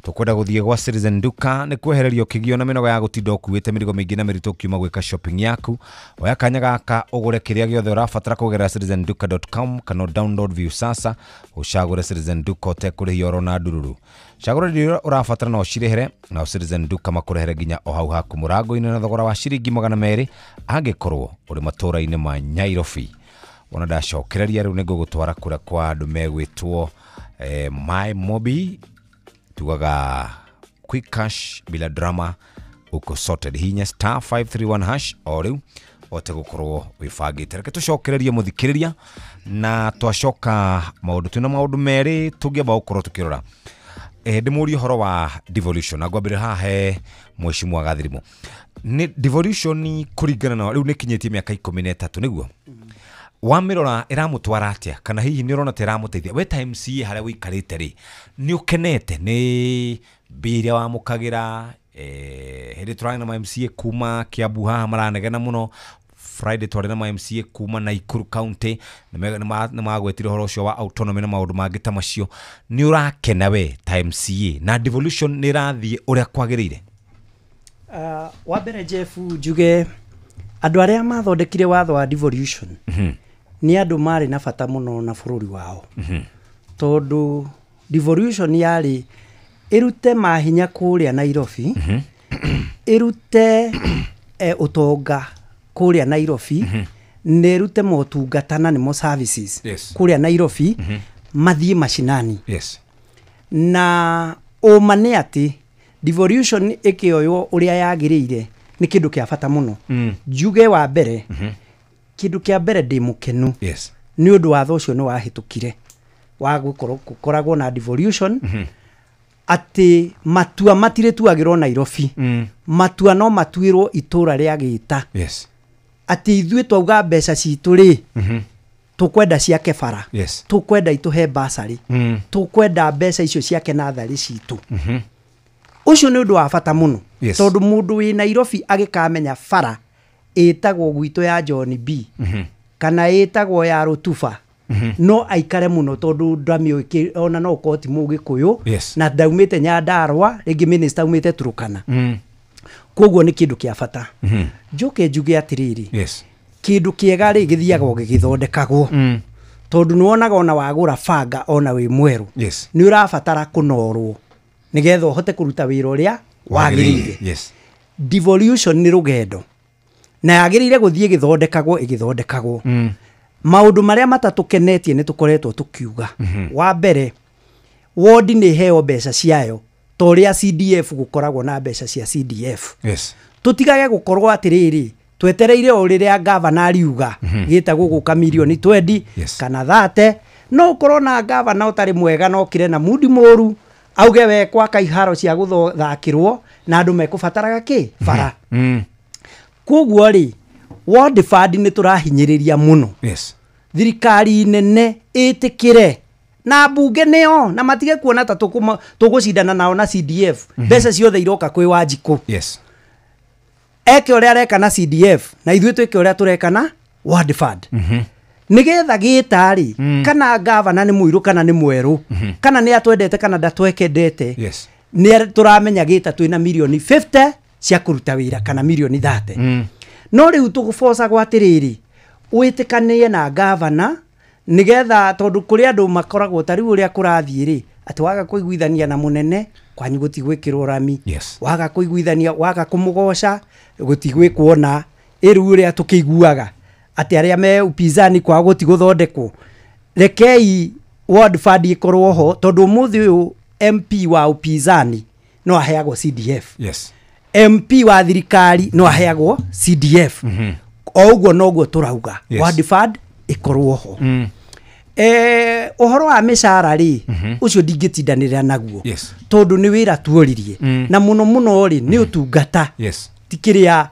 Tukwenda guthie gwa Citizen Duka ni kwehererio kigio na minoga ya gutinda ukuite mirigo mingi na mirito kiuma gwika shopping yaku. Oya kanya gaka ugure kiria giothe urabatara kugerera citizenduka.com kana download view sasa ucagure Citizen Duka utekurihia oro na ndururu. Cagura iria urabatara na ucirehere na Citizen Duka makurehere nginya o hau haku murango-inĩ na thogora wa ciringi 200 angĩkorwo ũrĩ matũra-inĩ ma Nairobi. Wona ndacokereria rĩu nĩngũgũtwara kũrĩa kwa andũ megwĩtwo My Mobi, tugaga quick cash bila drama, uko sorted. Hinya star 531 hash o rĩu ote gukorwo wibangite. Reke tucokererie muthikiriria na twacoka maundu twina maundu meri tungiamba gukorwo tukirora. Ndimurie horo wa devolution na ngwambire haha he mheshimiwa Gathirimu. Ni devolution kuringana na riu nikinyitie miaka 13 niguo wamirora iramutwara atia kana hihi ni urona ta iramuteithia we ta MCA haria wikarite ri ni ukenete ni mbia iria wamukagira? Hindi turarĩ na ma MCA kuma Kiambu haha maranegena muno. Friday twarĩ na ma MCA kuma Nakuru County nĩ magwetire ũhoro ũcio wa autonomy na maũndũ mangĩ ta macio. Nĩ ũrakena we ta MCA na devolution nĩ ĩrathiĩ ũrĩa kwagĩrĩire? Wa mbere Jeff, njuge andũ arĩa mathondekire watho wa devolution nĩ andũ marĩ na bata mũno na bũrũri wao. Tondũ devolution yarĩ ĩrute mahinya kũrĩa Nairobi, ĩrute ũtonga kũrĩa Nairobi, na ĩrute motungata na nĩmo services kũrĩa Nairobi, mathiĩ mashinani. Na ũma nĩ atĩ devolution ĩkĩoywo ũrĩa yagĩrĩire nĩ kĩndũ kĩa bata mũno. Njuge wa mbere, kĩndũ kĩa mbere ndĩ mũkenu nĩ ũndũ watho ũcio nĩ wahĩtũkire wa gũkoragwo na devolution, atĩ matua matirĩtuagĩrwo Nairobi, matua no matuĩrwo itũra rĩa Gĩta. Atĩ ithuĩ twauga mbeca citũ rĩ, tũkwenda ciake bara, tũkwenda itũhe basarĩ, tũkwenda mbeca icio ciake natharĩ citũ. Ũcio nĩ ũndũ wa bata mũno, tondũ mũndũ wĩ Nairobi agĩkamenya bara ĩtagwo gwitũ ya John B kana ĩtagwo ya Rutuba, no aikare mũno tondũ ndamĩũĩ ona no ũkorwo ti Mũgĩkũyũ na ndaumĩte Nyandarũa, rĩngĩ minister aumĩte Turukana. Koguo nĩ kĩndũ kĩa bata. Njoke njuge atĩrĩrĩ, kĩndũ kĩega rĩ gĩthiaga gĩgĩthondekagwo, tondũ nĩwonaga ona wagũra banga ona wĩ mwerũ nĩ ũrabatara kũnorwo nĩgetha ũhote kũruta wĩra ũrĩa wagĩrĩire. Devolution nĩ rũgendo na yagĩrĩire gũthiĩ ĩgĩthondekagwo ĩgĩthondekagwo. Maũndũ marĩa matatũkenetie nĩ tũkoretwo tũkiuga. Wa mbere, wodi nĩ ĩheo mbeca ciayo ta ũrĩa CDF gũkoragwo na mbeca cia CDF. Tũtigage gũkorwo atĩrĩrĩ twetereire o rĩrĩa gavana ariuga gĩtagwo gũka mirioni 20 kana 30, no ũkorwo na gavana ũtarĩ mwega no kire na mudi mũru auge we gwaka iharo cia gũthakĩrwo na andũ mekũbataraga kĩ bara. Koguo rĩ, ward fund nĩ tũrahinyĩrĩria mũno. Thirikari nene ĩtĩkĩre na mbunge nĩo na matige kuona ta tũgũcindana nao na CDF. Mbeca ciothe iroka kwĩ Wanjikũ. Eke ũrĩa areka na CDF na ithuĩ twĩke ũrĩa tũreka na ward fund. Nĩgetha gĩta rĩ, kana gavana nĩ mũirũ kana nĩ mwerũ, kana nĩ atwendete kana ndatwekendete, nĩ tũramenya gĩta twĩna mirioni 50 cia kũruta wĩra kana mirioni 30. No rĩu tũgũbocagwo atĩrĩrĩ, wĩtĩkanie na gavana nĩgetha tondũ kũrĩ andũ makoragwo ta rĩu ũrĩa kũrathiĩ rĩ, atĩ waga kũiguithania na mũnene kwanyu gũtigwĩkĩrwo rami, waga kũiguithania, waga kũmũgoca gũtigwĩkwo na ĩrĩu ũrĩa tũkĩiguaga atĩ arĩa me upinzani kwao gũtigũthondekwo. Rekei ward fund ĩkorwo ho tondũ ũmũthĩ ũyũ MP wa upinzani no aheagwo CDF. MP wa thirikari no aheagwo CDF. O ũguo noguo tũrauga ward fund ĩkorwo ho. Ũhoro wa mĩcara rĩ, ũcio ndingĩtindanĩra naguo tondũ nĩ wĩra tuoririe, na mũno mũno rĩ nĩ ũtungata, ti kĩrĩa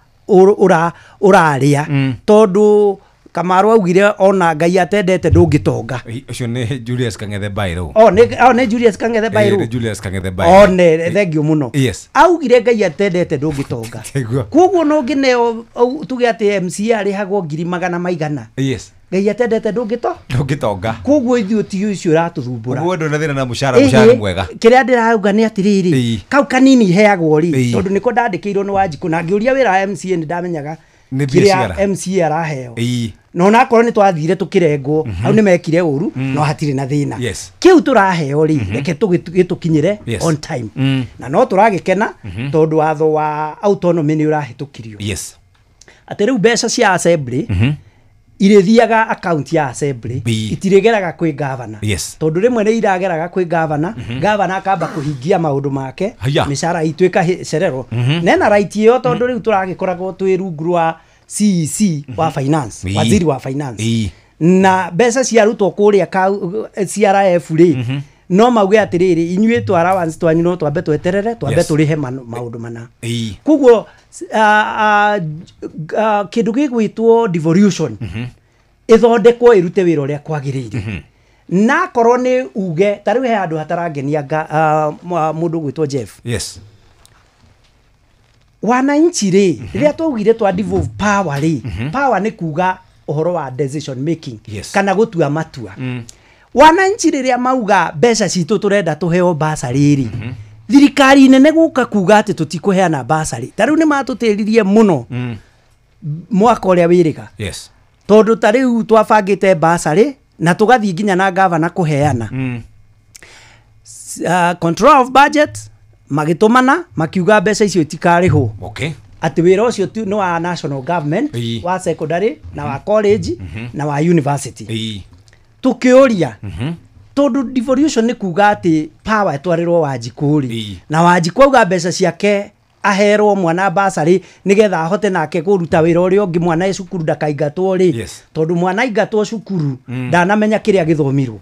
ũrarĩa, tondũ Kamaru augire ona Ngai atendete ndũngĩtonga. Ũcio nĩ Julius Kang'ethe Bairũ. O nĩ Julius Kang'ethe Bairũ. Nĩ Julius Kang'ethe Bairũ. O nĩ thank you mũno. Yes. Augire Ngai atendete ndũngĩtonga. Koguo no ngĩneo tuge atĩ MCA arĩhagwo ngiri magana maigana. Yes. Ngai atendete ndũngĩtonga. Koguo ithuĩ ti ũcio ũratũthumbũra. Koguo ndũna thĩna na mũcara, mũcara mwega. Kĩrĩa ndĩrauga nĩ atĩrĩrĩ, kau kanini heagwo rĩ, tondũ nĩko ndandĩkĩirwo nĩ Wanjikũ na ngĩũria wĩra wa MCA nĩ ndamenyaga kĩrĩa MCA araheo. No onakorwo nĩ twathire tũkĩrengwo, hau nĩ mekire ũru, no hatirĩ na thĩna. Kĩu tũraheo rĩ, reke tũgĩtũkinyĩre on time. Na no tũragĩkena tondũ watho wa autonomy nĩ ũrahĩtũkirio. Atĩ rĩu mbeca cia assembly irithiaga account ya assembly, itirigeraga kwĩ governor. Tondu rimwe ni irageraga kwĩ governor, governor akamba kuhingia maundu make, mĩcara itũ ĩkacererwo. Nena right iyo tondu riu tũragĩkoragwo twĩ rungu rwa CEC wa finance, waziri wa finance. Na mbeca ciarutwo kũrĩa CRF rĩ, no mauge atĩrĩrĩ, inyuĩ twa allowance twanyu no twambe tweterere, twambe tũrĩhe maũndũ mana. Koguo kĩndũ gĩgwĩtwo devolution ĩthondekwo ĩrute wĩra ũrĩa kwagĩrĩire. Na korwo nĩ uge ta rĩu he handũ hatarangenia mũndũ ũgwĩtwo Jeff. Yes. Wananchi rĩ, rĩrĩa twaugire twa devolve power rĩ, power nĩ kuga ũhoro wa decision making, kana gũtua matua. Wananchi rĩrĩa mauga mbeca citũ tũrenda tũheo basarĩ rĩ, thirikari nene gũka kuga atĩ tũtikũheana basarĩ. Ta rĩu nĩ matũtĩririe mũno mwaka ũrĩa wĩrĩga. Yes. Tondũ ta rĩu twabangĩte basarĩ na tũgathiĩ nginya na gavana kũheana. Control of budget magĩtũmana makiuga mbeca icio itikarĩhwo. Okay. Atĩ wĩra ũcio nĩ wa national government, wa secondary na wa college na wa university. Tũkĩũria tondũ devolution nĩ kuga atĩ power ĩtwarĩrwo Wanjikũ rĩ, na Wanjikũ auga mbeca ciake aherwo mwana basarĩ nĩgetha ahote nake kũruta wĩra ũrĩa ũngĩ, mwana e cukuru ndakaingatwo rĩ, tondũ mwana aingatwo cukuru ndanamenya kĩrĩa gĩthomirwo.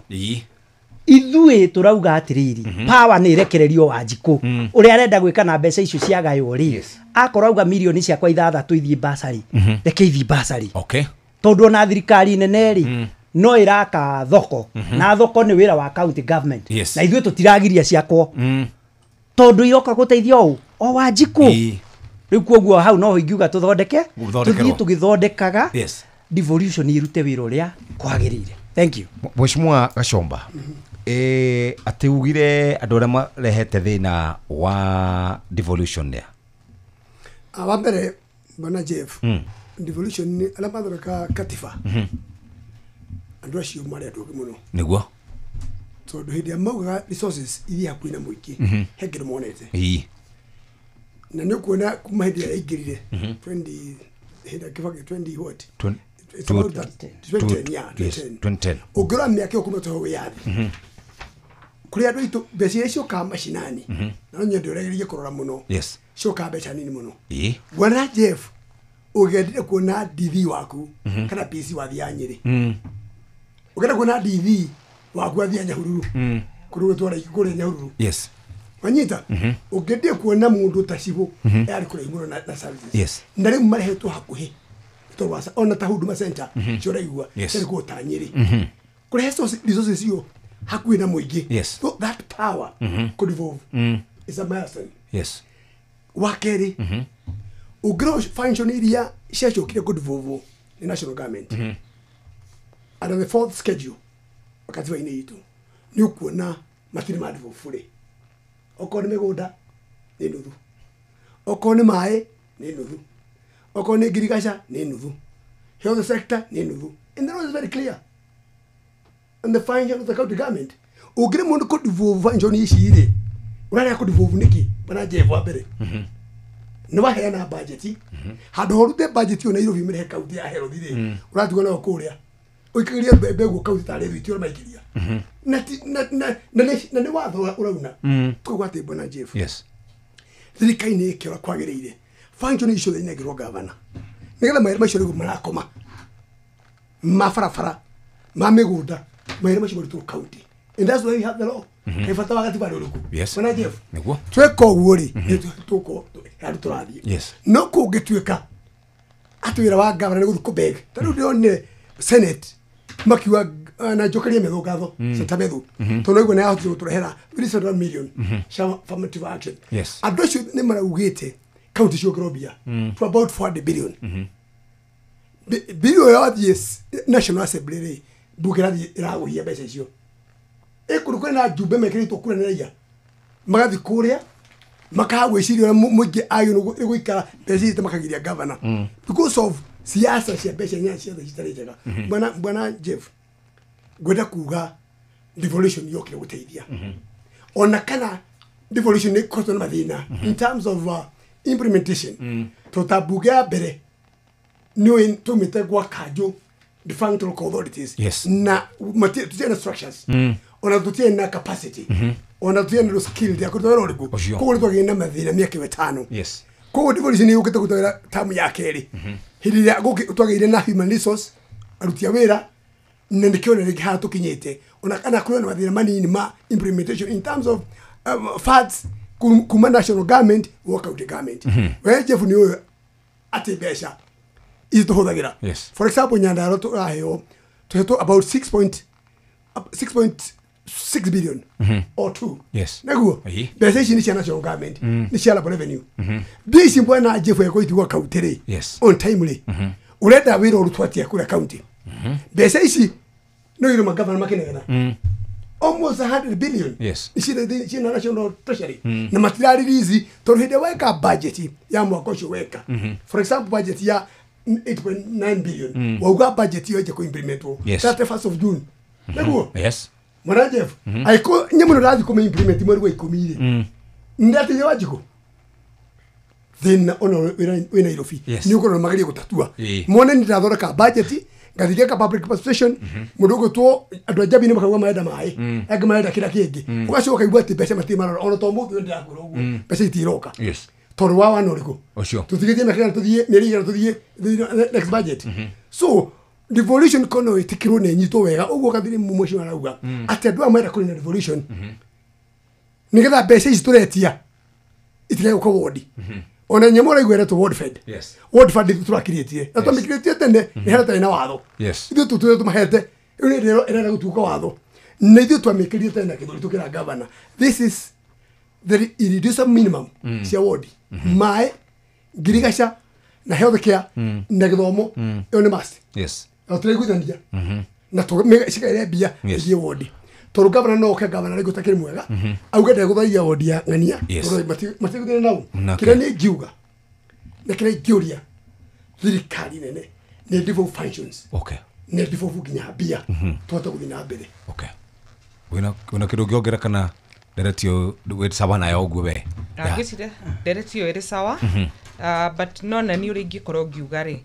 Ithuĩ tũrauga atĩrĩrĩ, power nĩ ĩrekererio Wanjikũ ũrĩa arenda gwĩka na mbeca icio ciagaywo rĩ, akorwo auga mirioni ciakwa 6 ithiĩ basarĩ, reke ithiĩ basarĩ. Tondũ ona thirikari nene rĩ, no ĩraka thoko, na thoko nĩ wĩra wa county government. Na ithuĩ tũtiragiria ciakwo tondũ iroka gũteithia ũũ o Wanjikũ. Rĩu koguo hau no ingiuga tũthondeke, tũthiĩ tũgĩthondekaga devolution irute wĩra ũrĩa kwagĩrĩire. Thank you. Mheshimiwa Gachomba, atĩ ugire andũ arĩa marehete thĩna wa devolution nĩa? Wa mbere bwana Jeff, devolution nĩ arĩa mathondekaga katiba, andũ acio marĩ andũ ogĩ mũno. Nĩguo. Tondũ hĩndĩ ĩrĩa maugaga resources iria hakuhĩ na mũingĩ, he kĩndũ monete. Na nĩ ũkuona kuma hĩndĩ ĩrĩa yaingĩrire 20 hĩndĩ ya Kibaki 20 what? It's about that 2010, yeah, 2010. Ũngĩrora mĩaka ĩyo kuma tũheo wĩyathi, kũrĩ andũ aitũ mbeca iria ciũkaga macinani, na no nyende ũregerie kũrora mũno, ciũkaga mbeca nini mũno. Bwana Jeff, ũngĩendire kuona DV waku kana PC wathiaga Nyĩrĩ, ũngĩenda kuona DV waku wathiaga Nyahururu, kũrĩa gwĩtwo kũrĩa Nyahururu. Yes. Wanyita, ũngĩendire kuona mũndũ ta cibũ yarĩ kũraihu mũno na services. Na rĩu marehetwo hakuhĩ tondũ ona ta Huduma Center cioraigua ciarĩ kũu ta Nyĩrĩ, kũrehe resources icio hakuhĩ na mũingĩ. So that power could evolve. Is a milestone. Yes. Wa kerĩ, ũngĩrora function iria ciacokire kũdevolve nĩ national government, and on the fourth schedule katiba-inĩ itũ nĩ ũkuona matirĩ ma devolve fully. Okorwo nĩ mĩgũnda nĩ nuthu, okorwo nĩ maĩ nĩ nuthu, okorwo nĩ ngirigaca nĩ nuthu, health sector nĩ nuthu. And the law is very clear and the function of the county government. Ũngĩrĩ mũndũ kũdevolve function ici rĩ, ũrarega kũdevolve nĩkĩ? Bwana Jeff, wa mbere nĩ waheana budget, handũ ha ũrute budget ĩyo Nairobi ũmĩrehe county ya health rĩ, ũratigwo nayo kũrĩa ũikagĩria mbembe guo county tarĩ thwiti ũrĩa maikĩria, na nĩ watho ũrauna. Tũkauga atĩ bwana Jeff, thirikari nĩ ĩke ũrĩa kwagĩrĩire, function icio inengerwo gavana nĩgetha mawĩra macio rĩu marakoma ma barabara ma mĩgũnda, mawĩra macio marutwo county, and that's why we have the law. Kaĩ bata wa gatiba nĩ ũrĩkũ? Bwana Jeff, tweka ũguo rĩ, nĩ handũ tũrathiĩ. No kũngĩtuĩka atĩ wĩra wa gavana nĩ gũthiĩ kũbeg, ta rĩu ndĩronire Senate makiuga na njokerie Methu ngatho Senator Methu tondũ aigua nĩ ahotire gũtũrehera 300 million cia affirmative action. Andũ acio nĩ maraugĩte kaunti ciongererwo mbia to about 400 billion. Bill ĩyo yathiĩ National Assembly rĩ, mbunge ĩrathiĩ ĩragũhia mbeca icio. Ĩkũrũ kwĩna njumbe mekĩrĩtwo kura nĩ raia magathiĩ kũrĩa makaga gwĩciria ũrĩa mũingĩ agĩrĩirwo nĩ gũikara mbeca ici makagiria governor because of siasa cia mbeca nya ciothe citarĩ njega. Bwana Jeff, ngwenda kuga devolution yokire gũteithia ona kana devolution nĩ ĩkoretwo na mathĩna in terms of implementation. Tondũ ta mbunge ya mbere nĩ tũmĩte gwa kanjũ defunct local authorities na tũtiarĩ na structures ona tũtiarĩ na capacity ona tũtiarĩ na skill ya kũruta wĩra ũrĩkũ. Koguo nĩ twagĩire na mathĩna mĩaka ĩyo ĩtano. Koguo devolution nĩ yũkĩte kũruta wĩra tamu ya kerĩ hĩndĩ ĩrĩa twagĩire na human resource aruti a wĩra, na nĩkĩo na rĩngĩ haha tũkinyĩte ona kana kũrĩ na mathĩna manini ma implementation in terms of funds kuma national government wa county government. We Jeff nĩ ũyũ atĩ mbeca ici tũhũthagĩra, for example Nyandarua tũraheo tũhetwo about 6.6 billion or 2. Naguo mbeca ici nĩ cia national government, nĩ cia labor revenue. Mbia ici bwana Jeff ekũitigwo county rĩ on time rĩ, ũrenda wĩra ũrutwo atĩa kũrĩa county? Mbeca ici no irĩ magavana makĩnegena almost 100 billion ciĩ national treasury na matirarelease tondũ hĩndĩ ĩrĩa weka budget ya mwaka ũcio weka, for example budget ya 8.9 billion, wauga budget iyo ĩnje kũ-implementwo 31st of June. Naguo mwana Jeff, aiko nyamũ ĩno ndathi kũmĩ-implement mweri wa 10 rĩ, ndateithia Wanjikũ thĩna ona wĩ Nairobi nĩ ũkorwo magerie gũtatua mone nĩ ndathondeka budget ngathi ngeka public participation mũndũ ũgwĩtwo andũ a Njambi-inĩ makauga marenda maĩ, angĩ marenda kĩrĩa kĩngĩ, ũgacoka ũkaigua atĩ mbeca matirĩ marora ona to mũthĩ ũyũ ndĩrakwĩra ũguo mbeca itiroka tondũ wa wana ũrĩkũ tũtigĩtie mĩaka ĩgana tũthiĩ mĩeri ĩgana tũthiĩ next budget. So devolution kono ĩtĩkĩrwo na ĩnyitwo wega ũguo kathiri mũcio arauga atĩ andũ aya marenda kũrĩ na devolution nĩgetha mbeca ici tũretia itigae gũka ward. Ona nyamũ ũraigua ĩretwo ward fund. Ward fund ithuĩ tũrakirĩtie na twamĩkirĩtie tene nĩ harĩa tarĩ na watho ithuĩ tũtũire tũmahete rĩu nĩ ĩrenda gũtuĩka watho na ithuĩ twamĩkĩrire tene na gĩthũri tũkĩra governor this is the irreducible minimum cia ward, maĩ, ngirigaca na health care na gĩthomo ĩyo nĩ must. Na tũraiguithania na cikaire mbia ithiĩ ward tondũ governor no oke governor rĩngĩ ũtakĩrĩ mwega auge ndegũtharia ward ya ng'ania tondũ matigũthire nau. Kĩrĩa niĩ ingiuga na kĩrĩa ingĩũria thirikari nene nĩ devolve functions nĩ devolve nginya mbia tũhote gũthiĩ na mbere. Wĩna kĩndũ ũngĩongerera kana ndereti ĩyo wĩ sawa nayo ũguo we? Ngwĩciria ndereti ĩyo ĩrĩ sawa, but no na niĩ ũrĩa ingĩkorwo ngiuga rĩ,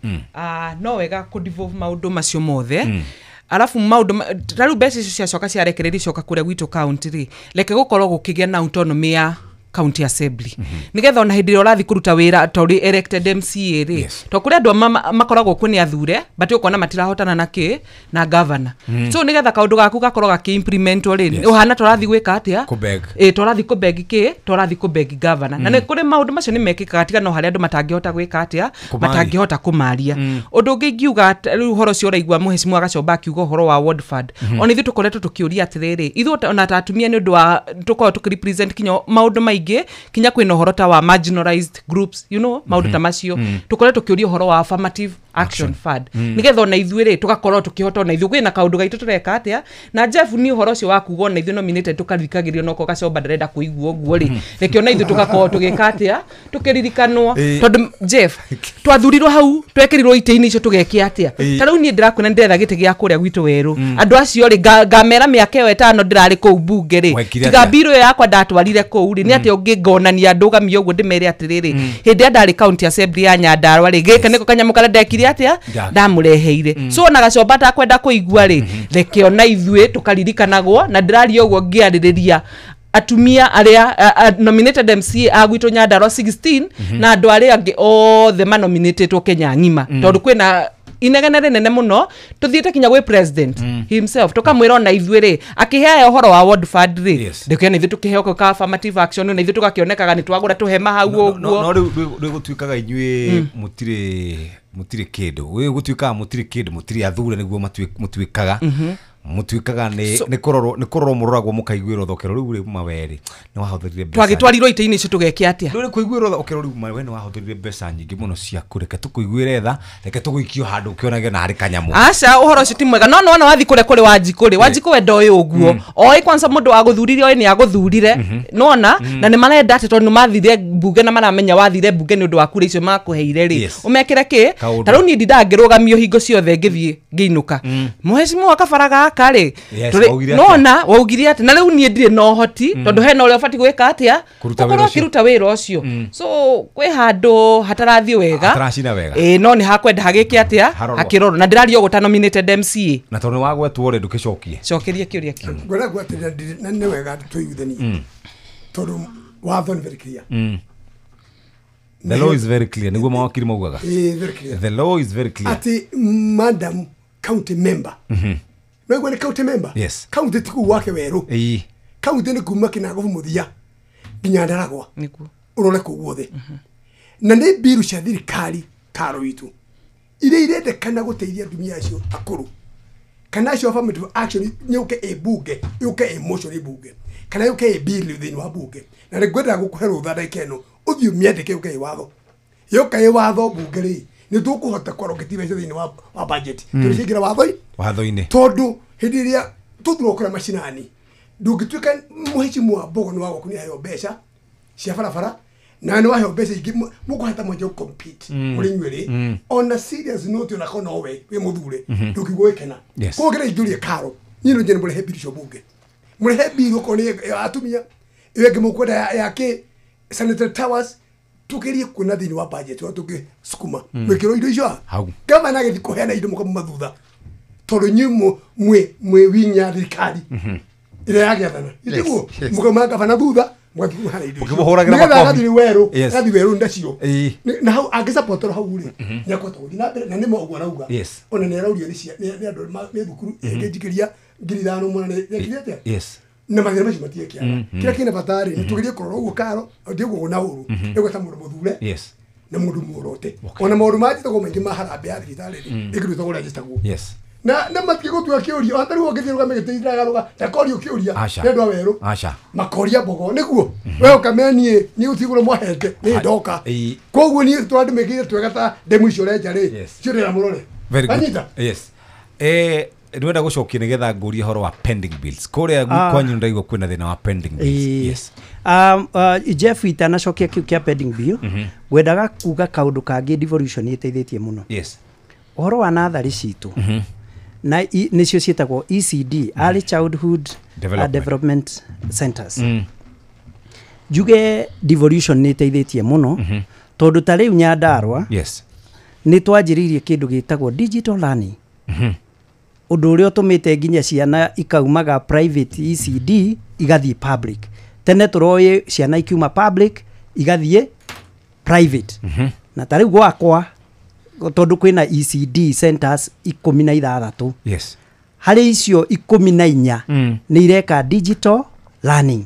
no wega kũ devolve maũndũ macio mothe. Alafu maũndũ ta rĩu mbeca icio ciacoka ciarekererio icoka kũrĩa gwitũ county rĩ, reke gũkorwo gũkĩgĩa na autonomy ya county assembly nigetha ona hĩndĩ ĩrĩa ũrathiĩ kũruta wĩra ta ũrĩ elected MCA rĩ, to kũrĩ andũ makoragwo kuo nĩ athure but ũkona matirahotana na kĩ na governor. So nigetha kaũndũ gaku gakorwo gakĩ-implementwo rĩ, ũhana tũrathiĩ gwĩka atĩa? Tũrathiĩ kũbeg kĩ, tũrathiĩ kũbeg governor. Na nĩ kũrĩ maũndũ macio nĩ mekĩkaga tiga no harĩa andũ matangĩhota gwĩka atĩa, matangĩhota kũmaria. Ũndũ ũngĩ ingiuga rĩu ũhoro ũcio ũraigua mũhecimiwa Gachomba akiuga ũhoro wa ward fund, ona ithuĩ tũkoretwo tũkĩũria atĩrĩrĩ, ithuĩ ona ta atumia nĩ ũndũ wa tũkoragwo tũkĩ-represent kinya maũndũ maingĩ, kinya kwĩna ũhoro ta wa marginalized groups, you know, maũndũ ta macio tũkoretwo tũkĩũria ũhoro wa affirmative action fund nigetha ona ithuĩ rĩ tũgakorwo tũkĩhota ona ithuĩ kwĩna kaũndũ gaitũ tũreka atĩa. Na Jeff ni ũhoro ũcio wa kuga ona ithuĩ nominated tũkarikagĩrio noko Gachomba ndarenda kũigua ũguo rĩ, reke ona ithuĩ tũgakorwo tũgĩka atĩa, tũkĩririkanwo tondũ Jeff twathurirwo hau twekĩrirwo itĩ-inĩ icio tũgeke atĩa. Ta rĩu niĩ ndĩrakwĩra nĩndĩretha gĩtĩ gĩa kũrĩa gwitũ werũ, andũ acio rĩ ngamera mĩaka ĩyo ĩtano ndĩrarĩ kũu mbunge rĩ, tiga mbirũ ĩyo yakwa ndatwarire kũu rĩ, nĩ atĩa ũngĩ ngonania ndũgamie ũguo ndĩmere atĩrĩrĩ, hĩndĩ ĩrĩa ndarĩ county assembly ya Nyandarua rĩ, gĩkĩ nĩko kanyamũ karĩa ndekire atĩa ndamũreheire. So ona Gachomba atakwenda kũigua rĩ, reke ona ithuĩ tũkaririkanagwo. Na ndĩraria ũguo ngĩarĩrĩria atumia arĩa nominated MCA a gwitũ Nyandarua 16 na andũ arĩa angĩ othe manominatĩtwo Kenya ng'ima, tondũ kwĩna Inegene rĩnene mũno tũthiĩte kinya gwĩ president himself tũkamwĩra ona ithuĩ rĩ akĩheae ũhoro wa ward fund rĩ ndĩkĩona ithuĩ tũkĩheo ka affirmative action na ithuĩ tũgakĩonekaga nĩ twagũra tũhema hau ũguo. No rĩu gũtuĩkaga inyuĩ mũtirĩ kĩndũ gũtuĩkaga mũtirĩ kĩndũ mũtirĩ athure nĩguo mũtuĩkaga mutuikaga ni kororwo muroragwo mukaiguirwo thokero riu ri maweri ni wahuthirire mbeca twagitwarirwo ite-ini icio tugeke atia nduri kuiguirwo thokero riu mawe ni wahuthirire mbeca nyingi muno ciaku reke tukuiguire tha reke tuguikio handu ukionage na hari kanyamu aca uhoro ucio ti mwega no no wathi kuria kuri Wanjikũ ri Wanjikũ we ndoĩ ũguo oĩ kwanza mundu wa guthurire oĩ ni aguthurire nona na ni marenda ati tondu mathire bunge na maramenya wathire bunge ni undu wa kura icio makuheire ri umekire ki ta riu ni ndindaga ngĩrũgamio hingo ciothe ngĩthiĩ ngĩinũka mũhecimu kabara gaka ri nona waugire ati na riu nie ndire na ũhoti tondu hena uria ubati gwika atia ukorwo akiruta wira ucio so kwi handu hatarathie wega hataracina wega no ni hakwenda hagike atia hakirorwo na ndiraria uguo ta nominated MCA na tondu wagwetwo ri ndukicokie cokeria kiuria kiu ngwenda gwatĩrĩra na nĩ wega tũiguithanie tondu watho nĩ very clear. The law is very clear niguo mawakiri maugaga. The law is very clear ati madam county member no igwe ni county member. Yes. County ti kuu wake weru. County ni kuma Kinagobu muthia nginya Ndaragwa niguo urore kuu guothe na ni biru cia thirikari karo itu iria irendekana guteithia atumia acio akuru kana acio affirmative action nyuke e bunge yuke e motion e bunge kana yuke e bill thiini wa bunge na ni ngwendaga gukuhe rutha ndagika ino uthii umiandike yuke e watho yoka e watho bunge ri ni tukuhota kwarogeti mbeca thiini wa budget turicingira watho-ini tondu hindi iria tuthurwo kuria macinani ndungituika muhecimu wa Mbogo ni wa gwaku ni aheo mbeca cia barabara na ni waheo mbeca ingi mukuhota mwenje compete muri inyuĩ ona serious note ona kono we wi muthure ndungigwo gikena koguo kira injurie karo niĩ no njene murehe bill cio bunge murehe bill okorwo ni atumia iyo ĩngĩ mukwenda ya kĩ sanitary towers tugerie kuona thiini wa budget wa tugisukuma mwikirwo indo icio gavana agithi kuheana indo mukamuma thutha tondu inyuĩ mwi winya thirikari ĩrĩa yagĩathana itiguo mukauma gavana thutha mũgathiĩ kũheana indo icio nĩgetha agathiĩ werũ agathiĩ werũ ndacio na hau angĩsupportwo hau rĩ nĩakũhota gũthiĩ na mbere na nĩma ũguo arauga ona nĩaraurio nĩ andũ nĩ thukuru ĩngĩnjikĩria 5,000 mwana nĩekire atĩa na mathĩna macio matiekĩaga kĩrĩa kĩna bata rĩ nĩ tũgerie kũrora ũguo karo ndĩguo na ũru ĩgweta mũndũ mũthure na mũndũ muorote ona maũndũ manjĩtagwo maingĩ ma harambee ya thibitarĩ rĩ ĩkĩrutagwo ũrĩa njĩtagwo na matige gũtua kĩũria ona tarĩu ũngĩthiĩ rũgame gĩtĩ-inĩ ndakorio kĩũria nĩ andũ a werũ makoria Mbogo nĩguo we ũkamenya niĩ niĩ gũtigũrwo mwahete nĩ ndoka koguo niĩ tũrandĩmĩkĩire twega ta ndemu icio ũrenja rĩ cio ndĩra mũrore anyita. Yes. Ndwenda gucokia nigetha ngurie horo wa pending bills kuria kwanyu ndaigua kwina thina wa pending bills. Yes. Jeff itanacokia kiu kia pending bill ngwendaga kuga kaundu kangi devolution iteithitie muno. Yes. Uhoro wa nathari citu na nicio cietagwo ECD Early Childhood Development Centers. Njuge devolution ni iteithitie muno tondu ta riu Nyandarua. Yes. Ni twanjiririe kindu gitagwo digital learning. Undu uria utumite nginya ciana ikaumaga private ECD igathie public. Tene turoi ciana ikiuma public igathie private. Na ta riu gwakwa tondu kwina ECD centers 16. Yes. Hari icio 14 ni ireka digital learning.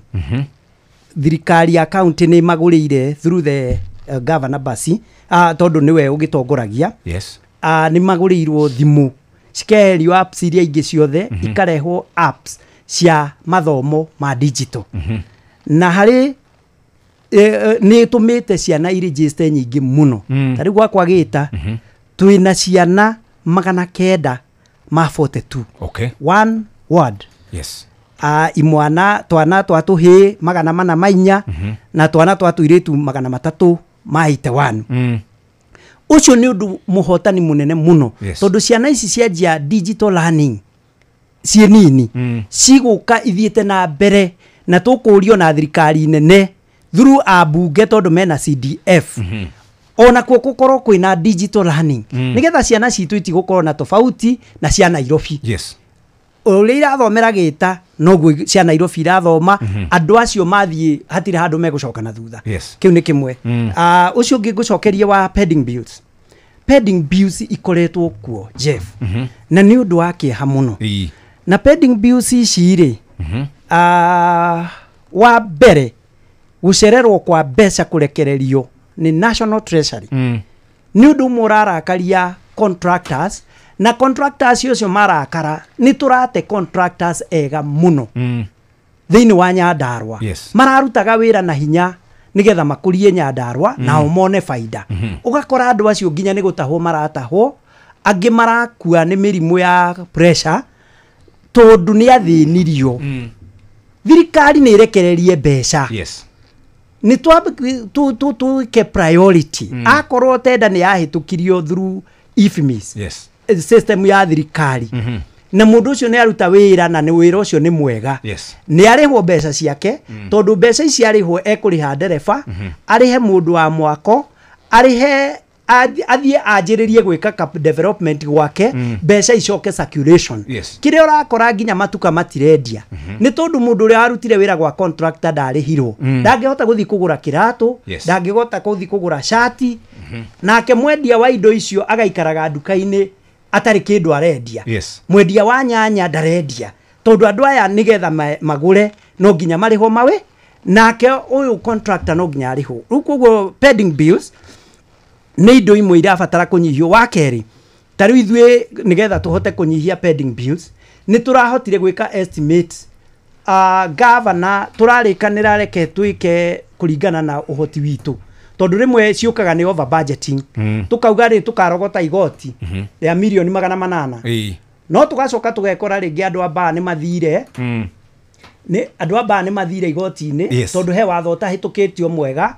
Thirikari ya county ni magurire through the governor basi tondu niwe ugitongoragia. Yes. Ni magurirwo thimu cikeherio apps iria ingĩ ciothe ikarehwo apps cia mathomo ma digital. Na harĩ nĩ ĩtũmĩte ciana iregister nyingĩ mũno. Ta rĩu gwakwa Gĩta twĩna ciana 942. Okay. One word. Yes. Imwana twana twa tũhĩĩ 404 na twana twa tũirĩtu 381. Ucio ni undu muhotani munene muno. Yes. Tondu ciana ici cianjia digital learning ciĩ nini cigũka ithiĩte na mbere na tũkũrio na thirikari nene through ambunge tondu mena CDF. Ona kuo gũkorwo kwĩna digital learning nigetha ciana citũ itigũkorwo na tofauti na cia Nairobi. Yes. Ũrĩa irathomera Gĩta noguo cia Nairobi irathoma andũ acio mathiĩ hatirĩ handũ megũcoka na thutha. Yes. Kĩu nĩ kĩmwe. Ũcio ũngĩ ngũcokerie wa pending bills. Pending bills ikoretwo kuo, Jeff, na nĩ ũndũ wa kĩeha mũno. Na pending bills ici rĩ, wa mbere, gũcererwo kwa mbeca kũrekererio nĩ National Treasury nĩ ũndũ ũmwe ũrarakaria contractors, na contractors ũcio marakara nĩ tũrate contractors ega mũno thĩinĩ wa Nyandarua. Mararutaga wĩra na hinya nĩgetha makũrie Nyandarua nao mone baida. Ũgakora andũ acio nginya nĩ gũtahwo maratahwo, angĩ marakua nĩ mĩrimũ ya pressure tondũ nĩ athĩnirio. Thirikari nĩ ĩrekererie mbeca. Nĩ twĩke priority. Akorwo tenda nĩ yahĩtũkirio through IFMIS, system ya thirikari, na mũndũ ũcio nĩ aruta wĩra na nĩ wĩra ũcio nĩ mwega, nĩ arĩhwo mbeca ciake, tondũ mbeca ici arĩhwo ekũrĩha ndereba, arĩhe mũndũ wa mwako, arĩhe athiĩ anjĩrĩrie gwĩka development gwake, mbeca icoke circulation. Kĩrĩa ũrakora nginya matuka matirendia nĩ tondũ mũndũ ũrĩa warutire wĩra gwa contractor ndarĩhirwo, ndangĩhota gũthiĩ kũgũra kĩratũ, ndangĩhota gũthiĩ kũgũra cati, nake mwendia wa indo icio agaikaraga nduka-inĩ atarĩ kĩndũ arendia. Mwendia wa nyanya ndarendia tondũ andũ aya nĩgetha magũre no nginya marĩhwo mawe, nake ũyũ contractor no nginya arĩhwo. Rĩu koguo pending bills nĩ indo imwe irabatara kũnyihio. Wa kerĩ, ta rĩu ithuĩ nĩgetha tũhote kũnyihia pending bills nĩ tũrahotire gwĩka estimate. Governor tũrarĩkanĩra reke twĩke kũringana na ũhoti witũ, tondũ rĩmwe ciũkaga nĩ over budgeting. Tũkauga rĩ tũkarogota igoti rĩa 800,000,000, no tũgacoka tũgekora rĩngĩ andũ a baa nĩ mathire, nĩ andũ a baa nĩ mathire igoti-inĩ, tondũ he watho ũtahĩtũkĩtio mwega,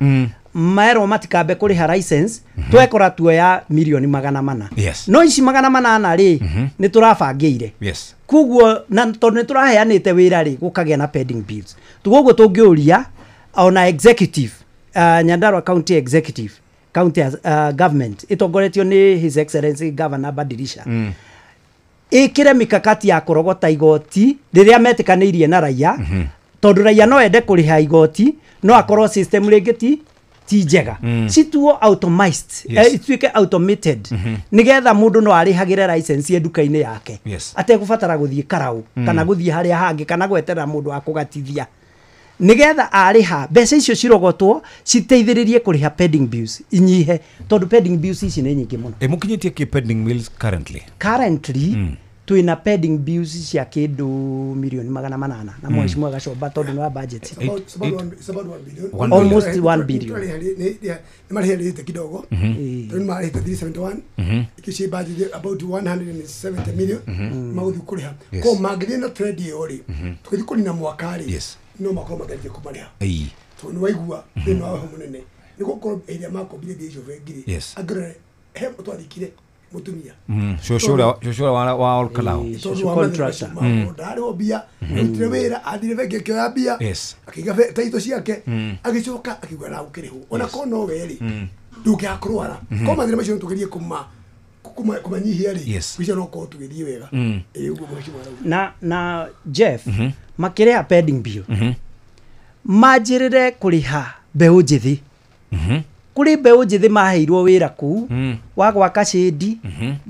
maerwo matikambe kũrĩha license, twekora tuoya 400,000,000. No ici 800 rĩ nĩ tũrabangĩire. Koguo na tondũ nĩ tũraheanĩte wĩra rĩ, gũkagĩa na pending bills. Koguo tũngĩũria ona executive, Nyandarua County Executive, County Government ĩtongoretio nĩ His Excellency Governor Badilisha, ĩkĩre mikakati ya kũrogota igoti rĩrĩa metĩkanĩirie na raia, tondũ raia no ende kũrĩha igoti no akorwo system rĩngĩ ti njega, cituo automized, ituĩke automated, nĩgetha mũndũ no arĩhagĩre license nduka-inĩ yake ategũbatara gũthiĩ karau, kana gũthiĩ harĩa hangĩ, kana gweterera mũndũ wa kũgatithia, nĩgetha arĩha mbeca icio cirogotwo citeithĩrĩrie kũrĩha pending bills inyihe, tondũ pending bills ici nĩ nyingĩ mũno. Mũkinyĩtie kĩ pending bills currently? Currently twĩna pending bills cia kĩndũ 800,000,000 na mheshimiwa Gacomba tondũ nĩ wa budget. It's about 1 billion. Almost 1 billion. Nĩ marĩhĩrĩte kidogo, tondũ nĩ marĩhĩte 371, ikici budget about 170 million magũthiĩ kũrĩha. Ko mangĩthiĩ na trend ĩyo rĩ, tũgĩthiĩ kũnina mwaka rĩ, no makorwo mageretie kũmarĩha, tondũ nĩ waigua thĩna wa heho mũnene nĩ gũkorwo ĩrĩa makombire mbia icio bengi rĩ, angĩrore he twathikire mũtumia cũcũ ũrĩa wa Olkalau, tondũ wa mathĩna macio ndarĩhwo mbia, arutire wĩra, athire bengi akĩoya mbia, akĩiga taito ciake, agĩcoka akiuga ndagũkĩrĩhwo, ona korwo no we rĩ ndũngĩaga kũrwara. Ko mathĩna macio no tũgerie kũmanyihia rĩ, mbica no korwo tũgĩthiĩ wega. Ũguo mheshimiwa arauga. Na Jeff, makĩrĩha pending bill manjĩrĩre kũrĩha mbeũ njĩthĩ. Kũrĩ mbeũ njĩthĩ maheirwo wĩra kũu wa gwaka cĩndi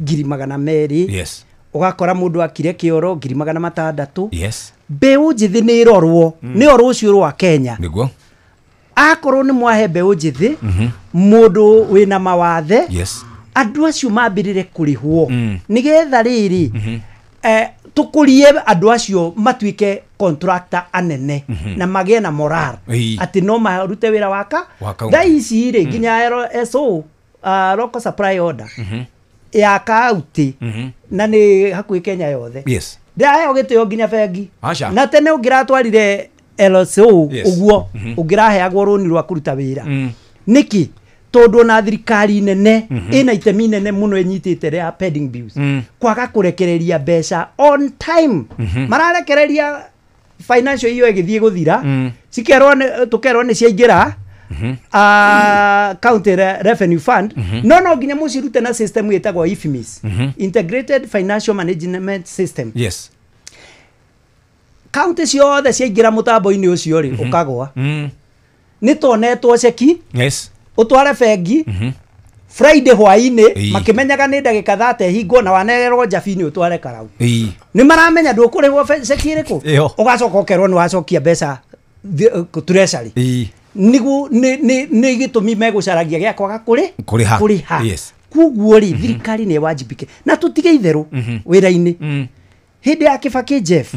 200,000, ũgakora mũndũ akire kĩoro 600,000. Mbeũ njĩthĩ nĩ ĩrorwo nĩyo rũciũ rwa Kenya. Nĩguo akorwo nĩ mwahe mbeũ njĩthĩ mũndũ wĩna mawathe, andũ acio mambĩrĩre kũrĩhwo nĩgetha rĩrĩ tũkũrie andũ acio matuĩke contractor anene na magĩe na moral atĩ no marute wĩra waka. Thaa ici rĩ nginya LSO, local supply order ya kaunti, na nĩ hakuhĩ Kenya yothe, ndĩraheo gĩtĩo nginya bengi. Na tene ũngĩratwarire LSO ũguo ũngĩraheagwo rũni rwa kũruta wĩra. Nĩkĩ? Tondũ ona thirikari nene ĩna itemi nene mũno ĩnyitĩte rĩa pending bills, kwaga kũrekereria mbeca on time. Mararekereria financial iyo ĩgĩthiĩ gũthira, cikerwo tũkerwo nĩ ciaingĩra County Revenue Fund, no nginya mũcirute na system ĩtagwo IFMIS, Integrated Financial Management System. County ciothe ciaingĩra mũtambo-inĩ ũcio rĩ, ũkagwa. Nĩ tonetwo ceki, ũtware bengi, Friday hwainĩ makĩmenyaga nĩ ndagĩka 30 hingwo na wanererwo njabinĩ ũtware karau. Nĩ maramenya ndũkũrĩhwo ceki ĩrĩkũ, ũgacoka ũkerwo nĩ wacokia mbeca treasury. Nĩguo nĩ gĩtũmi megũcaragia gĩa kwaga kũrĩha. Yes. Koguo rĩ, thirikari nĩ ĩwajibike na tũtige itherũ wĩra-inĩ. Hĩndĩ ya Kibaki Jeff,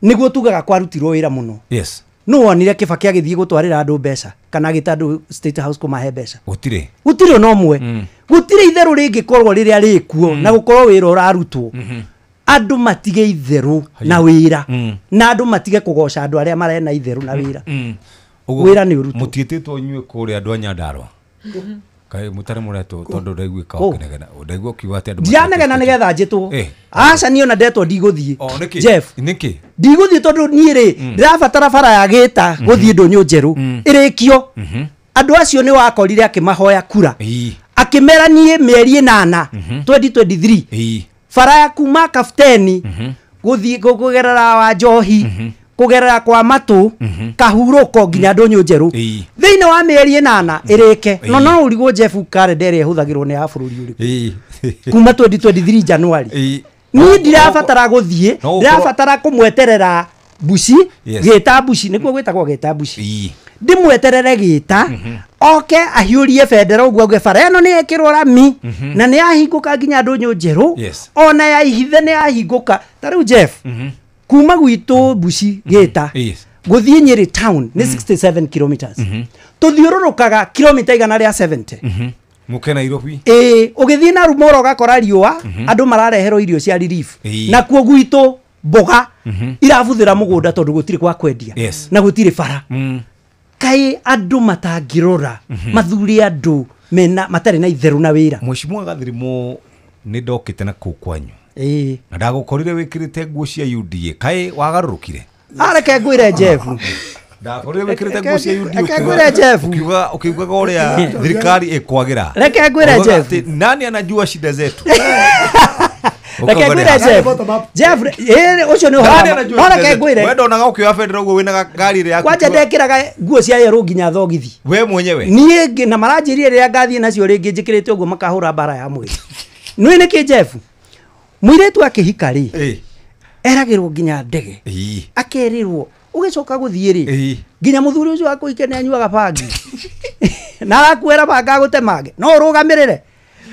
nĩguo tugaga kwarutirwo wĩra mũno. Yes. No wonire Kibaki agĩthiĩ gũtwarĩra andũ mbeca kana agĩta andũ State House kũmahe mbeca? Gũtirĩ. Gũtirĩ ona ũmwe. Gũtirĩ itherũ rĩngĩkorwo rĩrĩa rĩkuo na gũkorwo wĩra ũrarutwo. Andũ matige itherũ na wĩra, na andũ matige kũgoca andũ arĩa marena itherũ na wĩra. Wĩra nĩ ũrutwo. Mũtiĩtĩtwo inyuĩ kũrĩa andũ a Nyandarua? Kaĩ mũtarĩ mũretwo tondũ ndaiguĩka ũkĩnegena, ndaigua ũkiuga atĩ andũ ndiranegena nĩgetha njĩtwo. Aca niĩ ona ndetwo ndigũthiĩ. Jeff, nĩkĩ? Ndigũthiĩ tondũ niĩ rĩ ndĩrabatara bara ya gĩta gũthiĩ ndũnyũ njerũ ĩrĩkio. Andũ acio nĩ wakorire akĩmahoya kura, akĩmera niĩ mĩeri 8 2023 bara ya kuma Kafteni gũthiĩ kũgerera wa Njohi, kũgerera kwa Matũ, kahurũko nginya ndũnyũ njerũ thĩinĩ wa mĩeri 8 ĩrĩke. No no ũrigwo Jeff karenda ĩrĩa ĩhũthagĩrwo nĩ ya bũrũri ũrĩkũ kuma 2023 January. Niĩ ndirabatara gũthiĩ, ndirabatara kũmweterera Buci, gĩta Buci, nĩkuo gwĩtagwo gĩta Buci, ndĩmweterere gĩta oke ahiũrie bendera ũguo auge bara ĩno nĩ yekĩrwo rami na nĩ yahingũka nginya ndũnyũ njerũ, ona ya ihithe nĩ yahingũka. Ta rĩu Jeff, kuma gwitũ Buci gĩta gũthiĩ Nyĩrĩ town nĩ 67 kilometers, tũthiũrũrũkaga kilomita 170. Mũke Nairobi. Ĩĩ, ũgĩthiĩ na Rumoro ũgakora riũa, andũ marareherwo irio cia relief, nakuo gwitũ mboga irabuthĩra mũgũnda tondũ gũtirĩ gwa kwendia na gũtirĩ bara. Kaĩ andũ matangĩrora mathure andũ mena matarĩ na itherũ na wĩra. Mheshimiwa Gathirimu, nĩ ndokĩte na kũu kwanyu na ndagũkorire wĩkĩrĩte nguo cia UDA, kaĩ wagarũrũkire? Areke ngwĩre Jeff, ndakorire wĩkĩrĩte nguo cia UDA reke ngwĩre Jeff, ukiugaga ũrĩa thirikari ĩkwagĩra. Reke ngwĩre Jeff, nani anajua shida zetu? Reke ngwĩre Jeff, Jeff ũcio nĩ ũhoro. No reke ngwĩre, we ndonaga ũkĩoya bendera ũguo wĩna ngari ĩrĩa yaku. Kwanja ndekĩraga nguo cia yerũ nginya thogithi. We mwenyewe? Niĩ na maranjĩrire rĩrĩa ngathiĩ nacio rĩngĩ njĩkĩrĩte ũguo makahũra mbara ya mwĩrĩ. Nĩ nĩkĩ Jeff, mũirĩtu akĩhika rĩ eragĩrwo nginya ndege, akerĩrwo ũgĩcoka gũthiĩ rĩ nginya mũthuri ũcio akũike nĩ anyuaga bangi na arakuera banga agũtemange no ũrũgamĩrĩre.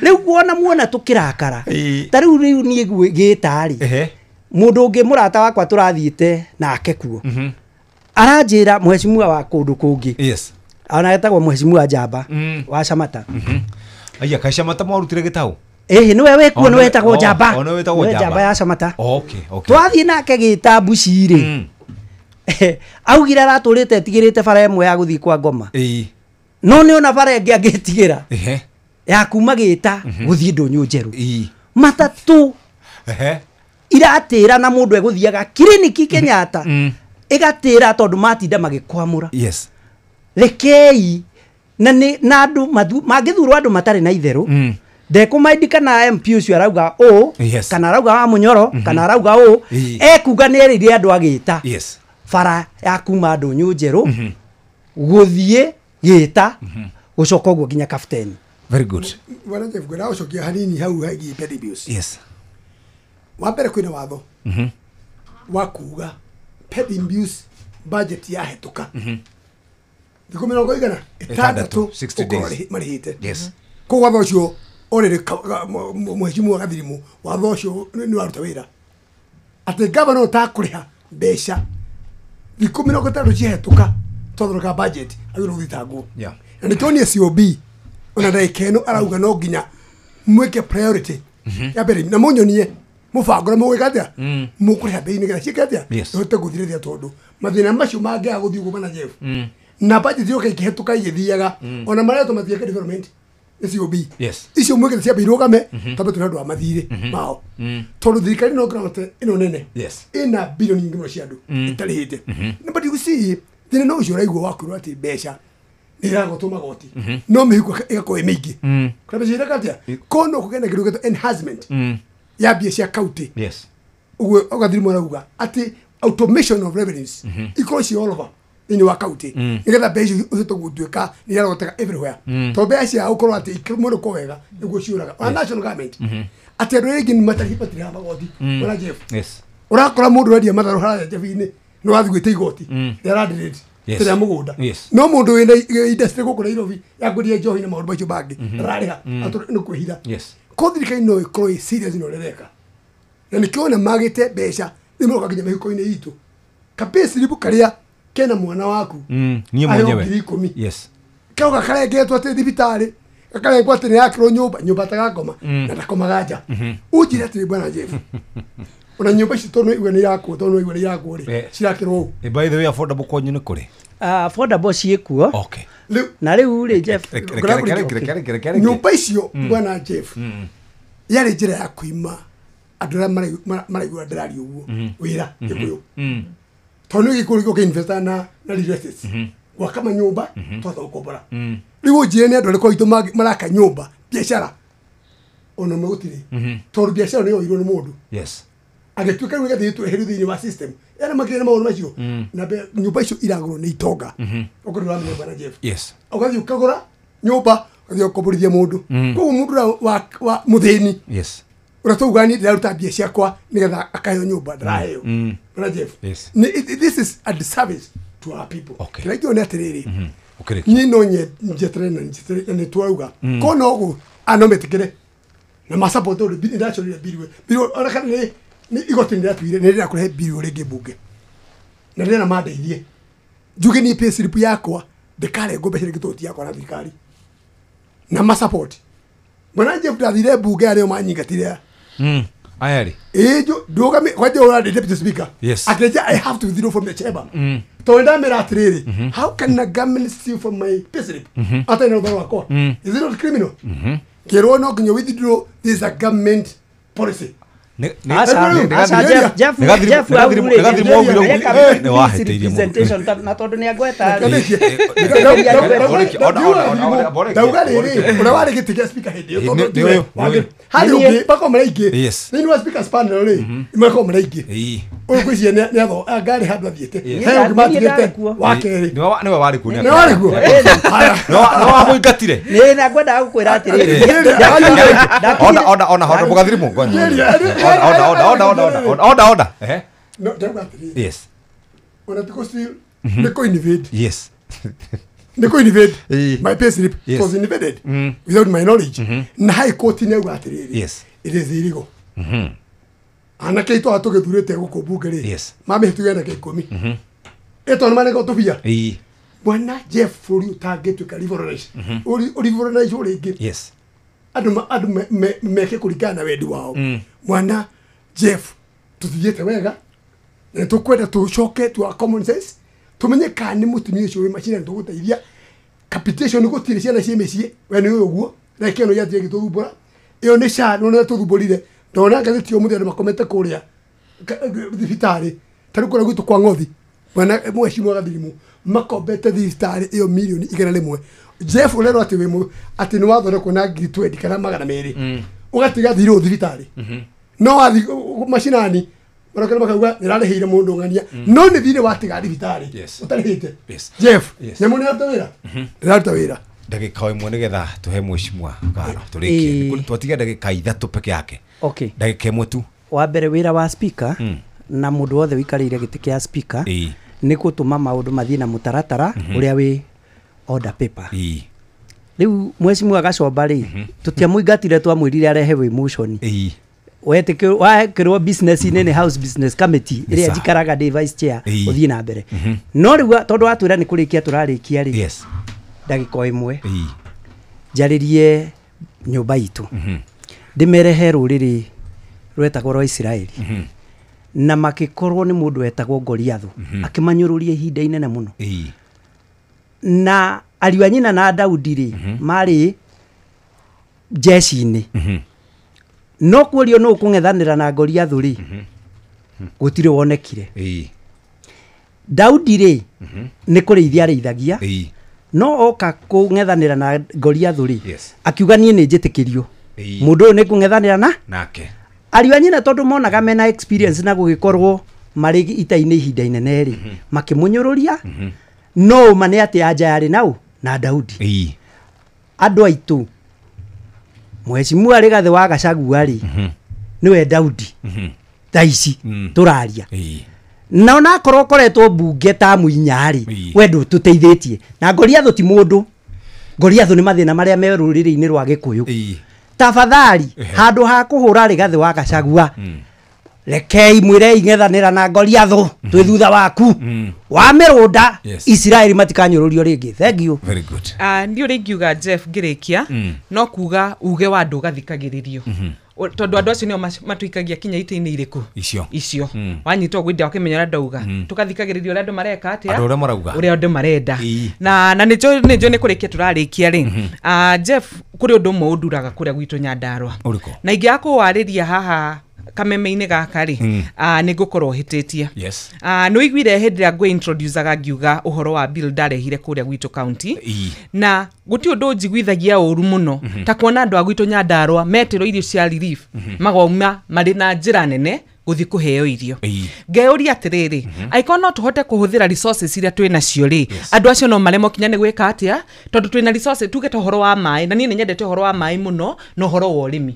Rĩu kuona muona tũkĩrakara ta rĩu niĩ gĩta rĩ, mũndũ ũngĩ mũrata wakwa tũrathiĩte nake kuo aranjĩra mheshimiwa wa kũndũ kũngĩ, ona etagwo mheshimiwa Njamba wa Shamata. Aya, kaĩ Shamata mwarutire gĩtaũ? Ĩhĩ, nĩwe wĩkuo, nĩwe wĩtagwo Njamba. Nĩwe Njamba ya Shamata. Twathiĩ nake gĩta Buci rĩ, augire aratũrĩte etigĩrĩte bara ĩmwe ya gũthiĩ kwa Ngoma, no nĩ ona bara ĩngĩ angĩtigĩra ya kuma gĩta gũthiĩ ndũnyũ njerũ. Matatũ iratĩra na mũndũ egũthiaga kiriniki Kenyatta ĩgatĩra tondũ matinda magĩkwamũra. Rekei na andũ mangĩthurwo andũ matarĩ na itherũ, ndekũmaindi kana MP ũcio arauga ũũ kana arauga wa Mũnyoro kana arauga ũũ, ekuga nĩ erĩire andũ agĩta bara ya kuma ndũnyũ njerũ gũthiĩ gĩta gũcoka ũguo nginya Kafteni. Very good. Bwana Jeff, ngwenda gũcokia hanini hau hegiĩ petty bills. Yes. Wa mbere kwĩna watho wa kuga petty bills budget yahetũka thikũ 60 ũkorwo marĩhĩte. Yes. Koguo watho ũcio already mheshimiwa Gathirimu, watho ũcio nĩ waruta wĩra atĩ gavana ũtakũrĩha mbeca thikũ 60 cihetũka twathondeka budget agĩrĩirwo gũthitangwo. Na nĩkĩo niĩ COB ona ndagĩka ĩno arauga no nginya mwĩke priority ya mbere na mũnyonie mũbango na mũgwĩka atĩa mũkũrĩha bei nĩgetha ciĩke atĩa ĩhote gũthirĩria tondũ mathĩna macio mangĩaga gũthiĩ ũguo bana Jeff, na budget yoka ĩkĩhetũka igĩthiaga ona maretwo mathiĩke development nĩ COB icio mwĩkĩte ciambe irũgame twambe tũhe andũ a mathirĩ mao tondũ thirikari no grant ĩno nene ĩna bilioni nyingĩ mũno cia andũ ĩtarĩhĩte. But you see thĩna no ũcio ũraigua wa kwĩrwo atĩ mbeca nĩ iragotwo magoti no mĩhuko ĩgakorwo ĩ mĩingĩ. Kuna mbeca ireka atĩa ko no kũgĩa na kĩndũ gĩtwo enhancement ya mbia cia county. Ũguo Gathirimu arauga atĩ automation of revenues ikorwo ci all over. Thĩinĩ wa kaunti nĩgetha mbeca icio ũhote gũtuĩka nĩ iraroteka everywhere, tondũ mbeca cia gũkorwo atĩ mũndũ ko wega nĩguo ciũraga ona national government, atĩ andũ arĩa aingĩ matirĩhaga magoti. Ona Jeff, ũrakora mũndũ ũrendia matharũ harĩa Njebinĩ nĩ wathiĩ gwĩtia igoti rĩa land rate rĩa mũgũnda, no mũndũ wĩna industry gũkũ Nairobi ya kwendia njohi na maũndũ macio mangĩ ndararĩha, nĩ kwĩhitha. Ko thirikari no ĩkorwo ĩ serious na ũrĩa ĩreka, na nĩkĩo magĩte mbeca rĩu maroka nginya mĩhuko-inĩ itũ, ka payslip karĩa kena mwana waku niĩ mwenyewe 10,000 kauga karengetwo atĩ thibitarĩ, gakarengwo atĩ nĩ yakĩrwo nyũmba, nyũmba tagakoma na ndakomaga nja. Ũnjĩre atĩrĩ, bwana Jeff, ona nyũmba ici tondũ igwe nĩ irakwo, tondũ igwe nĩ irakwo rĩ, cirakĩrwo ũũ? By the way, affordable kwanyu nĩ kũrĩ? Affordable ciĩkuo. Na rĩu rĩ, Jeff, nyũmba icio, bwana Jeff, yarĩ njĩra ya kũima andũ arĩa maraigua ndĩraria ũguo wĩra Gĩkũyũ, tondũ nĩ Gĩkũyũ gĩũka investa na real estate gwaka manyũmba, twatha gũkombora. Rĩu ũnjĩre nĩ andũ arĩkũ aitũ maraka nyũmba biacara? Ona ũmwe gũtirĩ, tondũ biacara nĩ yoirwo nĩ mũndũ agĩtuĩka rĩu ĩgathiĩ ĩtweherio thĩinĩ wa system yana makĩria na maũndũ macio, na nyũmba icio iragũrwo nĩ itonga. Okorwo ndũramenya, bwana Jeff, ũgathiĩ ũkagũra nyũmba, ũgathiĩ ũkomborithia mũndũ. Koguo mũndũ wa mũthĩni ũrĩa twaugaga niĩ ndĩraruta mbia ciakwa nĩgetha akaheo nyũmba, ndaraheo. Bwana Jeff, this is a disservice to our people. Kĩrĩa ingĩona atĩrĩrĩ, niĩ no njeterere na nĩ twauga ko no ũguo no metĩkĩre na ma support, tondũ nĩndacorire bill ona kana nĩ igoti nĩrĩratuire nĩ rĩrĩa kũrehe bill rĩngĩ mbunge, na ndĩrenda mandeithie njuge niĩ payslip yakwa ndĩkarengwo mbeca rĩngĩ tondũ ti yakwa na thirikari na ma support. Bwana Jeff, ndathire mbunge arĩa manyingatire. Aya rĩ. Ĩĩ, ndũgame kwanja ũrarĩ deputy speaker. Akĩnjĩra I have to withdraw from the chamber, tondũ ndamera atĩrĩrĩ, how can a government steal from my payslip atarĩ na rũtha rwakwa? Is it not criminal? Kĩrwo no nginya withdraw, this is a government policy. Jeff, representation na tondũ nĩ angweta. Ndauga rĩrĩ, ũrĩa warĩ gĩtĩ kĩa speaker hĩndĩ ĩyo, tondũ harĩ ũngĩ makorwo marĩ aingĩ thĩinĩ wa speakers panel rĩ, makorwo marĩ aingĩ. Ũyũ ngwĩciria nĩ atho ngarĩ handũ athiĩte, he ũngĩ matigĩte wa kerĩ. Nĩwe warĩ kuo. Nĩwe warĩ kuo. Nĩwe wamũingatire. Nĩ na ngwendaga gũkwĩra atĩrĩrĩ, Ona ona ona mũgathirimu ngoja. Ona ona ona ona ona ona ona. No, ndauga atĩrĩrĩ, ona ti steal, nĩ kũ invade. Nĩ kũ invade my payslip was invaded without my knowledge, na high court nĩ auga atĩrĩrĩ, it is illegal. Anake aitũ aya tũgĩthurĩte gũkũ mbunge rĩ, mamĩhĩtũire anake 10 ĩtondũ nĩ manengwo tũbia. Bwana Jeff, bũrũri ũtangĩtuĩka revolutionized rĩngĩ, andũ meke kũringana na wendi wao. Mwana Jeff, tũthiĩte wega na tũkwenda tũcoke to our common sense, tũmenye kana nĩ mũtumia ũcio wĩ macini tũgũteithia capitation gũtirĩ ciana ciĩ mĩciĩ. We nĩ ũyũ ũguo reke ĩno yathire ĩgĩtũthumbũra, ĩyo nĩ SHA nĩ tũthumbũrire. Ndona ngathĩti ũmũthĩ andũ makomete kũrĩa thibitarĩ, ta rĩu kũrĩa gwitũ kwa Ng'othi, mwana mheshimiwa Gathirimu, makombete thibitarĩ ĩyo mirioni 100. Jeff, ũrerwo atĩ wĩ atĩ nĩ wathondekwo na 20,000 kana 200, ũgatiga thirĩ thibitarĩ, no wathi macinani marokera makauga nĩrarĩhĩire mũndũ ng'ania, no nĩ thirĩ watiga thibitarĩ ũtarĩhĩte. Jeff, nyamũ nĩ ĩraruta wĩra, ndĩraruta wĩra. Ndagĩka 1 nĩgetha tũhe mheshimiwa ngaro tũrĩkie, twatiga ndagĩka 3 peke yake. Ndagĩka 1 tu. Wa mbere, wĩra wa speaker na mũndũ wothe ũikarĩire gĩtĩ kĩa speaker nĩ gũtũma maũndũ mathiĩ na mũtaratara ũrĩa wĩ order paper. Rĩu mheshimiwa Gacomba rĩ, tũtiamũingatire, twamwĩrire arehe wĩ motion wekĩrwo business-inĩ nĩ house business committee ĩrĩa njikaraga ndĩ vice chair, ũthiĩ na mbere. No rĩu tondũ watwĩra nĩ kũrĩkia tũrarĩkia rĩ, ndagĩka 1 njarĩrie nyũmba itũ, ndĩmerehe rũrĩrĩ rwetagwo rwa Isiraeli, na makĩkorwo nĩ mũndũ wetagwo Goliathũ akĩmanyũrũria ihinda inene mũno, na ariũ a nyina na Daudi rĩ marĩ jeshi-inĩ, no kuorio nũ kũng'ethanĩra na Goliathũ rĩ, gũtirĩ wonekire. Daudi rĩ nĩ kũrĩithia arĩithagia, no oka kũng'ethanĩra na Goliathũ rĩ, akiuga niĩ nĩ njĩtĩkĩrio mũndũ ũyũ nĩ kũng'ethanĩra na nake. Ariũ a nyina tondũ monaga mena experience na gũgĩkorwo marĩ ita-inĩ ihinda inene rĩ, makĩmũnyũrũria. No ma nĩ atĩ anja yarĩ nau na Daudi. Andũ aitũ Mheshimiwa Rigathĩ wa Gachagua rĩ nĩwe Daudi thaa ici tũraria. Na onakorwo ũkoretwo mbunge ta mũinya rĩ, we ndũtũteithĩtie. Na Goliathũ ti mũndũ, Goliathũ nĩ mathĩna marĩa me rũrĩrĩ-inĩ rwa Gĩkũyũ. Tafadhali handũ ha kũhũra Rigathĩ wa Gachagua, rekei mwĩrei ng'ethanĩra na Goliathũ twĩ thutha waku wa mĩrũnda. Isiraeli matikanyũrũrio rĩngĩ. Thank you. Very good. Ndiũ rĩ ingiuga Jeff ngĩrĩkia no kuga uge wa andũ ũgathikagĩrĩrio, tondũ andũ acio nĩo matuikagia kinya itĩ-inĩ irĩkũ icio. Wanyita ũguo inda ũkĩmenya ũrĩa ndauga, tũgathikagĩrĩria ũrĩa andũ mareka atĩa, andũ ũrĩa marauga, ũrĩa andũ marenda. Na nĩnjũĩ nĩ kũrĩkia tũrarĩkia rĩ, Jeff, kũrĩ ũndũ ũmwe ũnduraga kũrĩa gwitũ Nyandarũa na ingĩaga kũwarĩria haha kameme-inĩ gaka rĩ, nĩ ngũkorwo hĩtĩtie. Nĩ ũiguire hĩndĩ ĩrĩa ngwĩ-introducaga ngiuga ũhoro wa bill ndarehire kũrĩa gwitũ county, na gũtirĩ ũndũ njiguithagia ũru mũno ta kuona andũ a gwitũ Nyandarũa metĩrwo irio cia relief magoima marĩ na njĩra nene gũthiĩ kũheo irio. Ngeyũria atĩrĩrĩ, angĩkorwo no tũhote kũhũthĩra resources iria twĩ nacio rĩ, andũ acio no maremwo kinya nĩ gwĩka atĩa, tondũ twĩna resources. Tuge ta ũhoro wa maĩ, na niĩ nĩ nyendete ũhoro wa maĩ mũno na ũhoro wa ũrĩmi.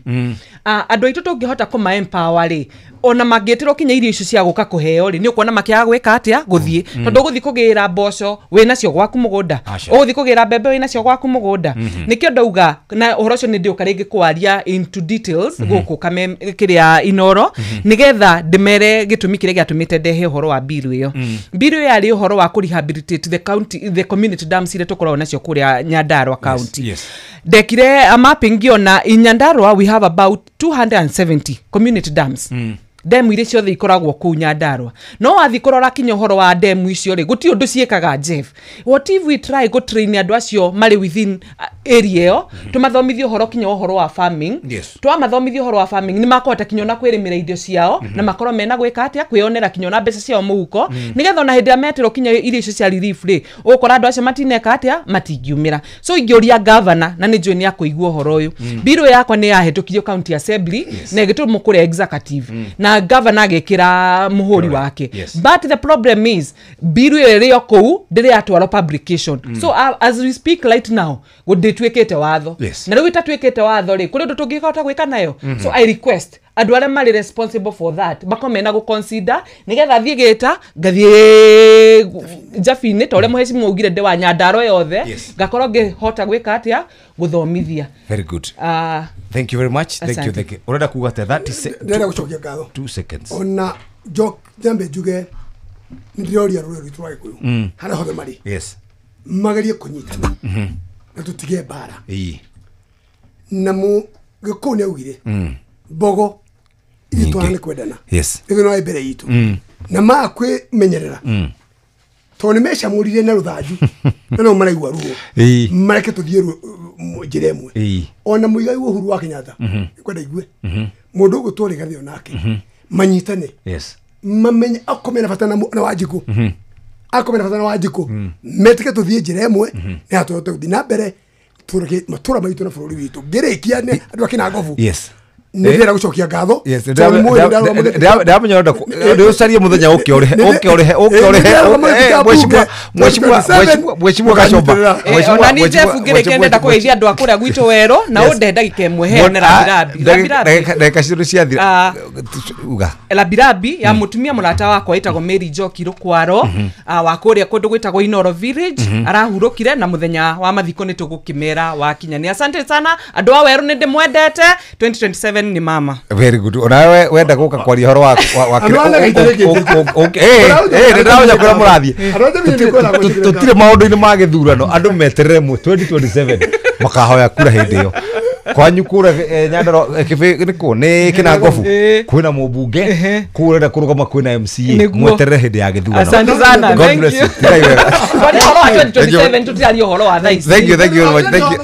Andũ aitũ tũngĩhota kũma empower rĩ, ona mangĩtĩrwo kinya irio icio cia gũka kũheo rĩ, nĩ ũkuona makĩaga gwĩka atĩa, gũthiĩ, tondũ ũgũthiĩ kũgĩra mboco wĩnacio gwaku mũgũnda, ũgũthiĩ kũgĩra mbembe wĩnacio gwaku mũgũnda. Nĩkĩo ndauga na ũhoro ũcio nĩ ndĩũka rĩngĩ kwaria into details gũkũ kĩrĩa Inoro, nĩgetha ndĩmere gĩtũmi kĩrĩa gĩatũmĩte ndehe ũhoro wa bill ĩyo. Bill ĩyo yarĩ ũhoro wa kũ rehabilitate the county, the community dams iria tũkoragwo nacio kũrĩa Nyandarua county. Ndekire a mapping ngĩona in Nyandarua we have about 270 community dams. Demu iria ciothe ikoragwo kũu Nyandarua, no wathiĩ kũrora kinya ũhoro wa demu icio rĩ, gũtirĩ ũndũ ciĩkaga. Jeff, what if we try go train andũ acio marĩ within area ĩyo, tũmathomithie ũhoro kinya ũhoro wa farming? Twamathomithie ũhoro wa farming, nĩ makũhota kinya ona kwĩrĩmĩra indo ciao na makorwo mena gwĩka atĩa, kwĩonera kinya ona mbeca ciao mũhuko, nĩgetha ona hĩndĩ ĩrĩa metĩrwo kinya irio icio cia relief rĩ, ũgũkora andũ acio matineka atĩa, matingiumĩra. So ingĩũria governor, na nĩ njũĩ nĩ akũigua ũhoro ũyũ, bill yakwa nĩ yahĩtũkirio county assembly na ĩgĩtũmwo kũrĩa executive, na governor agĩkĩra mũhũri wake. But the problem is bill ĩyo ĩrĩ o kũu, ndĩrĩ yatwarwo publication. So as we speak right now, ndĩtuĩkĩte watho. Na rĩu ĩtatuĩkĩte watho rĩ, kũrĩ ũndũ tũngĩhota gwĩka nayo? So I request andũ arĩa marĩ responsible for that makorwo mena gũ consider, nĩgetha thiĩ gĩta ngathiĩ njabinĩ ta ũrĩa mũhecimiwa augire ndĩ wa Nyandarua yothe, ngakorwo ngĩhota gwĩka atĩa, gũthomithia. Very good. Thank you very much. Thank you. Asante. Thank you. Urenda kuga atĩa? Ndĩrenda gũcokia ngatho. 2 seconds. Ona njambe njuge nĩ ndĩroria rũrĩrĩ rwitũ rwa Gĩkũyũ harĩa hothe marĩ magerie kũnyitana na tũtige mbara. Na Gĩkũyũ nĩ augire mbogo ithuĩ twana nĩ kwendana, ithuĩ no mbere itũ na maa kwĩmenyerera, tondũ nĩ mecamũrire na rũthanju na no maraigua ruo. Mareke tũthiĩ njĩra ĩmwe. Ona Mũigai wa Uhuru wa Kenyatta kwenda igue mũndũ ũgũtwo Rigathĩ onake manyitane, mamenye akorwo mena bata na Wanjikũ, akorwo mena bata na Wanjikũ, metĩke tũthiĩ njĩra ĩmwe nĩ tũhote gũthiĩ na mbere tũreke matũra maitũ na bũrũri witũ. Ngĩrĩkia nĩ andũ a Kĩnangobu, nĩ ndĩrenda gũcokia ngatho tondũ mũĩ nĩ Ndamenya ũrenda ũcarie mũthenya ũke ũrĩhe, ũke ũrĩhe, ũke ũrĩhe, mheshimiwa Gachomba. Ona ni Jeff ngĩrĩkia ndenda kũgeithia andũ a kũrĩa gwitũ werũ na ũnde ndagĩka ĩmwe heane rabirabi. Rabirabi. Ndagĩka citũ ciathira. Uga. Rabirabi ya mũtumia mũrata wakwa ĩtagwo Mary Njoki Rũkwaro, wa kũrĩa kũndũ gwĩtagwo Inoro Village, arahurũkire na mũthenya wa mathiko nĩ tũgũkĩmera wakinya. Nĩ asante sana andũ a werũ, nĩ ndĩmwendete. 2027 nĩ mama. Very good. Onawe wenda gũka kwaria ũhoro wa Andũ a Nagaita nĩ ndĩramenya kũrĩa mũrathiĩ. Tũtirĩ maũndũ-inĩ ma gĩthurano, andũ meterere 2027 makahoya kura hĩndĩ ĩyo kwanyu kũrĩa Nyandarua nĩ kũ nĩ Kĩnangobu kwĩna mũmbunge kũu ũrenda kũrũgama kwĩna MCA. Mweterere hĩndĩ ya gĩthurano. Asante sana. God Thank bless you. you. Tigai wega. Kwani ũhoro wa 2027 tũtiraria ũhoro wa thaa ici. Thank you, thank you very much. Thank you.